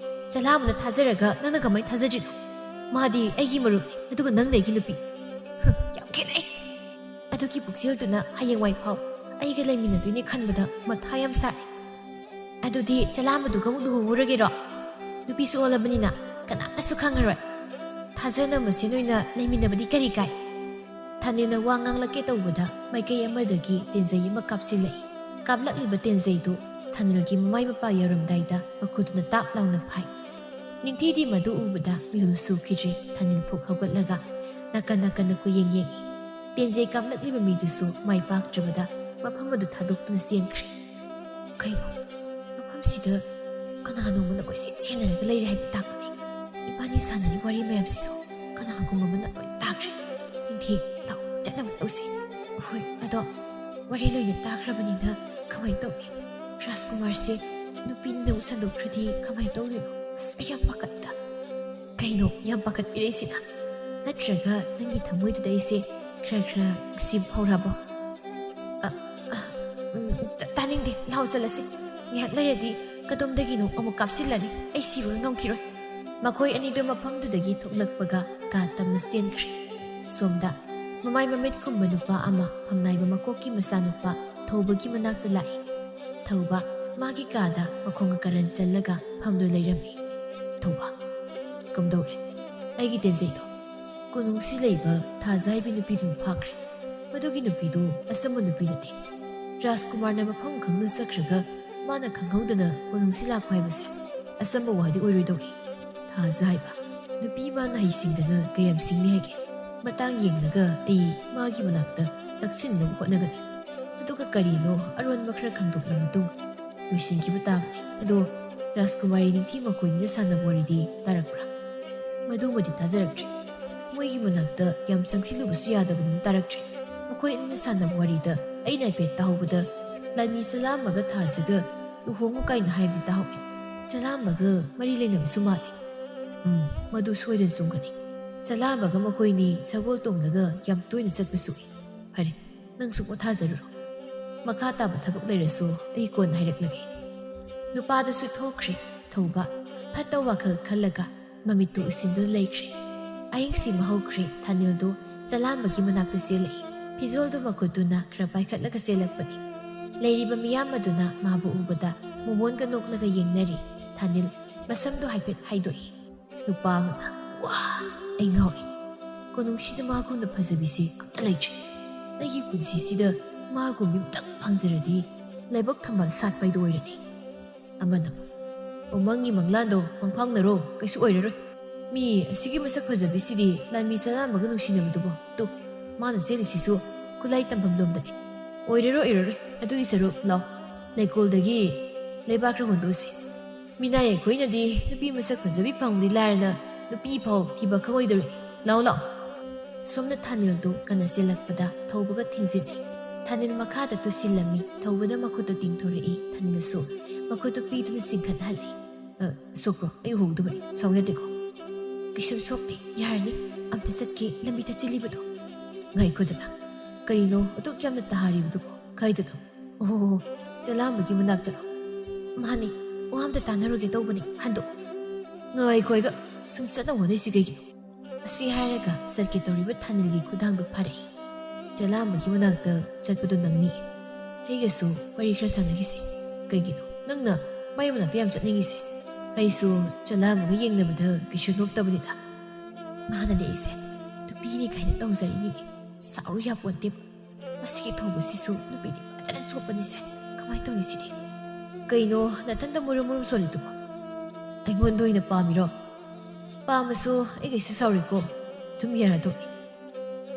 ꯆꯂꯥꯝꯕꯅ ꯊꯥꯖꯔꯒ ꯅꯪꯅ ꯀꯃꯥꯏꯅ ꯊꯥꯖꯗ꯭ꯔꯤꯅꯣ? ꯃꯥꯗꯤ ꯑꯩꯒꯤ ꯃꯔꯨꯞꯅꯤ, ꯑꯗꯨꯒ ꯅꯪꯅ ꯑꯩꯒꯤ ꯅꯨꯄꯤ꯫ ꯍ, ꯌꯥꯝ ꯈꯦꯠꯅꯩ꯫ ꯑꯗꯨꯒꯤ ꯄꯨꯛꯆꯦꯜꯗꯨꯅ ꯍꯌꯦꯡꯋꯥꯏ ꯐꯥꯎ ꯑꯩꯒ ꯂꯩꯃꯤꯟꯅꯗꯣꯏꯅꯦ ꯈꯟꯕꯗ ꯃꯊꯥ ꯌꯥꯝ ꯁꯥꯏ꯫ ꯑꯗꯨꯗꯤ ꯆꯂꯥꯝꯕꯗꯨꯒ ꯑꯃꯨꯛ ꯂꯨꯍꯣꯡꯉꯨꯔꯒꯦꯔꯣ? ꯅꯨꯄꯤꯁꯨ ꯑꯣꯜꯂꯕꯅꯤꯅ ꯀꯅꯥꯝꯇꯁꯨ ꯈꯪꯉꯔꯣꯏ꯫ ꯊꯥꯖꯅ ꯃꯁꯦꯟ ꯑꯣꯏꯅ ꯂꯩꯃꯤꯟꯅꯕꯗꯤ ꯀꯔꯤ ꯀꯥꯏ? ꯊꯥꯅꯤꯜꯅ ꯋꯥ ꯉꯥꯡꯂꯛꯀꯦ ꯇꯧꯕꯗ ꯃꯥꯏꯀꯩ ꯑꯃꯗꯒꯤ ꯇꯦꯟꯖꯩ ꯑꯃ ꯀꯥꯞꯁꯤꯜꯂꯛꯏ꯫ ꯀꯥꯞꯂꯛꯂꯤꯕ ꯇꯦꯟꯖꯩꯗꯨ ꯊꯥꯅꯤꯜꯒꯤ ꯃꯃꯥꯏ ꯃꯄꯥ ꯌꯧꯔꯝꯗꯥꯏꯗ ꯃꯈꯨꯠꯇꯨꯅ ꯇꯥꯞ ꯂꯥꯎꯅ ꯐꯥꯏ꯫ ꯅꯤꯡꯊꯤꯗꯤ ꯃꯗꯨ ꯎꯕꯗ ꯃꯤꯍꯨꯜ ꯁꯨꯈꯤꯗ꯭ꯔꯦ꯫ ꯊꯥꯅꯤꯜ ꯐꯨꯛ ꯍꯧꯒꯠꯂꯒ ꯅꯥꯀꯟ ꯅꯥꯀꯟꯗ ꯀꯣꯏꯌꯦꯡ ꯌꯦꯡꯏ꯫ ꯇꯦꯟꯖꯩ ꯀꯥꯞꯂꯛꯂꯤꯕ ꯃꯤꯗꯨꯁꯨ ꯃꯥꯏ ꯄꯥꯛꯇ꯭ꯔꯕꯗ ꯃꯐꯝ ꯑꯗꯨ ꯊꯥꯗꯣꯛꯇꯨꯅ ꯆꯦꯟꯈ꯭ꯔꯦ꯫ ꯀꯩꯅꯣ? ꯃꯐꯝꯁꯤꯗ ꯀꯅꯥꯅꯣꯃꯅ ꯀꯣꯏꯆꯦꯟ ꯆꯦꯟꯅꯔꯒ ꯂꯩꯔꯦ ꯍꯥꯏꯕ ꯇꯥꯛꯄꯅꯤ꯫ ꯏꯕꯥꯅꯤ ꯁꯥꯟꯅꯔꯤ ꯋꯥꯔꯤ ꯃꯌꯥꯝꯁꯤꯁꯨ ꯀꯅꯥꯒꯨꯝꯕ ꯑꯃꯅ ꯂꯣꯏ ꯇꯥꯈ꯭ꯔꯦ꯫ ꯅꯤꯡꯊꯤ, ꯂꯥꯛꯑꯣ, ꯆꯠꯅꯕ ꯇꯧꯁꯤ꯫ ꯍꯣꯏ, ꯑꯗꯣ ꯋꯥꯔꯤ ꯂꯣꯏꯅ ꯇꯥꯈ꯭ꯔꯕꯅꯤꯅ ꯀꯃꯥꯏꯅ ꯇꯧꯅꯤ? ꯔꯥꯖꯀꯨꯃꯥꯔꯁꯦ ꯅꯨꯄꯤꯅ ꯎꯁꯟꯗꯣꯛꯈ꯭ꯔꯗꯤ ꯀꯃꯥꯏꯅ ꯇꯧꯗꯣꯏꯅꯣ? ꯑꯁ, ꯑꯩ ꯌꯥꯝ ꯄꯥꯈꯠꯂꯤꯗ꯫ ꯀꯩꯅꯣ ꯌꯥꯝ ꯄꯥꯈꯠꯄꯤꯔꯛꯏꯁꯤꯅ? ꯅꯠꯇ꯭ꯔꯒ ꯅꯪꯒꯤ ꯊꯃꯣꯏꯗꯨꯗ ꯑꯩꯁꯦ ꯈꯔ ꯈꯔ ꯅꯨꯡꯁꯤꯕ ꯍꯧꯔꯕꯣ? ꯑ, ꯑ, ꯎꯝ, ꯇ-, ꯇꯥꯅꯤꯡꯗꯦ꯫ ꯂꯥꯛꯑꯣ ꯆꯠꯂꯁꯤ꯫ ꯉꯥꯏꯍꯥꯛ ꯂꯩꯔꯗꯤ ꯀꯗꯣꯝꯗꯒꯤꯅꯣ ꯑꯃꯨꯛ ꯀꯥꯞꯁꯤꯜꯂꯅꯤ꯫ ꯑꯩ ꯁꯤꯔꯣꯏ ꯉꯝꯈꯤꯔꯣꯏ꯫ ꯃꯈꯣꯏ ꯑꯅꯤꯗꯨ ꯃꯐꯝꯗꯨꯗꯒꯤ ꯊꯣꯛꯂꯛꯄꯒ ꯀꯥ ꯇꯝꯅ ꯆꯦꯟꯈ꯭ꯔꯦ꯫ ꯁꯣꯝꯗ ꯃꯃꯥꯏ ꯃꯃꯤꯠ ꯈꯨꯝꯕ ꯅꯨꯄꯥ ꯑꯃ ꯐꯝꯅꯥꯏꯕ ꯃꯀꯣꯛꯀꯤ ꯃꯆꯥꯅꯨꯄꯥ ꯊꯧꯕꯒꯤ ꯃꯅꯥꯛꯇ ꯂꯥꯛꯏ꯫ ꯊꯧꯕ ꯃꯥꯒꯤ ꯀꯥꯗ ꯃꯈꯣꯡꯒ ꯀꯔꯟ ꯆꯜꯂꯒ ꯐꯝꯗꯨꯅ ꯂꯩꯔꯝꯃꯤ꯫ ꯊꯧꯕ, ꯀꯝꯗꯧꯔꯦ? ꯑꯩꯒꯤ ꯇꯦꯟꯖꯩꯗꯣ ꯀꯣꯅꯨꯡꯁꯤ ꯂꯩꯕ ꯊꯥꯖ ꯍꯥꯏꯕꯤ ꯅꯨꯄꯤꯗꯨꯅ ꯐꯥꯈ꯭ꯔꯦ꯫ ꯃꯗꯨꯒꯤ ꯅꯨꯄꯤꯗꯨ ꯑꯆꯝꯕ ꯅꯨꯄꯤ ꯅꯠꯇꯦ꯫ ꯔꯥꯖꯀꯨꯃꯥꯔꯅ ꯃꯐꯝ ꯈꯪꯅ ꯆꯠꯈ꯭ꯔꯒ ꯃꯥꯅ ꯈꯪꯍꯧꯗꯅ ꯀꯣꯅꯨꯡꯁꯤ ꯂꯥꯛꯄ ꯍꯥꯏꯕꯁꯦ ꯑꯆꯝꯕ ꯋꯥꯗꯤ ꯑꯣꯏꯔꯣꯏꯗꯧꯔꯤ꯫ ꯊꯥꯖ ꯍꯥꯏꯕ ꯅꯨꯄꯤ ꯃꯥꯅ ꯍꯩꯁꯤꯡꯗꯅ ꯀꯌꯥꯝ ꯁꯤꯡꯅꯤ ꯍꯥꯏꯒꯦ? ꯃꯇꯥꯡ ꯌꯦꯡꯂꯒ ꯑꯩ ꯃꯥꯒꯤ ꯃꯅꯥꯛꯇ ꯅꯛꯁꯤꯟꯅꯕ ꯍꯣꯠꯅꯒꯅꯤ꯫ ꯑꯗꯨꯒ ꯀꯔꯤꯅꯣ ꯑꯔꯣꯟꯕ ꯈꯔ ꯈꯪꯗꯣꯛꯂ ꯃꯇꯨꯡ ꯂꯣꯏꯁꯤꯟꯈꯤꯕ ꯇꯥꯕꯅꯤ꯫ ꯑꯗꯣ ꯔꯥꯖꯀꯨꯃꯥꯔꯤ ꯅꯤꯡꯊꯤ ꯃꯈꯣꯏꯅꯤꯅ ꯁꯥꯟꯅꯕ ꯋꯥꯔꯤꯗꯤ ꯇꯥꯔꯛꯄ꯭ꯔꯥ? ꯃꯗꯨꯃꯗꯤ ꯇꯥꯖꯔꯛꯇ꯭ꯔꯤ꯫ ꯃꯣꯏꯒꯤ ꯃꯅꯥꯛꯇ ꯌꯥꯝ ꯆꯪꯁꯤꯜꯂꯨꯕꯁꯨ ꯌꯥꯗꯕꯅꯤꯅ ꯇꯥꯔꯛꯇ꯭ꯔꯤ꯫ ꯃꯈꯣꯏ ꯑꯅꯤꯅ ꯁꯥꯟꯅꯕ ꯋꯥꯔꯤꯗ ꯑꯩꯅ ꯍꯥꯏꯐꯦꯠ ꯇꯥꯍꯧꯕꯗ ꯂꯥꯟꯃꯤ ꯆꯂꯥꯝꯕꯒ ꯊꯥꯖꯒ ꯂꯨꯍꯣꯡꯉꯨ ꯀꯥꯏꯅ ꯍꯥꯏꯕꯗꯤ ꯇꯥꯍꯧꯏ꯫ ꯆꯂꯥꯝꯕꯒ ꯃꯔꯤ ꯂꯩꯅꯕꯁꯨ ꯃꯥꯜꯂꯤ꯫ ꯎꯝ, ꯃꯗꯨ ꯁꯣꯏꯗꯅ ꯆꯨꯝꯒꯅꯤ꯫ ꯆꯂꯥꯝꯕꯒ ꯃꯈꯣꯏꯅꯤ ꯁꯒꯣꯜ ꯇꯣꯡꯂꯒ ꯌꯥꯝ ꯇꯣꯏꯅ ꯆꯠꯄꯁꯨ ꯎꯏ꯫ ꯐꯔꯦ, ꯅꯪꯁꯨ ꯄꯣꯊꯥꯖꯔꯨꯔꯣ꯫ ꯃꯈꯥ ꯇꯥꯕ ꯊꯕꯛ ꯂꯩꯔꯁꯨ ꯑꯩ ꯀꯣꯟꯅ ꯍꯥꯏꯔꯛꯂꯒꯦ꯫ ꯅꯨꯄꯥꯗꯨꯁꯨ ꯊꯣꯛꯈ꯭ꯔꯦ꯫ ꯊꯧꯕ ꯐꯠꯇ ꯋꯥꯈꯜ ꯈꯜꯂꯒ ꯃꯃꯤꯠꯇꯨ ꯎꯏꯁꯤꯟꯗꯨꯅ ꯂꯩꯈ꯭ꯔꯦ꯫ ꯑꯍꯤꯡꯁꯤꯃ ꯍꯧꯈ꯭ꯔꯦ꯫ ꯊꯥꯅꯤꯜꯗꯨ ꯆꯂꯥꯝꯕꯒꯤ ꯃꯅꯥꯛꯇ ꯆꯦꯜꯂꯛꯏ꯫ ꯐꯤꯖꯣꯜꯗꯨ ꯃꯈꯨꯠꯇꯨꯅ ꯈꯔ ꯄꯥꯏꯈꯠꯂꯒ ꯆꯦꯜꯂꯛꯄꯅꯤ꯫ ꯂꯩꯔꯤꯕ ꯃꯤꯌꯥꯝ ꯑꯗꯨꯅ ꯃꯥꯕꯨ ꯎꯕꯗ ꯃꯣꯃꯣꯟꯒ ꯅꯣꯛꯂꯒ ꯌꯦꯡꯅꯔꯤ꯫ ꯊꯥꯅꯤꯜ ꯃꯁꯝꯗꯨ ꯍꯥꯏꯐꯦꯠ ꯍꯥꯏꯗꯣꯛꯏ꯫ ꯅꯨꯄꯥ ꯑꯃꯅ, "ꯋꯥ, ꯑꯩ ꯉꯥꯎꯔꯦ꯫ ꯀꯣꯅꯨꯡꯁꯤꯗ ꯃꯥꯒꯨꯝꯅ ꯐꯖꯕꯤꯁꯦ ꯑꯝꯇ ꯂꯩꯇ꯭ꯔꯦ꯫ ꯑꯩꯒꯤ ꯄꯨꯟꯁꯤꯁꯤꯗ ꯃꯥꯒꯨꯝꯕꯤ ꯑꯝꯇꯪ ꯐꯪꯖꯔꯗꯤ ꯂꯥꯏꯕꯛ ꯊꯝꯕꯥꯜ ꯁꯥꯠꯄ ꯍꯥꯏꯗꯣ ꯑꯣꯏꯔꯅꯤ"꯫ ꯑꯃꯅ, "ꯑꯣ, ꯃꯪꯒꯤ ꯃꯪꯂꯥꯟꯗꯣ ꯃꯪꯐꯥꯡꯅꯔꯣ, ꯀꯩꯁꯨ ꯑꯣꯏꯔꯔꯣꯏ꯫ ꯃꯤ ꯑꯁꯤꯒꯤ ꯃꯁꯛ ꯐꯖꯕꯤꯁꯤꯗꯤ ꯂꯥꯟꯃꯤ ꯆꯂꯥꯝꯕꯒ ꯅꯨꯡꯁꯤꯅꯕꯗꯨꯕꯣ꯫ ꯇꯨ, ꯃꯥꯅ ꯆꯦꯜꯂꯤꯁꯤꯁꯨ ꯈꯨꯠꯂꯥꯏ ꯇꯝꯐꯝ ꯂꯣꯝꯗꯅꯤ꯫ ꯑꯣꯏꯔꯔꯣꯏ, ꯑꯣꯏꯔꯔꯣꯏ꯫ ꯑꯗꯨꯒꯤ ꯁꯔꯨꯛ ꯂꯥꯎ, ꯂꯩꯀꯣꯜꯗꯒꯤ ꯂꯩꯕꯥꯛ ꯈꯔ ꯍꯣꯟꯗꯣꯛꯎꯁꯤ꯫ ꯃꯤꯅꯥꯏ ꯑꯩꯈꯣꯏꯅꯗꯤ ꯅꯨꯄꯤ ꯃꯁꯛ ꯐꯖꯕꯤ ꯐꯪꯕꯗꯤ ꯂꯥꯏꯔꯅ ꯅꯨꯄꯤ ꯐꯥꯎ ꯊꯤꯕ ꯈꯪꯉꯣꯏꯗꯧꯔꯤ꯫ ꯂꯥꯎ, ꯂꯥꯎ"꯫ ꯁꯣꯝꯅ ꯊꯥꯅꯤꯜꯗꯨ ꯀꯟꯅ ꯆꯦꯜꯂꯛꯄꯗ ꯊꯧꯕꯒ ꯊꯦꯡꯖꯤꯜꯂꯤ꯫ ꯊꯥꯅꯤꯜ ꯃꯈꯥꯗ ꯇꯨꯁꯤꯜꯂꯝꯃꯤ꯫ ꯊꯧꯕꯅ ꯃꯈꯨꯠꯇꯨ ꯇꯤꯡꯊꯣꯔꯛꯏ꯫ ꯊꯥꯅꯤꯜꯁꯨ ꯃꯈꯨꯠꯇꯨ ꯄꯤꯗꯨꯅ ꯆꯤꯡꯈꯠꯍꯜꯂꯤ꯫ "ꯑ, ꯁꯣꯛꯄ꯭ꯔꯣ? ꯑꯩ ꯎꯍꯧꯗꯕꯅꯤ꯫ ꯁꯥꯎ ꯌꯥꯗꯦꯀꯣ?" "ꯀꯩꯁꯨꯝ ꯁꯣꯛꯇꯦ꯫ ꯌꯥꯔꯅꯤ꯫ ꯑꯝꯇ ꯆꯠꯀꯦ꯫ ꯂꯝꯕꯤ ꯊꯠꯆꯤꯜꯂꯤꯕꯗꯣ꯫" "ꯉꯥꯏꯈꯣꯗꯅ꯫ ꯀꯔꯤꯅꯣ ꯑꯗꯨꯛ ꯌꯥꯝꯅ ꯇꯍꯥꯔꯤꯕꯗꯨꯕꯣ? ꯀꯥꯏꯗꯅꯣ?" "ꯑꯣ, ꯆꯂꯥꯝꯕꯒꯤ ꯃꯅꯥꯛꯇꯔꯣ?" "ꯃꯥꯅꯤ꯫ ꯋꯥ ꯑꯝꯇ ꯇꯥꯟꯅꯔꯨꯒꯦ ꯇꯧꯕꯅꯤ꯫ ꯍꯟꯗꯣꯛ꯫" "ꯉꯥꯏꯈꯣ ꯍꯥꯏꯒ꯫ ꯁꯨꯝ ꯆꯠꯅ ꯍꯣꯠꯅꯩꯁꯤ ꯀꯩꯒꯤꯅꯣ?" ꯑꯁꯤ ꯍꯥꯏꯔꯒ ꯆꯠꯀꯦ ꯇꯧꯔꯤꯕ ꯊꯥꯅꯤꯜꯒꯤ ꯈꯨꯗꯥꯡꯗꯨ ꯐꯥꯔꯛꯏ꯫ "ꯆꯂꯥꯝꯕꯒꯤ ꯃꯅꯥꯛꯇ ꯆꯠꯄꯗꯣ ꯅꯪꯅꯤ꯫ ꯑꯩꯒꯁꯨ ꯋꯥꯔꯤ ꯈꯔ ꯁꯥꯟꯅꯈꯤꯁꯦ꯫" "ꯀꯩꯒꯤꯅꯣ ꯅꯪꯅ ꯃꯥꯏ ꯃꯅꯥꯛꯇ ꯌꯥꯝ ꯆꯠꯅꯤꯡꯉꯤꯁꯦ?" "ꯑꯩꯁꯨ ꯆꯂꯥꯝꯕꯒ ꯌꯦꯡꯅꯕꯗ ꯀꯩꯁꯨ ꯅꯣꯞꯇꯕꯅꯤꯗ꯫ ꯃꯥꯅꯅꯦ ꯑꯩꯁꯦ ꯅꯨꯄꯤꯅꯤ ꯀꯥꯏꯅ ꯇꯧꯖꯔꯤꯅꯤꯅꯦ꯫ ꯁꯥꯎꯔꯨ ꯌꯥꯄꯣꯟꯇꯦꯕ꯫ ꯃꯁꯤꯒꯤ ꯊꯧꯕꯁꯤꯁꯨ ꯅꯨꯄꯤꯗꯤ ꯐꯖꯅ ꯆꯣꯞꯄꯅꯤꯁꯦ꯫ ꯀꯃꯥꯏꯅ ꯇꯧꯅꯤ ꯁꯤꯗꯤ?" "ꯀꯩꯅꯣ ꯅꯊꯟꯇ ꯃꯨꯔꯨꯝ ꯃꯨꯔꯨꯝ ꯁꯣꯜꯂꯤꯗꯨꯕꯣ? ꯑꯩꯉꯣꯟꯗ ꯑꯣꯏꯅ ꯄꯥꯝꯃꯤꯔꯣ?" "ꯄꯥꯝꯃꯁꯨ ꯑꯩ ꯀꯩꯁꯨ ꯁꯥꯎꯔꯣꯏꯀꯣ꯫ ꯑꯗꯨꯝ ꯌꯥꯔꯗꯧꯅꯤ꯫"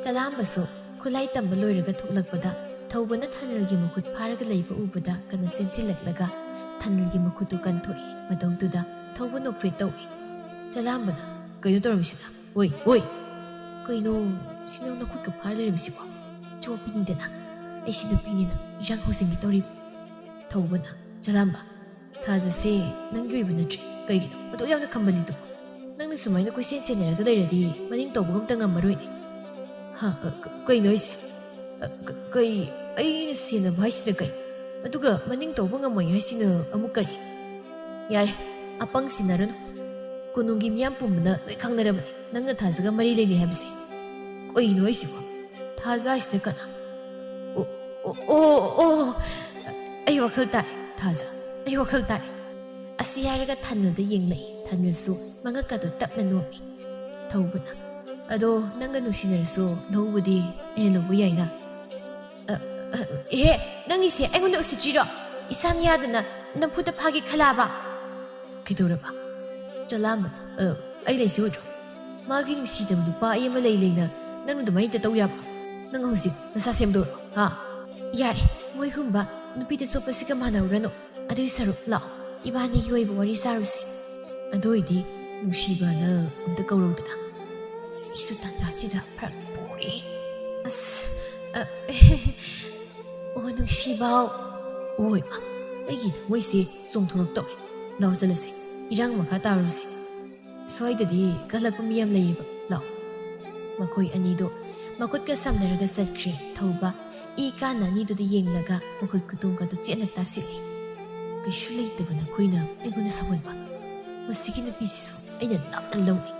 ꯆꯂꯥꯝꯕꯁꯨ ꯈꯨꯠꯂꯥꯏ ꯇꯝꯕ ꯂꯣꯏꯔꯒ ꯊꯣꯛꯂꯛꯄꯗ ꯊꯧꯕꯅ ꯊꯥꯅꯤꯜꯒꯤ ꯃꯈꯨꯠ ꯐꯥꯔꯒ ꯂꯩꯕ ꯎꯕꯗ ꯀꯟꯅ ꯆꯦꯟꯁꯤꯜꯂꯛꯂꯒ ꯊꯥꯅꯤꯜꯒꯤ ꯃꯈꯨꯠꯇꯨ ꯀꯟꯊꯣꯛꯏ꯫ ꯃꯇꯧꯗꯨꯗ ꯊꯧꯕ ꯅꯣꯛꯐꯦꯠ ꯇꯧꯏ꯫ ꯆꯂꯥꯝꯕꯅ, "ꯀꯩꯅꯣ ꯇꯧꯔꯝꯃꯤꯁꯤꯅ? ꯑꯣꯏ, ꯑꯣꯏ!" "ꯀꯩꯅꯣ ꯁꯤ ꯅꯪ ꯅꯈꯨꯠꯀ ꯐꯥꯔ ꯂꯩꯔꯝꯃꯤꯁꯤꯕꯣ?" "ꯆꯣꯞꯄꯤꯅꯤꯗꯅ꯫ ꯑꯩꯁꯤ ꯅꯨꯄꯤꯅꯤꯅ ꯏꯔꯥꯡ ꯍꯧꯖꯤꯟꯒꯦ ꯇꯧꯔꯤꯕ꯫" ꯊꯧꯕꯅ, "ꯆꯂꯥꯝꯕ, ꯊꯥꯖꯁꯦ ꯅꯪꯒꯤ ꯑꯣꯏꯕ ꯅꯠꯇ꯭ꯔꯦ꯫ ꯀꯩꯒꯤꯅꯣ ꯑꯗꯨꯛ ꯌꯥꯝꯅ ꯈꯝꯕꯜꯂꯤꯗꯨꯕꯣ? ꯅꯪꯅ ꯁꯨꯃꯥꯏꯅ ꯀꯣꯏꯁꯦꯟ ꯁꯦꯟꯅꯔꯒ ꯂꯩꯔꯗꯤ ꯃꯅꯤꯡ ꯇꯧꯕꯒ ꯑꯝꯇ ꯉꯝꯃꯔꯣꯏꯅꯦ꯫" "ꯍꯥ? ꯑ, ꯀ-, ꯀꯩꯅꯣ ꯍꯥꯏꯁꯦ? ꯑ, ꯀ-, ꯀꯩ? ꯑꯩꯅ ꯁꯦꯟꯅꯕ ꯍꯥꯏꯁꯤꯅ ꯀꯩ? ꯑꯗꯨꯒ ꯃꯅꯤꯡ ꯇꯧꯕ ꯉꯝꯃꯣꯏ ꯍꯥꯏꯁꯤꯅ ꯑꯃꯨꯛ ꯀꯔꯤ?" "ꯌꯥꯔꯦ, ꯑꯄꯪ ꯁꯤꯟꯅꯔꯅꯨ꯫ ꯀꯣꯅꯨꯡꯒꯤ ꯃꯤꯌꯥꯝ ꯄꯨꯝꯕꯅ ꯂꯣꯏ ꯈꯪꯅꯔꯕꯅꯤ ꯅꯪꯅ ꯊꯥꯖꯒ ꯃꯔꯤ ꯂꯩꯅꯩ ꯍꯥꯏꯕꯁꯦ꯫" "ꯀꯩꯅꯣ ꯍꯥꯏꯁꯤꯕꯣ? ꯊꯥꯖ ꯍꯥꯏꯁꯤꯅ ꯀꯅꯥ? ꯑꯣ, ꯑꯣ, ꯑꯣ, ꯑꯣ꯫ ꯑꯩ ꯋꯥꯈꯜ ꯇꯥꯔꯦ, ꯊꯥꯖ꯫ ꯑꯩ ꯋꯥꯈꯜ ꯇꯥꯔꯦ꯫" ꯑꯁꯤ ꯍꯥꯏꯔꯒ ꯊꯥꯅꯤꯜꯗ ꯌꯦꯡꯂꯛꯏ꯫ ꯊꯥꯅꯤꯜꯁꯨ ꯃꯉꯛꯀꯗꯣ ꯇꯞꯅ ꯅꯣꯝꯃꯤ꯫ ꯊꯧꯕꯅ, "ꯑꯗꯣ ꯅꯪꯒ ꯅꯨꯡꯁꯤꯅꯔꯁꯨ ꯂꯧꯕꯗꯤ ꯑꯩꯅ ꯂꯧꯕ ꯌꯥꯏꯅ?" "ꯑ, ꯑ, ꯑꯦꯍꯦ, ꯅꯪꯒꯤꯁꯦ ꯑꯩꯉꯣꯟꯗ ꯎꯁꯤꯠꯇ꯭ꯔꯤꯔꯣ? ꯏꯁꯥꯅ ꯌꯥꯗꯅ ꯅꯝꯐꯨꯗ ꯐꯥꯒꯦ ꯈꯜꯂꯛꯑꯕ?" "ꯀꯩꯗꯧꯔꯕ?" ꯆꯂꯥꯝꯕ, "ꯑ, ꯑꯩ ꯂꯩꯁꯤ ꯎꯗ꯭ꯔꯣ? ꯃꯥꯒꯤ ꯅꯨꯡꯁꯤꯗꯕ ꯅꯨꯄꯥ ꯑꯩ ꯑꯃ ꯂꯩ ꯂꯩꯅ ꯅꯪꯅ ꯑꯗꯨꯃꯥꯏꯅ ꯍꯦꯛꯇ ꯇꯧ ꯌꯥꯕ꯭ꯔꯣ? ꯅꯪ ꯍꯧꯖꯤꯛ ꯅꯁꯥ ꯁꯦꯝꯗꯣꯛꯑꯣ, ꯍꯥ?" "ꯌꯥꯔꯦ, ꯃꯣꯏꯒꯨꯝꯕ ꯅꯨꯄꯤꯗ ꯆꯣꯞꯄꯁꯤꯒ ꯃꯥꯟꯅꯔꯨꯔꯅꯨ꯫ ꯑꯗꯨꯏ ꯁꯔꯨꯛ ꯂꯥꯛꯑꯣ, ꯏꯕꯥꯅꯤꯒꯤ ꯑꯣꯏꯕ ꯋꯥꯔꯤ ꯁꯥꯔꯨꯁꯦ꯫" "ꯑꯗꯨ ꯑꯣꯏꯗꯤ ꯅꯨꯡꯁꯤꯕꯅ ꯑꯝꯇ ꯀꯧꯔꯧꯗꯅ꯫" ꯁꯤꯁꯨ ꯇꯥꯟꯖꯥꯁꯤꯗ ꯐꯔꯛ ꯄꯨꯔꯦ꯫ ꯑꯁ, ꯑ, ꯅꯨꯡꯁꯤꯕꯥꯎ꯫ ꯑꯣꯏ, ꯑꯩꯒꯤ ꯊꯃꯣꯏꯁꯦ ꯆꯣꯡꯊꯣꯔꯛꯇꯧꯔꯦ꯫ ꯂꯥꯎ ꯆꯠꯂꯁꯦ, ꯏꯔꯥꯡ ꯃꯈꯥ ꯇꯥꯔꯨꯁꯦ꯫ ꯁ꯭ꯋꯥꯏꯗꯗꯤ ꯀꯜꯂꯛꯄ ꯃꯤ ꯌꯥꯝ ꯂꯩꯌꯦꯕ꯫ ꯂꯥꯎ꯫ ꯃꯈꯣꯏ ꯑꯅꯤꯗꯣ ꯃꯈꯨꯠꯀ ꯁꯝꯅꯔꯒ ꯆꯠꯈ꯭ꯔꯦ꯫ ꯊꯧꯕ ꯏ ꯀꯥꯅ ꯑꯅꯤꯗꯨꯗ ꯌꯦꯡꯂꯒ ꯃꯈꯣꯏ ꯈꯨꯇꯣꯡꯒꯗꯨ ꯆꯦꯠꯅ ꯇꯥꯁꯤꯜꯂꯤ꯫ ꯀꯩꯁꯨ ꯂꯩꯇꯕ ꯅꯈꯣꯏꯅ ꯑꯩꯉꯣꯟꯗ ꯁꯥꯎꯍꯟꯕ꯫ ꯃꯁꯤꯒꯤ ꯅꯨꯄꯤꯁꯤꯁꯨ ꯑꯩꯅ ꯅꯝꯅ ꯂꯧꯅꯤ꯫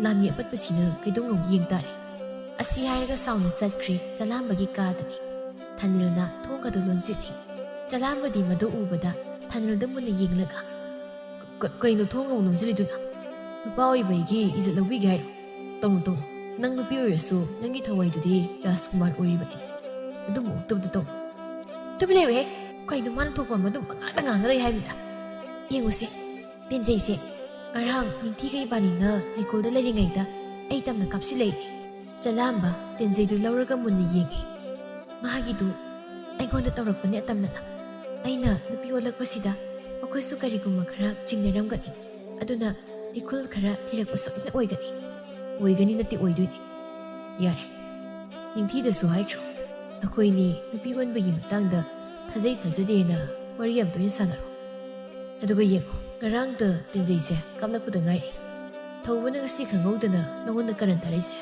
ꯂꯥꯟꯃꯤ ꯑꯄꯠꯄꯁꯤꯅ ꯀꯩꯗꯧꯉꯩ ꯌꯦꯡ ꯇꯥꯔꯦ꯫ ꯑꯁꯤ ꯍꯥꯏꯔꯒ ꯁꯥꯎꯅ ꯆꯠꯈ꯭ꯔꯦ꯫ ꯆꯂꯥꯝꯕꯒꯤ ꯀꯥꯗꯅꯤ꯫ ꯊꯥꯅꯤꯜꯅ ꯊꯣꯡꯒꯗꯨ ꯂꯣꯟꯁꯤꯜꯂꯤ꯫ ꯆꯂꯥꯝꯕꯗꯤ ꯃꯗꯨ ꯎꯕꯗ ꯊꯥꯅꯤꯜꯗ ꯃꯨꯟꯅ ꯌꯦꯡꯂꯒ, "ꯀ-, ꯀꯩꯅꯣ ꯊꯣꯡ ꯑꯃꯨꯛ ꯂꯣꯟꯁꯤꯜꯂꯤꯗꯨꯅ? ꯅꯨꯄꯥ ꯑꯣꯏꯕ ꯑꯩꯒꯤ ꯏꯖꯠ ꯂꯧꯕꯤꯒꯦ ꯍꯥꯏꯔꯣ? ꯇꯧꯅꯨ, ꯇꯧꯅꯨ꯫ ꯅꯪ ꯅꯨꯄꯤ ꯑꯣꯏꯔꯁꯨ ꯅꯪꯒꯤ ꯊꯋꯥꯏꯗꯨꯗꯤ ꯔꯥꯖꯀꯨꯃꯥꯔ ꯑꯣꯏꯔꯤꯕꯅꯤ꯫ ꯑꯗꯨꯝꯕ ꯑꯣꯛꯇꯕꯗ ꯇꯧꯅꯨ꯫ ꯇꯨꯃꯤꯟ ꯂꯩꯌꯨꯍꯦ꯫ ꯀꯩꯅꯣ ꯃꯥꯅ ꯊꯣꯛꯄ ꯑꯃ ꯑꯗꯨꯝ ꯄꯉꯥꯡꯗ ꯉꯥꯡꯉ ꯂꯩ ꯍꯥꯏꯕꯅꯤꯗ꯫ ꯌꯦꯡꯉꯨꯁꯦ, ꯇꯦꯟꯖꯩꯁꯦ꯫ ꯉꯔꯥꯡ ꯅꯤꯡꯊꯤꯒ ꯏꯕꯥꯅꯤꯅ ꯂꯩꯀꯣꯜꯗ ꯂꯩꯔꯤꯉꯩꯗ ꯑꯩ ꯇꯝꯅ ꯀꯥꯞꯁꯤꯜꯂꯛꯏ꯫" ꯆꯂꯥꯝꯕ ꯇꯦꯟꯖꯩꯗꯨ ꯂꯧꯔꯒ ꯃꯨꯟꯅ ꯌꯦꯡꯉꯤ꯫ ꯃꯥꯒꯤꯗꯨ ꯑꯩꯉꯣꯟꯗ ꯇꯧꯔꯛꯄꯅꯦ ꯑꯇꯝꯅꯅ꯫ ꯑꯩꯅ ꯅꯨꯄꯤ ꯑꯣꯜꯂꯛꯄꯁꯤꯗ ꯃꯈꯣꯏꯁꯨ ꯀꯔꯤꯒꯨꯝꯕ ꯈꯔ ꯆꯤꯡꯅꯔꯝꯒꯅꯤ꯫ ꯑꯗꯨꯅ ꯂꯤꯈꯨꯜ ꯈꯔ ꯊꯤꯔꯛꯄ ꯁꯣꯏꯗꯅ ꯑꯣꯏꯒꯅꯤ꯫ ꯑꯣꯏꯒꯅꯤ ꯅꯠꯇꯦ, ꯑꯣꯏꯗꯣꯏꯅꯤ꯫ ꯌꯥꯔꯦ, ꯅꯤꯡꯊꯤꯗꯁꯨ ꯍꯥꯏꯈ꯭ꯔꯣ꯫ ꯑꯩꯈꯣꯏꯅꯤ ꯅꯨꯄꯤ ꯑꯣꯟꯕꯒꯤ ꯃꯇꯥꯡꯗ ꯊꯥꯖꯩ ꯊꯥꯖꯗꯦꯅ ꯋꯥꯔꯤ ꯌꯥꯝ ꯇꯣꯏꯅ ꯁꯥꯟꯅꯔꯣ꯫ ꯑꯗꯨꯒ ꯌꯦꯡꯉꯣ, ꯉꯔꯥꯡꯗ ꯇꯦꯟꯖꯩꯁꯦ ꯀꯥꯞꯂꯛꯄꯗ ꯉꯥꯏꯔꯤ꯫ ꯊꯧꯕꯅ ꯉꯁꯤ ꯈꯪꯍꯧꯗꯅ ꯅꯉꯣꯟꯗ ꯀꯔꯟ ꯊꯥꯔꯛꯏꯁꯦ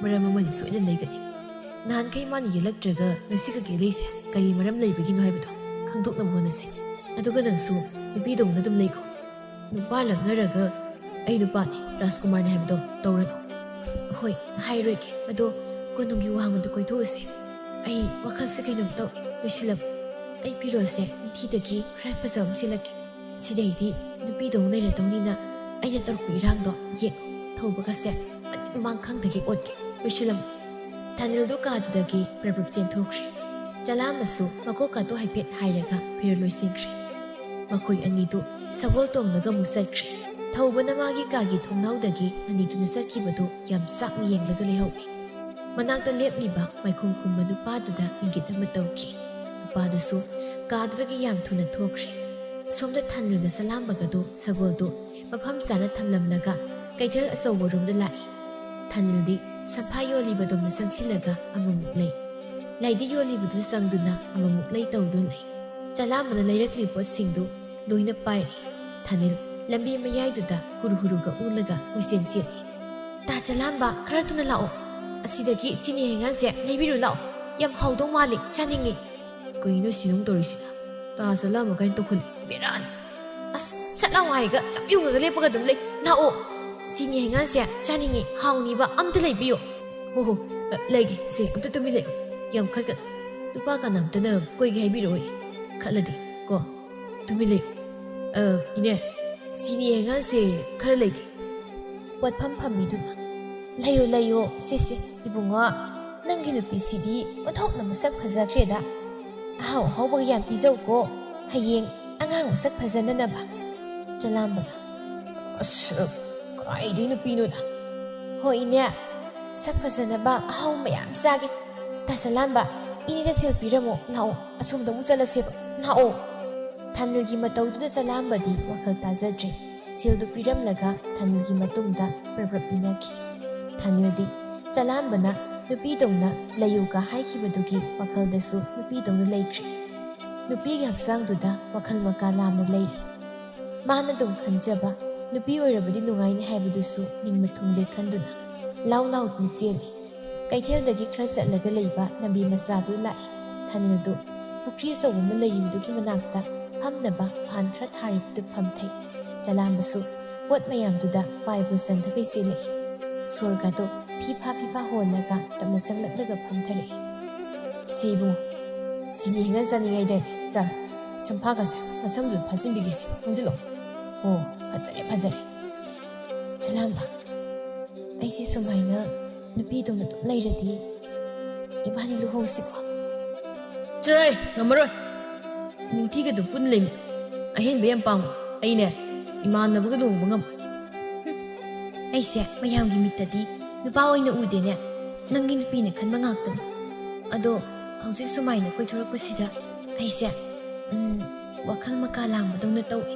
ꯃꯔꯝ ꯑꯃꯗꯤ ꯁꯣꯏꯗꯅ ꯂꯩꯒꯅꯤ꯫ ꯅꯍꯥꯟꯈꯩ ꯃꯥꯅ ꯌꯦꯜꯂꯛꯇ꯭ꯔꯒ ꯉꯁꯤ ꯈꯛ ꯌꯦꯜꯂꯛꯏꯁꯦ ꯀꯔꯤ ꯃꯔꯝ ꯂꯩꯕꯒꯤꯅꯣ ꯍꯥꯏꯕꯗꯣ ꯈꯪꯗꯣꯛꯅꯕ ꯍꯣꯠꯅꯁꯤ꯫ ꯑꯗꯨꯒ ꯅꯪꯁꯨ ꯅꯨꯄꯤꯗꯧꯅ ꯑꯗꯨꯝ ꯂꯩꯀꯣ꯫ ꯅꯨꯄꯥ ꯂꯛꯅꯔꯒ "ꯑꯩ ꯅꯨꯄꯥꯅꯤ, ꯔꯥꯖꯀꯨꯃꯥꯔꯅꯤ" ꯍꯥꯏꯕꯗꯣ ꯇꯧꯔꯅꯨ꯫ ꯍꯣꯏ, ꯍꯥꯏꯔꯣꯏꯒꯦ꯫ ꯑꯗꯣ ꯀꯣꯅꯨꯡꯒꯤ ꯋꯥꯡꯃꯗ ꯀꯣꯏꯊꯣꯛꯎꯁꯦ꯫ ꯑꯩ ꯋꯥꯈꯜꯁꯦ ꯀꯩꯅꯣꯝ ꯇꯧꯔꯦ꯫ ꯂꯣꯏꯁꯤꯜꯂꯝꯃꯨ꯫ ꯑꯩ ꯐꯤꯔꯣꯜꯁꯦ ꯅꯤꯡꯊꯤꯗꯒꯤ ꯈꯔ ꯐꯖꯕ ꯑꯃ ꯁꯦꯠꯂꯛꯀꯦ꯫ ꯁꯤꯗꯩꯗꯤ ꯅꯨꯄꯤꯗꯧ ꯂꯩꯔꯗꯧꯅꯤꯅ ꯑꯩꯅ ꯇꯧꯔꯛꯄ ꯏꯔꯥꯡꯗꯣ ꯌꯦꯡꯉꯨ꯫ ꯊꯧꯕꯒꯁꯦ ꯃꯅꯤꯡ ꯃꯃꯥꯡ ꯈꯪꯗꯒꯩ ꯑꯣꯠꯀꯦ꯫ ꯂꯣꯏꯁꯤꯜꯂꯝꯃꯨ꯫ ꯊꯥꯅꯤꯜꯗꯣ ꯀꯥꯗꯨꯗꯒꯤ ꯄ꯭ꯔꯞ ꯄ꯭ꯔꯞ ꯆꯦꯟꯊꯣꯛꯈ꯭ꯔꯦ꯫ ꯆꯂꯥꯝꯕꯁꯨ ꯃꯀꯣꯛꯀꯥꯗꯣ ꯍꯥꯏꯐꯦꯠ ꯍꯥꯏꯔꯒ ꯐꯤꯔꯣꯜ ꯂꯣꯏꯁꯤꯟꯈ꯭ꯔꯦ꯫ ꯃꯈꯣꯏ ꯑꯅꯤꯗꯨ ꯁꯒꯣꯜ ꯇꯣꯡꯂꯒ ꯑꯃꯨꯛ ꯆꯠꯈ꯭ꯔꯦ꯫ ꯊꯧꯕꯅ ꯃꯥꯒꯤ ꯀꯥꯒꯤ ꯊꯣꯡꯅꯥꯎꯗꯒꯤ ꯑꯅꯤꯗꯨꯅ ꯆꯠꯈꯤꯕꯗꯨ ꯌꯥꯝ ꯆꯥꯛꯅ ꯌꯦꯡꯂꯒ ꯂꯩꯍꯧꯏ꯫ ꯃꯅꯥꯛꯇ ꯂꯦꯞꯂꯤꯕ ꯃꯥꯏꯈꯨꯝ ꯈꯨꯝꯕ ꯅꯨꯄꯥꯗꯨꯗ ꯏꯪꯒꯤꯠ ꯑꯃ ꯇꯧꯈꯤ꯫ ꯅꯨꯄꯥꯗꯨꯁꯨ ꯀꯥꯗꯨꯗꯒꯤ ꯌꯥꯝ ꯊꯨꯅ ꯊꯣꯛꯈ꯭ꯔꯦ꯫ ꯁꯣꯝꯗ ꯊꯥꯅꯤꯜꯅ ꯆꯂꯥꯝꯕꯒꯗꯨ ꯁꯒꯣꯜꯗꯨ ꯃꯐꯝ ꯆꯥꯅ ꯊꯝꯂꯝꯂꯒ ꯀꯩꯊꯦꯜ ꯑꯆꯧꯕꯔꯣꯝꯗ ꯂꯥꯛꯏ꯫ ꯊꯥꯅꯤꯜꯗꯤ ꯁꯝꯐꯥ ꯌꯣꯜꯂꯤꯕꯗꯣꯝꯗ ꯆꯪꯁꯤꯜꯂꯒ ꯑꯃꯨꯛꯃꯨꯛ ꯂꯩ꯫ ꯂꯥꯏꯗ ꯌꯣꯜꯂꯤꯕꯗꯨ ꯆꯪꯗꯨꯅ ꯑꯃꯃꯨꯛ ꯂꯩ ꯇꯧꯗꯨꯅ ꯂꯩ꯫ ꯆꯂꯥꯝꯕꯅ ꯂꯩꯔꯛꯂꯤꯕ ꯄꯣꯠꯁꯤꯡꯗꯨ ꯂꯣꯏꯅ ꯄꯥꯏꯔꯦ꯫ ꯊꯥꯅꯤꯜ ꯂꯝꯕꯤ ꯃꯌꯥꯏꯗꯨꯗ ꯍꯨꯔꯨ ꯍꯨꯔꯨꯒ ꯎꯜꯂꯒ ꯀꯣꯏꯆꯦꯟ ꯆꯦꯜꯂꯤ꯫ "ꯇꯥ ꯆꯂꯥꯝꯕ, ꯈꯔ ꯊꯨꯅ ꯂꯥꯛꯑꯣ꯫ ꯑꯁꯤꯗꯒꯤ ꯆꯤꯅꯤ ꯍꯩꯉꯥꯟꯁꯦ ꯂꯩꯕꯤꯔꯨ ꯂꯥꯛꯑꯣ꯫ ꯌꯥꯝ ꯍꯥꯎꯗꯧ ꯃꯥꯜꯂꯤ, ꯆꯥꯅꯤꯡꯉꯤ꯫" ꯀꯩꯅꯣ ꯁꯤꯅꯨꯡ ꯇꯧꯔꯤꯁꯤꯅ? "ꯇꯥ ꯆꯂꯥꯝꯕ" ꯀꯥꯏꯅ ꯇꯧꯈꯠꯂꯤ꯫ ꯕꯦꯔꯥꯅꯤ꯫ "ꯑꯁ, ꯁꯠ ꯂꯥꯎ ꯍꯥꯏꯔꯒ ꯆꯞ ꯌꯨꯡꯉꯒ ꯂꯦꯞꯄꯒ ꯑꯗꯨꯝ ꯂꯩ꯫ ꯂꯥꯛꯑꯣ꯫ ꯆꯤꯅꯤ ꯍꯩꯉꯥꯟꯁꯦ ꯆꯥꯅꯤꯡꯉꯤ, ꯍꯥꯎꯅꯤꯕ, ꯑꯝꯇ ꯂꯩꯕꯤꯌꯨ꯫" "ꯍꯣ ꯍꯣ, ꯑ, ꯂꯩꯒꯦ꯫ ꯁꯦ, ꯑꯝꯇ ꯇꯨꯃꯤꯟ ꯂꯩꯌꯨ꯫ ꯌꯥꯝ ꯈꯠꯀ-, ꯅꯨꯄꯥ ꯀꯅꯥꯝꯇꯅ ꯀꯣꯏꯒꯦ ꯍꯥꯏꯕꯤꯔꯛꯑꯣꯏ꯫ ꯈꯠꯂꯗꯤ ꯀꯣ꯫ ꯇꯨꯃꯤꯟ ꯂꯩꯌꯨ꯫ ꯑ, ꯏꯅꯦ, ꯆꯤꯅꯤ ꯍꯩꯉꯥꯟꯁꯦ ꯈꯔ ꯂꯩꯒꯦ꯫" ꯄꯣꯠꯐꯝ ꯐꯝꯕꯤꯗꯨꯅ, "ꯂꯩꯌꯣ, ꯂꯩꯌꯣ, ꯁꯦ, ꯁꯦ, ꯏꯕꯨꯡꯉꯣ, ꯅꯪꯒꯤ ꯅꯨꯄꯤꯁꯤꯗꯤ ꯑꯣꯟꯊꯣꯛꯅ ꯃꯁꯛ ꯐꯖꯈ꯭ꯔꯦꯗ꯫ ꯑꯍꯥꯎ ꯑꯍꯥꯎꯕꯒ ꯌꯥꯝ ꯄꯤꯖꯧꯀꯣ, ꯍꯌꯦꯡ ꯑꯉꯥꯡ ꯃꯁꯛ ꯐꯖꯅꯅꯕ꯫" ꯆꯂꯥꯝꯕꯅ, "ꯑꯁ, ꯀꯥꯏꯗꯩ ꯅꯨꯄꯤꯅꯣꯗ?" "ꯍꯣꯏ, ꯏꯅꯦ, ꯁꯛ ꯐꯖꯅꯕ ꯑꯍꯥꯎ ꯃꯌꯥꯝ ꯆꯥꯒꯦ꯫ ꯇꯥ ꯆꯂꯥꯝꯕ, ꯏꯅꯦꯗ ꯁꯦꯜ ꯄꯤꯔꯝꯃꯣ, ꯂꯥꯛꯑꯣ, ꯑꯁꯣꯝꯗ ꯑꯃꯨꯛ ꯆꯠꯂꯁꯦꯕ, ꯂꯥꯛꯑꯣ꯫" ꯊꯥꯅꯤꯜꯒꯤ ꯃꯇꯧꯗꯨꯗ ꯆꯂꯥꯝꯕꯗꯤ ꯋꯥꯈꯜ ꯇꯥꯖꯗ꯭ꯔꯦ꯫ ꯁꯦꯜꯗꯨ ꯄꯤꯔꯝꯂꯒ ꯊꯥꯅꯤꯜꯒꯤ ꯃꯇꯨꯡꯗ ꯄ꯭ꯔꯞ ꯄ꯭ꯔꯞ ꯏꯟꯅꯈꯤ꯫ ꯊꯥꯅꯤꯜꯗꯤ ꯆꯂꯥꯝꯕꯅ ꯅꯨꯄꯤꯗꯧꯅ ꯂꯩꯌꯨꯒ ꯍꯥꯏꯈꯤꯕꯗꯨꯒꯤ ꯋꯥꯈꯜꯗꯁꯨ ꯅꯨꯄꯤꯗꯧꯅ ꯂꯩꯈ꯭ꯔꯦ꯫ ꯅꯨꯄꯤꯒꯤ ꯍꯛꯆꯥꯡꯗꯨꯗ ꯋꯥꯈꯜ ꯃꯀꯥ ꯂꯥꯝꯅ ꯂꯩꯔꯤ꯫ ꯃꯥꯅ ꯑꯗꯨꯝ ꯈꯟꯖꯕ, ꯅꯨꯄꯤ ꯑꯣꯏꯔꯕꯗꯤ ꯅꯨꯡꯉꯥꯏꯅꯤ ꯍꯥꯏꯕꯗꯨꯁꯨ ꯅꯤꯡꯕ ꯊꯨꯡꯂꯦ ꯈꯟꯗꯨꯅ ꯂꯥꯎ ꯂꯥꯎꯗꯨꯅ ꯆꯦꯜꯂꯤ꯫ ꯀꯩꯊꯦꯜꯗꯒꯤ ꯈꯔ ꯆꯠꯂꯒ ꯂꯩꯕ ꯂꯝꯕꯤ ꯃꯆꯥꯗꯨ ꯂꯥꯛꯏ꯫ ꯊꯥꯅꯤꯜꯗꯨ ꯄꯨꯈ꯭ꯔꯤ ꯑꯆꯧꯕ ꯑꯃ ꯂꯩꯔꯤꯕꯗꯨꯒꯤ ꯃꯅꯥꯛꯇ ꯐꯝꯅꯕ ꯐꯥꯟ ꯈꯔ ꯊꯥꯔꯤꯕꯗꯨ ꯐꯝꯊꯩ꯫ ꯆꯂꯥꯝꯕꯁꯨ ꯄꯣꯠ ꯃꯌꯥꯝꯗꯨꯗ ꯄꯥꯏꯕ ꯆꯟꯗꯈꯩ ꯆꯦꯜꯂꯛꯏ꯫ ꯁꯣꯔꯒꯗꯣ ꯐꯤꯐꯥ ꯐꯤꯐꯥ ꯍꯣꯜꯂꯒ ꯇꯞꯅ ꯆꯪꯂꯛꯂꯒ ꯐꯝꯊꯔꯛꯏ꯫ "ꯁꯤ ꯏꯕꯨꯡꯉꯣ, ꯆꯤꯅꯤ ꯍꯩꯉꯥꯟ ꯆꯥꯅꯤꯡꯉꯥꯏꯗ ꯆꯥꯔꯣ꯫ ꯁꯝꯐꯥꯒꯁꯦ ꯃꯁꯝꯗꯨꯗ ꯐꯥꯖꯤꯟꯕꯤꯒꯦꯁꯦ, ꯈꯣꯝꯖꯤꯜꯂꯣ꯫ ꯑꯣ, ꯐꯖꯔꯦ, ꯐꯖꯔꯦ꯫ ꯆꯂꯥꯝꯕ, ꯑꯩꯁꯤ ꯁꯨꯃꯥꯏꯅ ꯅꯨꯄꯤꯗꯧꯅ ꯑꯗꯨꯝ ꯂꯩꯔꯗꯤ ꯏꯕꯥꯅꯤ ꯂꯨꯍꯣꯡꯁꯤꯀꯣ?" "ꯆꯠꯂꯍꯦ, ꯉꯝꯃꯔꯣꯏ꯫ ꯅꯤꯡꯊꯤꯒꯗꯨ ꯄꯨꯟꯅ ꯂꯩꯃꯤ꯫ ꯑꯍꯦꯟꯕ ꯌꯥꯝ ꯄꯥꯝꯃꯤ꯫ ꯑꯩꯅꯦ, ꯏꯃꯥꯟꯅꯕꯒ ꯂꯨꯍꯣꯡꯕ ꯉꯝꯃꯣꯏ꯫" "ꯑꯩꯁꯦ ꯃꯌꯥꯝꯒꯤ ꯃꯤꯠꯇꯗꯤ ꯅꯨꯄꯥ ꯑꯣꯏꯅ ꯎꯗꯦꯅꯦ꯫ ꯅꯪꯒꯤ ꯅꯨꯄꯤꯅ ꯈꯟꯕ ꯉꯥꯛꯇꯅꯤ꯫ ꯑꯗꯣ ꯍꯧꯖꯤꯛ ꯁꯨꯃꯥꯏꯅ ꯀꯣꯏꯊꯣꯔꯛꯄꯁꯤꯗ ꯑꯩꯁꯦ, ꯎꯝ, ꯋꯥꯈꯜ ꯃꯀꯥ ꯂꯥꯡꯕꯗꯧꯅ ꯇꯧꯏ꯫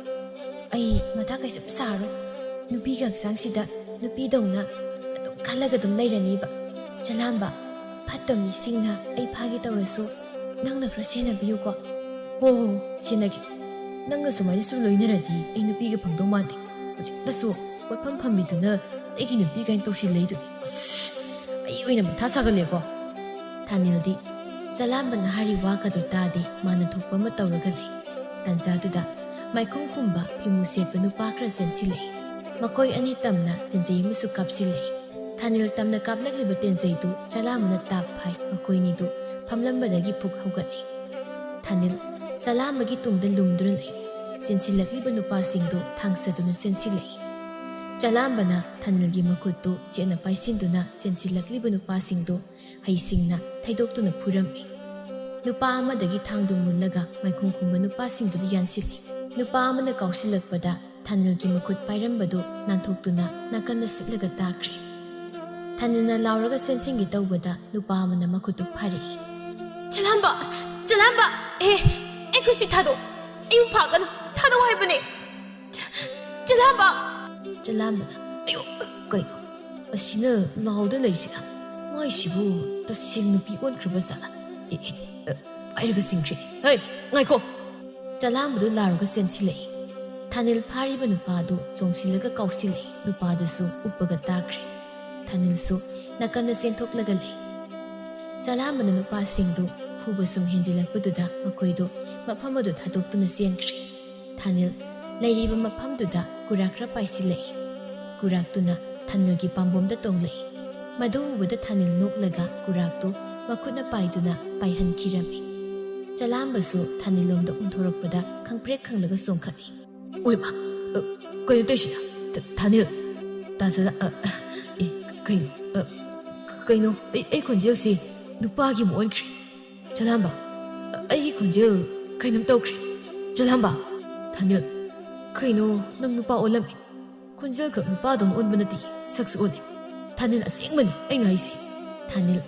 ꯑꯩ ꯃꯊꯥ ꯀꯩꯁꯨꯝ ꯁꯥꯔꯣꯏ꯫ ꯅꯨꯄꯤꯒꯤ ꯍꯛꯆꯥꯡꯁꯤꯗ ꯅꯨꯄꯤꯗꯧꯅ ꯑꯗꯨꯝ ꯈꯜꯂꯒ ꯑꯗꯨꯝ ꯂꯩꯔꯅꯤꯕ꯫ ꯆꯂꯥꯝꯕ, ꯐꯠꯇꯕ ꯃꯤꯁꯤꯡꯅ ꯑꯩ ꯐꯥꯒꯦ ꯇꯧꯔꯁꯨ ꯅꯪꯅ ꯈꯔ ꯁꯦꯟꯅꯕꯤꯌꯨꯀꯣ꯫ "ꯍꯣ ꯍꯣ ꯍꯣ, ꯁꯦꯟꯅꯒꯦ꯫ ꯅꯪꯒ ꯁꯨꯃꯥꯏꯅ ꯁꯨꯝ ꯂꯣꯏꯅꯔꯗꯤ ꯑꯩ ꯅꯨꯄꯤꯒ ꯐꯪꯗꯧ ꯃꯥꯟꯗꯦ꯫ ꯍꯧꯖꯤꯛꯇꯁꯨ ꯀꯣꯏꯐꯝ ꯐꯝꯃꯤꯗꯨꯅ ꯑꯩꯒꯤ ꯅꯨꯄꯤ ꯀꯥꯏꯅ ꯇꯧꯁꯤꯜꯂꯛꯏꯗꯨꯅꯤ꯫ ꯑꯁ, ꯑꯩ ꯑꯣꯏꯅ ꯃꯊꯥ ꯁꯥꯒꯠꯂꯦꯀꯣ"꯫ ꯊꯥꯅꯤꯜꯗꯤ ꯆꯂꯥꯝꯕꯅ ꯍꯥꯏꯔꯤ ꯋꯥꯒꯗꯨ ꯇꯥꯗꯦ, ꯃꯥꯅ ꯊꯣꯛꯄ ꯑꯃ ꯇꯧꯔꯒ ꯂꯩ꯫ ꯇꯟꯖꯥꯗꯨꯗ ꯃꯥꯏꯈꯨꯝ ꯈꯨꯝꯕ ꯐꯤꯃꯨ ꯁꯦꯠꯄ ꯅꯨꯄꯥ ꯈꯔ ꯆꯦꯟꯁꯤꯜꯂꯛꯏ꯫ ꯃꯈꯣꯏ ꯑꯅꯤ ꯇꯝꯅ ꯇꯦꯟꯖꯩ ꯑꯃꯁꯨ ꯀꯥꯞꯁꯤꯜꯂꯛꯏ꯫ ꯊꯥꯅꯤꯜ ꯇꯝꯅ ꯀꯥꯞꯂꯛꯂꯤꯕ ꯇꯦꯟꯖꯩꯗꯨ ꯆꯂꯥꯝꯕꯅ ꯇꯥꯞ ꯐꯥꯏ, ꯃꯈꯣꯏꯅꯤꯗꯨ ꯐꯝꯂꯝꯕꯗꯒꯤ ꯐꯨꯛ ꯍꯧꯒꯠꯂꯤ꯫ ꯊꯥꯅꯤꯜ ꯆꯂꯥꯝꯕꯒꯤ ꯇꯨꯡꯗ ꯂꯨꯝꯗꯨꯅ ꯂꯩ꯫ ꯆꯦꯟꯁꯤꯜꯂꯛꯂꯤꯕ ꯅꯨꯄꯥꯁꯤꯡꯗꯨ ꯊꯥꯡꯁꯗꯨꯅ ꯆꯦꯟꯁꯤꯜꯂꯛꯏ꯫ ꯆꯂꯥꯝꯕꯅ ꯊꯥꯅꯤꯜꯒꯤ ꯃꯈꯨꯠꯇꯨ ꯆꯦꯠꯅ ꯄꯥꯏꯁꯤꯟꯗꯨꯅ ꯆꯦꯟꯁꯤꯜꯂꯛꯂꯤꯕ ꯅꯨꯄꯥꯁꯤꯡꯗꯨ ꯍꯩꯁꯤꯡꯅ ꯊꯩꯗꯣꯛꯇꯨꯅ ꯐꯨꯔꯝꯃꯤ꯫ ꯅꯨꯄꯥ ꯑꯃꯗꯒꯤ ꯊꯥꯡꯗꯨ ꯃꯨꯜꯂꯒ ꯃꯥꯏꯈꯨꯝ ꯈꯨꯝꯕ ꯅꯨꯄꯥꯁꯤꯡꯗꯨꯗ ꯌꯥꯟꯁꯤꯜꯂꯤ꯫ ꯅꯨꯄꯥ ꯑꯃꯅ ꯀꯥꯎꯁꯤꯜꯂꯛꯄꯗ ꯊꯥꯅꯤꯜꯒꯤ ꯃꯈꯨꯠ ꯄꯥꯏꯔꯝꯕꯗꯨ ꯅꯥꯟꯊꯣꯛꯇꯨꯅ ꯅꯥꯀꯟꯗ ꯁꯤꯠꯂꯒ ꯇꯥꯈ꯭ꯔꯦ꯫ ꯊꯥꯅꯤꯜꯅ ꯂꯥꯎꯔꯒ ꯆꯦꯟꯁꯤꯟꯒꯦ ꯇꯧꯕꯗ ꯅꯨꯄꯥ ꯑꯃꯅ ꯃꯈꯨꯠꯇꯨ ꯐꯥꯔꯛꯏ꯫ "ꯆꯂꯥꯝꯕ! ꯆꯂꯥꯝꯕ! ꯑꯦ, ꯑꯩ ꯈꯨꯠꯁꯤ ꯊꯥꯗꯣꯛ! ꯑꯩꯕꯨ ꯐꯥꯒꯅꯨ! ꯊꯥꯗꯣꯛ ꯍꯥꯏꯕꯅꯦ! ꯆ-, ꯆꯂꯥꯝꯕ!" ꯆꯂꯥꯝꯕꯅ, "ꯑꯌꯣ, ꯀꯩꯅꯣ? ꯑꯁꯤꯅ ꯂꯥꯎꯗ ꯂꯩꯔꯤꯁꯤꯅ? ꯃꯥꯏꯁꯤꯕꯨ ꯇꯁꯦꯡ ꯅꯨꯄꯤ ꯑꯣꯟꯈ꯭ꯔꯕ ꯖꯥꯠꯂ? ꯑꯦ, ꯑꯦ, ꯑ, ꯄꯥꯏꯔꯒ ꯆꯤꯡꯈ꯭ꯔꯦ꯫ ꯍꯩ, ꯉꯥꯏꯈꯣ!" ꯆꯂꯥꯝꯕꯗꯨ ꯂꯥꯎꯔꯒ ꯆꯦꯟꯁꯤꯜꯂꯛꯏ꯫ ꯊꯥꯅꯤꯜ ꯐꯥꯔꯤꯕ ꯅꯨꯄꯥꯗꯨ ꯆꯣꯡꯁꯤꯜꯂꯒ ꯀꯥꯎꯁꯤꯜꯂꯛꯏ꯫ ꯅꯨꯄꯥꯗꯨꯁꯨ ꯎꯞꯄꯒ ꯇꯥꯈ꯭ꯔꯦ꯫ ꯊꯥꯅꯤꯜꯁꯨ ꯅꯥꯀꯟꯗ ꯆꯦꯟꯊꯣꯛꯂꯒ ꯂꯩ꯫ ꯆꯂꯥꯝꯕꯅ ꯅꯨꯄꯥꯁꯤꯡꯗꯨ ꯐꯨꯕ ꯁꯨꯝ ꯍꯦꯟꯖꯤꯜꯂꯛꯄꯗꯨꯗ ꯃꯈꯣꯏꯗꯨ ꯃꯐꯝ ꯑꯗꯨ ꯊꯥꯗꯣꯛꯇꯨꯅ ꯆꯦꯟꯈ꯭ꯔꯦ꯫ ꯊꯥꯅꯤꯜ ꯂꯩꯔꯤꯕ ꯃꯐꯝꯗꯨꯗ ꯀꯨꯔꯥꯛ ꯈꯔ ꯄꯥꯏꯁꯤꯜꯂꯛꯏ꯫ ꯀꯨꯔꯥꯛꯇꯨꯅ ꯊꯥꯅꯤꯜꯒꯤ ꯄꯥꯝꯕꯣꯝꯗ ꯇꯣꯡꯂꯛꯏ꯫ ꯃꯗꯨ ꯎꯕꯗ ꯊꯥꯅꯤꯜ ꯅꯣꯛꯂꯒ ꯀꯨꯔꯥꯛꯇꯨ ꯃꯈꯨꯠꯅ ꯄꯥꯏꯗꯨꯅ ꯄꯥꯏꯍꯟꯈꯤꯔꯝꯃꯤ꯫ ꯆꯂꯥꯝꯕꯁꯨ ꯊꯥꯅꯤꯜꯂꯣꯝꯗ ꯑꯣꯟꯊꯣꯔꯛꯄꯗ ꯈꯪꯄ꯭ꯔꯦꯛ ꯈꯪꯂꯒ ꯆꯣꯡꯈꯠꯂꯤ꯫ "ꯑꯣꯏꯃ! ꯑ, ꯀꯩꯅꯣ ꯇꯧꯔꯤꯁꯤꯅ? ꯊ-, ꯊꯥꯅꯤꯜ! ꯇꯥꯖꯗ-, ꯑ, ꯑ, ꯑꯦ, ꯀꯩꯅꯣ? ꯑ, ꯀꯩꯅꯣ? ꯑꯩ, ꯑꯩ ꯈꯣꯟꯖꯦꯜꯁꯤ ꯅꯨꯄꯥꯒꯤ ꯑꯃ ꯑꯣꯟꯈ꯭ꯔꯦ꯫ ꯆꯂꯥꯝꯕ! ꯑ, ꯑꯩꯒꯤ ꯈꯣꯟꯖꯦꯜ ꯀꯩꯅꯣꯝ ꯇꯧꯈ꯭ꯔꯦ꯫ ꯆꯂꯥꯝꯕ! ꯊꯥꯅꯤꯜ! ꯀꯩꯅꯣ ꯅꯪ ꯅꯨꯄꯥ ꯑꯣꯜꯂꯝꯃꯤ? ꯈꯣꯟꯖꯦꯜ ꯈꯛ ꯅꯨꯄꯥꯗꯧꯅ ꯑꯣꯟꯕ ꯅꯠꯇꯦ, ꯁꯛꯁꯨ ꯑꯣꯜꯂꯦ꯫ ꯊꯥꯅꯤꯜ ꯑꯁꯦꯡꯕꯅꯤ ꯑꯩꯅ ꯍꯥꯏꯁꯦ"꯫ ꯊꯥꯅꯤꯜ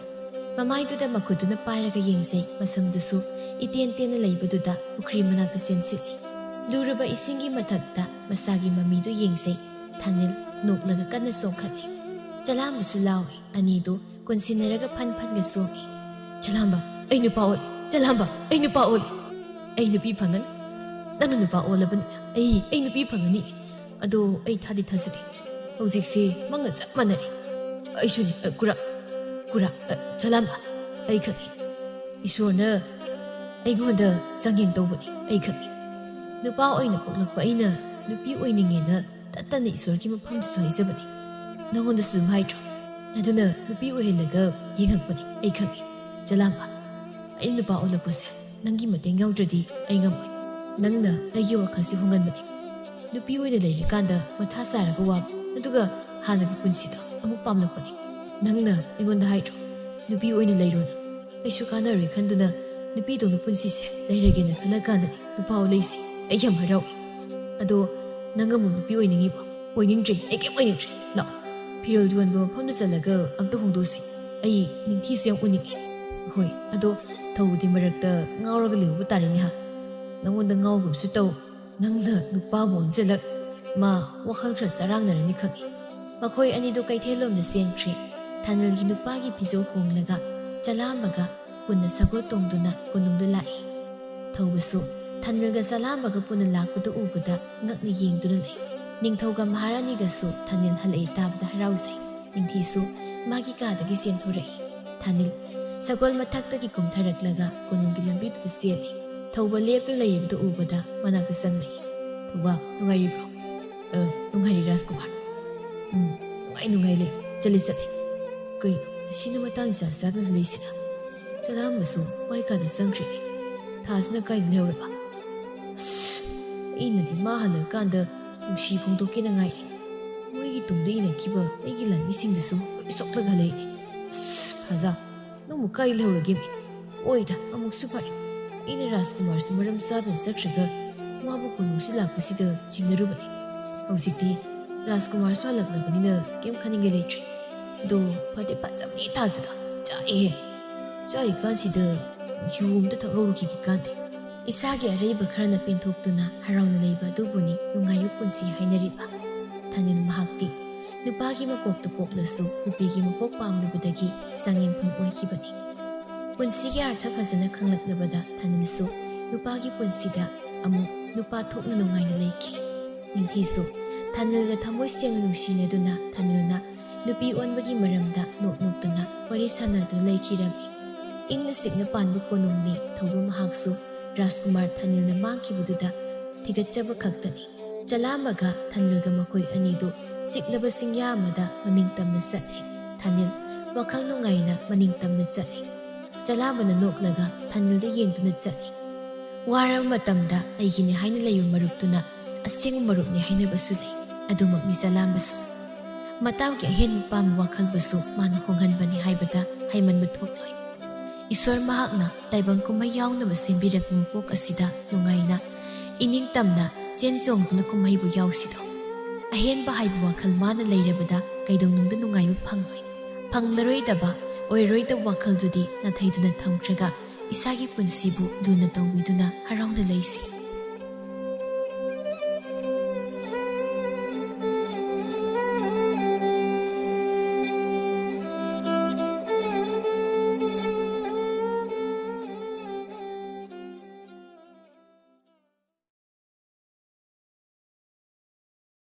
ꯃꯃꯥꯏꯗꯨꯗ ꯃꯈꯨꯠꯇꯨꯅ ꯄꯥꯏꯔꯒ ꯌꯦꯡꯖꯩ, ꯃꯁꯝꯗꯨꯁꯨ ꯏꯇꯦꯟ ꯇꯦꯟꯅ ꯂꯩꯕꯗꯨꯗ ꯄꯨꯈ꯭ꯔꯤ ꯃꯅꯥꯛꯇ ꯆꯦꯟꯁꯤꯜꯂꯤ꯫ ꯂꯨꯔꯕ ꯏꯁꯤꯡꯒꯤ ꯃꯊꯛꯇ ꯃꯁꯥꯒꯤ ꯃꯃꯤꯗꯨ ꯌꯦꯡꯖꯩ꯫ ꯊꯥꯅꯤꯜ ꯅꯣꯛꯂꯒ ꯀꯟꯅ ꯆꯣꯡꯈꯠꯂꯤ꯫ ꯆꯂꯥꯝꯕꯁꯨ ꯂꯥꯎꯏ꯫ ꯑꯅꯤꯗꯨ ꯀꯣꯟꯁꯤꯟꯅꯔꯒ ꯐꯟ ꯐꯟꯒ ꯆꯣꯡꯏ꯫ "ꯆꯂꯥꯝꯕ, ꯑꯩ ꯅꯨꯄꯥ ꯑꯣꯜꯂꯦ! ꯆꯂꯥꯝꯕ, ꯑꯩ ꯅꯨꯄꯥ ꯑꯣꯜꯂꯦ! ꯑꯩ ꯅꯨꯄꯤ ꯐꯪꯒꯅꯤ! ꯅꯪꯅ ꯅꯨꯄꯥ ꯑꯣꯜꯂꯕꯅꯤꯅ ꯑꯩ, ꯑꯩ ꯅꯨꯄꯤ ꯐꯪꯒꯅꯤ! ꯑꯗꯣ ꯑꯩ ꯊꯥꯗꯤ ꯊꯥꯖꯗꯦ꯫ ꯍꯧꯖꯤꯛꯁꯦ ꯃꯪꯒ ꯆꯞ ꯃꯥꯟꯅꯔꯦ꯫ ꯑꯩꯁꯨꯅꯤ, ꯑ, ꯀꯨꯔꯥ, ꯀꯨꯔꯥ, ꯑ, ꯆꯂꯥꯝꯕ, ꯑꯩ ꯈꯪꯏ꯫ ꯏꯁꯣꯔꯅ ꯑꯩꯉꯣꯟꯗ ꯆꯥꯡꯌꯦꯡ ꯇꯧꯕꯅꯤ, ꯑꯩ ꯈꯪꯏ꯫ ꯅꯨꯄꯥ ꯑꯣꯏꯅ ꯄꯣꯛꯂꯛꯄ ꯑꯩꯅ ꯅꯨꯄꯤ ꯑꯣꯏꯅꯤꯡꯉꯦꯅ ꯇꯠꯇꯅ ꯏꯁꯣꯔꯒꯤ ꯃꯐꯝꯗꯁꯨ ꯍꯥꯏꯖꯕꯅꯤ꯫ ꯅꯉꯣꯟꯗꯁꯨ ꯑꯗꯨꯝ ꯍꯥꯏꯗ꯭ꯔꯣ? ꯑꯗꯨꯅ ꯅꯨꯄꯤ ꯑꯣꯏꯍꯜꯂꯒ ꯌꯦꯡꯉꯛꯄꯅꯤ, ꯑꯩ ꯈꯪꯏ꯫ ꯆꯂꯥꯝꯕ, ꯑꯩ ꯅꯨꯄꯥ ꯑꯣꯜꯂꯛꯄꯁꯦ ꯅꯪꯒꯤ ꯃꯇꯦꯡ ꯌꯥꯎꯗ꯭ꯔꯗꯤ ꯑꯩ ꯉꯝꯃꯣꯏ꯫ ꯅꯪꯅ ꯑꯩꯒꯤ ꯋꯥꯈꯜꯁꯦ ꯍꯣꯡꯍꯟꯕꯅꯤ꯫ ꯅꯨꯄꯤ ꯑꯣꯏꯅ ꯂꯩꯔꯤꯀꯥꯟꯗ ꯃꯊꯥ ꯁꯥꯔꯒ ꯋꯥꯕ, ꯑꯗꯨꯒ ꯍꯥꯟꯅꯒꯤ ꯄꯨꯟꯁꯤꯗꯣ ꯑꯃꯨꯛ ꯄꯥꯝꯂꯛꯄꯅꯤ꯫ ꯅꯪꯅ ꯑꯩꯉꯣꯟꯗ ꯍꯥꯏꯗ꯭ꯔꯣ, "ꯅꯨꯄꯤ ꯑꯣꯏꯅ ꯂꯩꯔꯣꯅ"? ꯑꯩꯁꯨ ꯀꯥꯟꯅꯔꯣꯏ ꯈꯟꯗꯨꯅ ꯅꯨꯄꯤꯗꯧꯅ ꯄꯨꯟꯁꯤꯁꯦ ꯂꯩꯔꯒꯦꯅ ꯈꯜꯂ ꯀꯥꯟꯗꯅꯤ ꯅꯨꯄꯥ ꯑꯣꯜꯂꯛꯏꯁꯦ꯫ ꯑꯩ ꯌꯥꯝ ꯍꯔꯥꯎꯏ꯫ ꯑꯗꯣ ꯅꯪ ꯑꯃꯨꯛ ꯅꯨꯄꯤ ꯑꯣꯏꯅꯤꯡꯉꯤꯕꯣ? ꯑꯣꯏꯅꯤꯡꯗ꯭ꯔꯦ, ꯑꯩ ꯀꯩꯝ ꯑꯣꯏꯅꯤꯡꯗ꯭ꯔꯦ꯫ ꯂꯥꯛꯑꯣ, ꯐꯤꯔꯣꯜ ꯌꯣꯟꯕ ꯃꯐꯝꯗ ꯆꯠꯂꯒ ꯑꯝꯇ ꯍꯣꯡꯗꯣꯛꯁꯤ꯫ ꯑꯩ ꯅꯤꯡꯊꯤꯁꯨ ꯌꯥꯝ ꯎꯅꯤꯡꯉꯦ꯫ ꯍꯣꯏ, ꯑꯗꯣ ꯊꯧꯕꯗꯤ ꯃꯔꯛꯇ ꯉꯥꯎꯔꯒ ꯂꯩꯍꯧꯕ ꯇꯥꯔꯦꯅꯦ ꯍꯥ? ꯅꯉꯣꯟꯗ ꯉꯥꯎꯒꯨꯝꯁꯨ ꯇꯧ, ꯅꯪꯅ ꯅꯨꯄꯥꯕꯨ ꯑꯣꯟꯁꯤꯜꯂꯛ꯫ ꯃꯥ ꯋꯥꯈꯜ ꯈꯔ ꯆꯔꯥꯡꯅꯔꯅꯤ ꯈꯪꯏ꯫ ꯃꯈꯣꯏ ꯑꯅꯤꯗꯨ ꯀꯩꯊꯦꯜꯂꯣꯝꯗ ꯆꯦꯟꯈ꯭ꯔꯦ꯫ ꯊꯥꯅꯤꯜꯒꯤ ꯅꯨꯄꯥꯒꯤ ꯐꯤꯖꯣꯜ ꯍꯣꯡꯂꯒ ꯆꯂꯥꯝꯕꯒ ꯄꯨꯟꯅ ꯁꯒꯣꯜ ꯇꯣꯡꯗꯨꯅ ꯀꯣꯅꯨꯡꯗ ꯂꯥꯛꯏ꯫ ꯊꯧꯕꯁꯨ ꯊꯥꯅꯤꯜꯒ ꯆꯂꯥꯝꯕꯒ ꯄꯨꯟꯅ ꯂꯥꯛꯄꯗꯨ ꯎꯕꯗ ꯉꯛꯅ ꯌꯦꯡꯗꯨꯅ ꯂꯩ꯫ ꯅꯤꯡꯊꯧꯒ ꯃꯍꯥꯔꯥꯅꯤꯒꯁꯨ ꯊꯥꯅꯤꯜ ꯍꯜꯂꯛꯏ ꯇꯥꯕꯗ ꯍꯔꯥꯎꯖꯩ꯫ ꯅꯤꯡꯊꯤꯁꯨ ꯃꯥꯒꯤ ꯀꯥꯗꯒꯤ ꯆꯦꯟꯊꯣꯔꯛꯏ꯫ ꯊꯥꯅꯤꯜ ꯁꯒꯣꯜ ꯃꯊꯛꯇꯒꯤ ꯀꯨꯝꯊꯔꯛꯂꯒ ꯀꯣꯅꯨꯡꯒꯤ ꯂꯝꯕꯤꯗꯨꯗ ꯆꯦꯜꯂꯤ꯫ ꯊꯧꯕ ꯂꯦꯞꯇꯨꯅ ꯂꯩꯔꯤꯕꯗꯨ ꯎꯕꯗ ꯃꯅꯥꯛꯇ ꯆꯪꯂꯛꯏ꯫ "ꯊꯧꯕ, ꯅꯨꯡꯉꯥꯏꯔꯤꯕ꯭ꯔꯣ?" "ꯑ, ꯅꯨꯡꯉꯥꯏꯔꯤ ꯔꯥꯖꯀꯨꯃꯥꯔ꯫ ꯎꯝ, ꯅꯨꯡꯉꯥꯏ ꯅꯨꯡꯉꯥꯏ ꯂꯩ꯫ ꯆꯠꯂꯤ ꯆꯠꯂꯤ꯫ ꯀꯩꯅꯣ, ꯑꯁꯤꯅ ꯃꯇꯥꯡ ꯏꯆꯥ ꯆꯥꯗꯅ ꯂꯩꯁꯤꯅ?" ꯆꯂꯥꯝꯕꯁꯨ ꯃꯥꯏ ꯀꯥꯗ ꯆꯪꯈ꯭ꯔꯦ꯫ "ꯊꯥꯁꯤꯅ ꯀꯥꯏꯗ ꯂꯩꯍꯧꯔꯕ?" "ꯑꯁ, ꯑꯩꯅꯗꯤ ꯃꯥ ꯍꯜꯂꯛꯀꯥꯟꯗ ꯅꯨꯡꯁꯤ ꯐꯣꯡꯗꯣꯛꯀꯦꯅ ꯉꯥꯏꯔꯤ꯫ ꯃꯣꯏꯒꯤ ꯇꯨꯡꯗ ꯏꯟꯅꯈꯤꯕ ꯑꯩꯒꯤ ꯂꯥꯟꯃꯤꯁꯤꯡꯗꯨꯁꯨ ꯂꯣꯏ ꯁꯣꯛꯂꯒ ꯂꯩꯔꯦ꯫ ꯑꯁ, ꯊꯥꯖ, ꯅꯪꯕꯨ ꯀꯥꯏ ꯂꯩꯍꯧꯔꯒꯦ? ꯑꯣꯏꯗ, ꯑꯃꯨꯛꯁꯨ ꯐꯔꯦ꯫ ꯑꯩꯅ ꯔꯥꯖꯀꯨꯃꯥꯔꯁꯨ ꯃꯔꯝ ꯆꯥꯗꯅ ꯆꯠꯈ꯭ꯔꯒ ꯃꯥꯕꯨ ꯀꯣꯅꯨꯡꯁꯤ ꯂꯥꯛꯄꯁꯤꯗ ꯆꯤꯡꯅꯔꯨꯕꯅꯤ꯫ ꯍꯧꯖꯤꯛꯇꯤ ꯔꯥꯖꯀꯨꯃꯥꯔꯁꯨ ꯍꯜꯂꯛꯂꯕꯅꯤꯅ ꯀꯩꯝ ꯈꯟꯅꯤꯡꯉꯥꯏ ꯂꯩꯇ꯭ꯔꯦ꯫ ꯑꯗꯣ ꯐꯗꯤ ꯐꯖꯕꯅꯤ ꯊꯥꯖꯗ꯫ ꯆꯥꯛꯑꯦꯍꯦ꯫ ꯆꯥꯔꯤꯀꯥꯟꯁꯤꯗ ꯌꯨ ꯑꯝꯇ ꯊꯛꯍꯧꯔꯨꯈꯤꯒꯦ ꯀꯥꯟꯗꯦ꯫ ꯏꯁꯥꯒꯤ ꯑꯔꯩꯕ ꯈꯔꯅ ꯄꯦꯟꯊꯣꯛꯇꯨꯅ ꯍꯔꯥꯎꯅ ꯂꯩꯕ ꯑꯗꯨꯕꯨꯅꯤ ꯅꯨꯡꯉꯥꯏꯕ ꯄꯨꯟꯁꯤ ꯍꯥꯏꯅꯔꯤꯕ꯫ ꯊꯥꯅꯤꯜ ꯃꯍꯥꯛꯇꯤ ꯅꯨꯄꯥꯒꯤ ꯃꯄꯣꯛꯇ ꯄꯣꯛꯂꯁꯨ ꯅꯨꯄꯤꯒꯤ ꯃꯄꯣꯛ ꯄꯥꯝꯂꯨꯕꯗꯒꯤ ꯆꯥꯡꯌꯦꯡꯐꯝ ꯑꯣꯏꯈꯤꯕꯅꯤ꯫ ꯄꯨꯟꯁꯤꯒꯤ ꯑꯔꯊ ꯐꯖꯅ ꯈꯪꯂꯛꯂꯕꯗ ꯊꯥꯅꯤꯜꯁꯨ ꯅꯨꯄꯥꯒꯤ ꯄꯨꯟꯁꯤꯗ ꯑꯃꯨꯛ ꯅꯨꯄꯥ ꯊꯣꯛꯅ ꯅꯨꯡꯉꯥꯏꯅ ꯂꯩꯈꯤ꯫ ꯅꯤꯡꯊꯤꯁꯨ ꯊꯥꯅꯤꯜꯒ ꯊꯃꯣꯏ ꯁꯦꯡꯅ ꯅꯨꯡꯁꯤꯅꯗꯨꯅ ꯊꯥꯅꯤꯜꯅ ꯅꯨꯄꯤ ꯑꯣꯟꯕꯒꯤ ꯃꯔꯝꯗ ꯅꯣꯛ ꯅꯣꯛꯇꯅ ꯋꯥꯔꯤ ꯁꯥꯟꯅꯗꯨꯅ ꯂꯩꯈꯤꯔꯝꯃꯤ꯫ ꯏꯪꯅ ꯆꯤꯛꯅ ꯄꯥꯟꯕ ꯀꯣꯅꯨꯡꯅꯤ ꯊꯧꯕ ꯃꯍꯥꯛꯁꯨ ꯔꯥꯖꯀꯨꯃꯥꯔ ꯊꯥꯅꯤꯜꯅ ꯃꯥꯡꯈꯤꯕꯗꯨꯗ ꯊꯤꯒꯠꯆꯕ ꯈꯛꯇꯅꯤ꯫ ꯆꯂꯥꯝꯕꯒ ꯊꯥꯅꯤꯜꯒ ꯃꯈꯣꯏ ꯑꯅꯤꯗꯨ ꯆꯤꯛꯂꯕ ꯆꯤꯡꯌꯥ ꯑꯃꯗ ꯃꯅꯤꯡ ꯇꯝꯅ ꯆꯠꯂꯤ꯫ ꯊꯥꯅꯤꯜ ꯋꯥꯈꯜ ꯅꯨꯡꯉꯥꯏꯅ ꯃꯅꯤꯡ ꯇꯝꯅ ꯆꯠꯂꯤ꯫ ꯆꯂꯥꯝꯕꯅ ꯅꯣꯛꯂꯒ ꯊꯥꯅꯤꯜꯗ ꯌꯦꯡꯗꯨꯅ ꯆꯠꯂꯤ꯫ ꯋꯥꯔꯕ ꯃꯇꯝꯗ ꯑꯩꯒꯤꯅꯤ ꯍꯥꯏꯅ ꯂꯩꯕ ꯃꯔꯨꯞꯇꯨꯅ ꯑꯁꯦꯡꯕ ꯃꯔꯨꯞꯅꯤ ꯍꯥꯏꯅꯕꯁꯨ ꯂꯩ꯫ ꯑꯗꯨꯃꯛꯅꯤ ꯆꯂꯥꯝꯕꯁꯨ꯫ ꯃꯇꯥꯎꯒꯤ ꯑꯍꯦꯟꯕ ꯄꯥꯝꯕ ꯋꯥꯈꯜꯕꯨꯁꯨ ꯃꯥꯅ ꯍꯣꯡꯍꯟꯕꯅꯤ ꯍꯥꯏꯕꯗ ꯍꯥꯏꯃꯟꯕ ꯊꯣꯛꯂꯣꯏ꯫ ꯏꯁꯣꯔ ꯃꯍꯥꯛꯅ ꯇꯥꯏꯕꯪ ꯀꯨꯝꯍꯩ ꯌꯥꯎꯅꯕ ꯁꯦꯝꯕꯤꯔꯛꯄ ꯃꯄꯣꯛ ꯑꯁꯤꯗ ꯅꯨꯡꯉꯥꯏꯅ ꯏꯅꯤꯡꯇꯝꯅ ꯆꯦꯟ ꯆꯣꯡꯗꯨꯅ ꯀꯨꯝꯍꯩꯕꯨ ꯌꯥꯎꯁꯤꯗꯣ꯫ ꯑꯍꯦꯟꯕ ꯍꯥꯏꯕ ꯋꯥꯈꯜ ꯃꯥꯅ ꯂꯩꯔꯕꯗ ꯀꯩꯗꯧꯅꯨꯡꯗ ꯅꯨꯡꯉꯥꯏꯕ ꯐꯪꯂꯣꯏ꯫ ꯐꯪꯂꯔꯣꯏꯗꯕ, ꯑꯣꯏꯔꯣꯏꯗꯕ ꯋꯥꯈꯜꯗꯨꯗꯤ ꯅꯥꯊꯩꯗꯨꯅ ꯊꯝꯈ꯭ꯔꯒ ꯏꯁꯥꯒꯤ ꯄꯨꯟꯁꯤꯕꯨ ꯂꯨꯅ ꯇꯧꯕꯤꯗꯨꯅ ꯍꯔꯥꯎꯅ ꯂꯩꯁꯤ꯫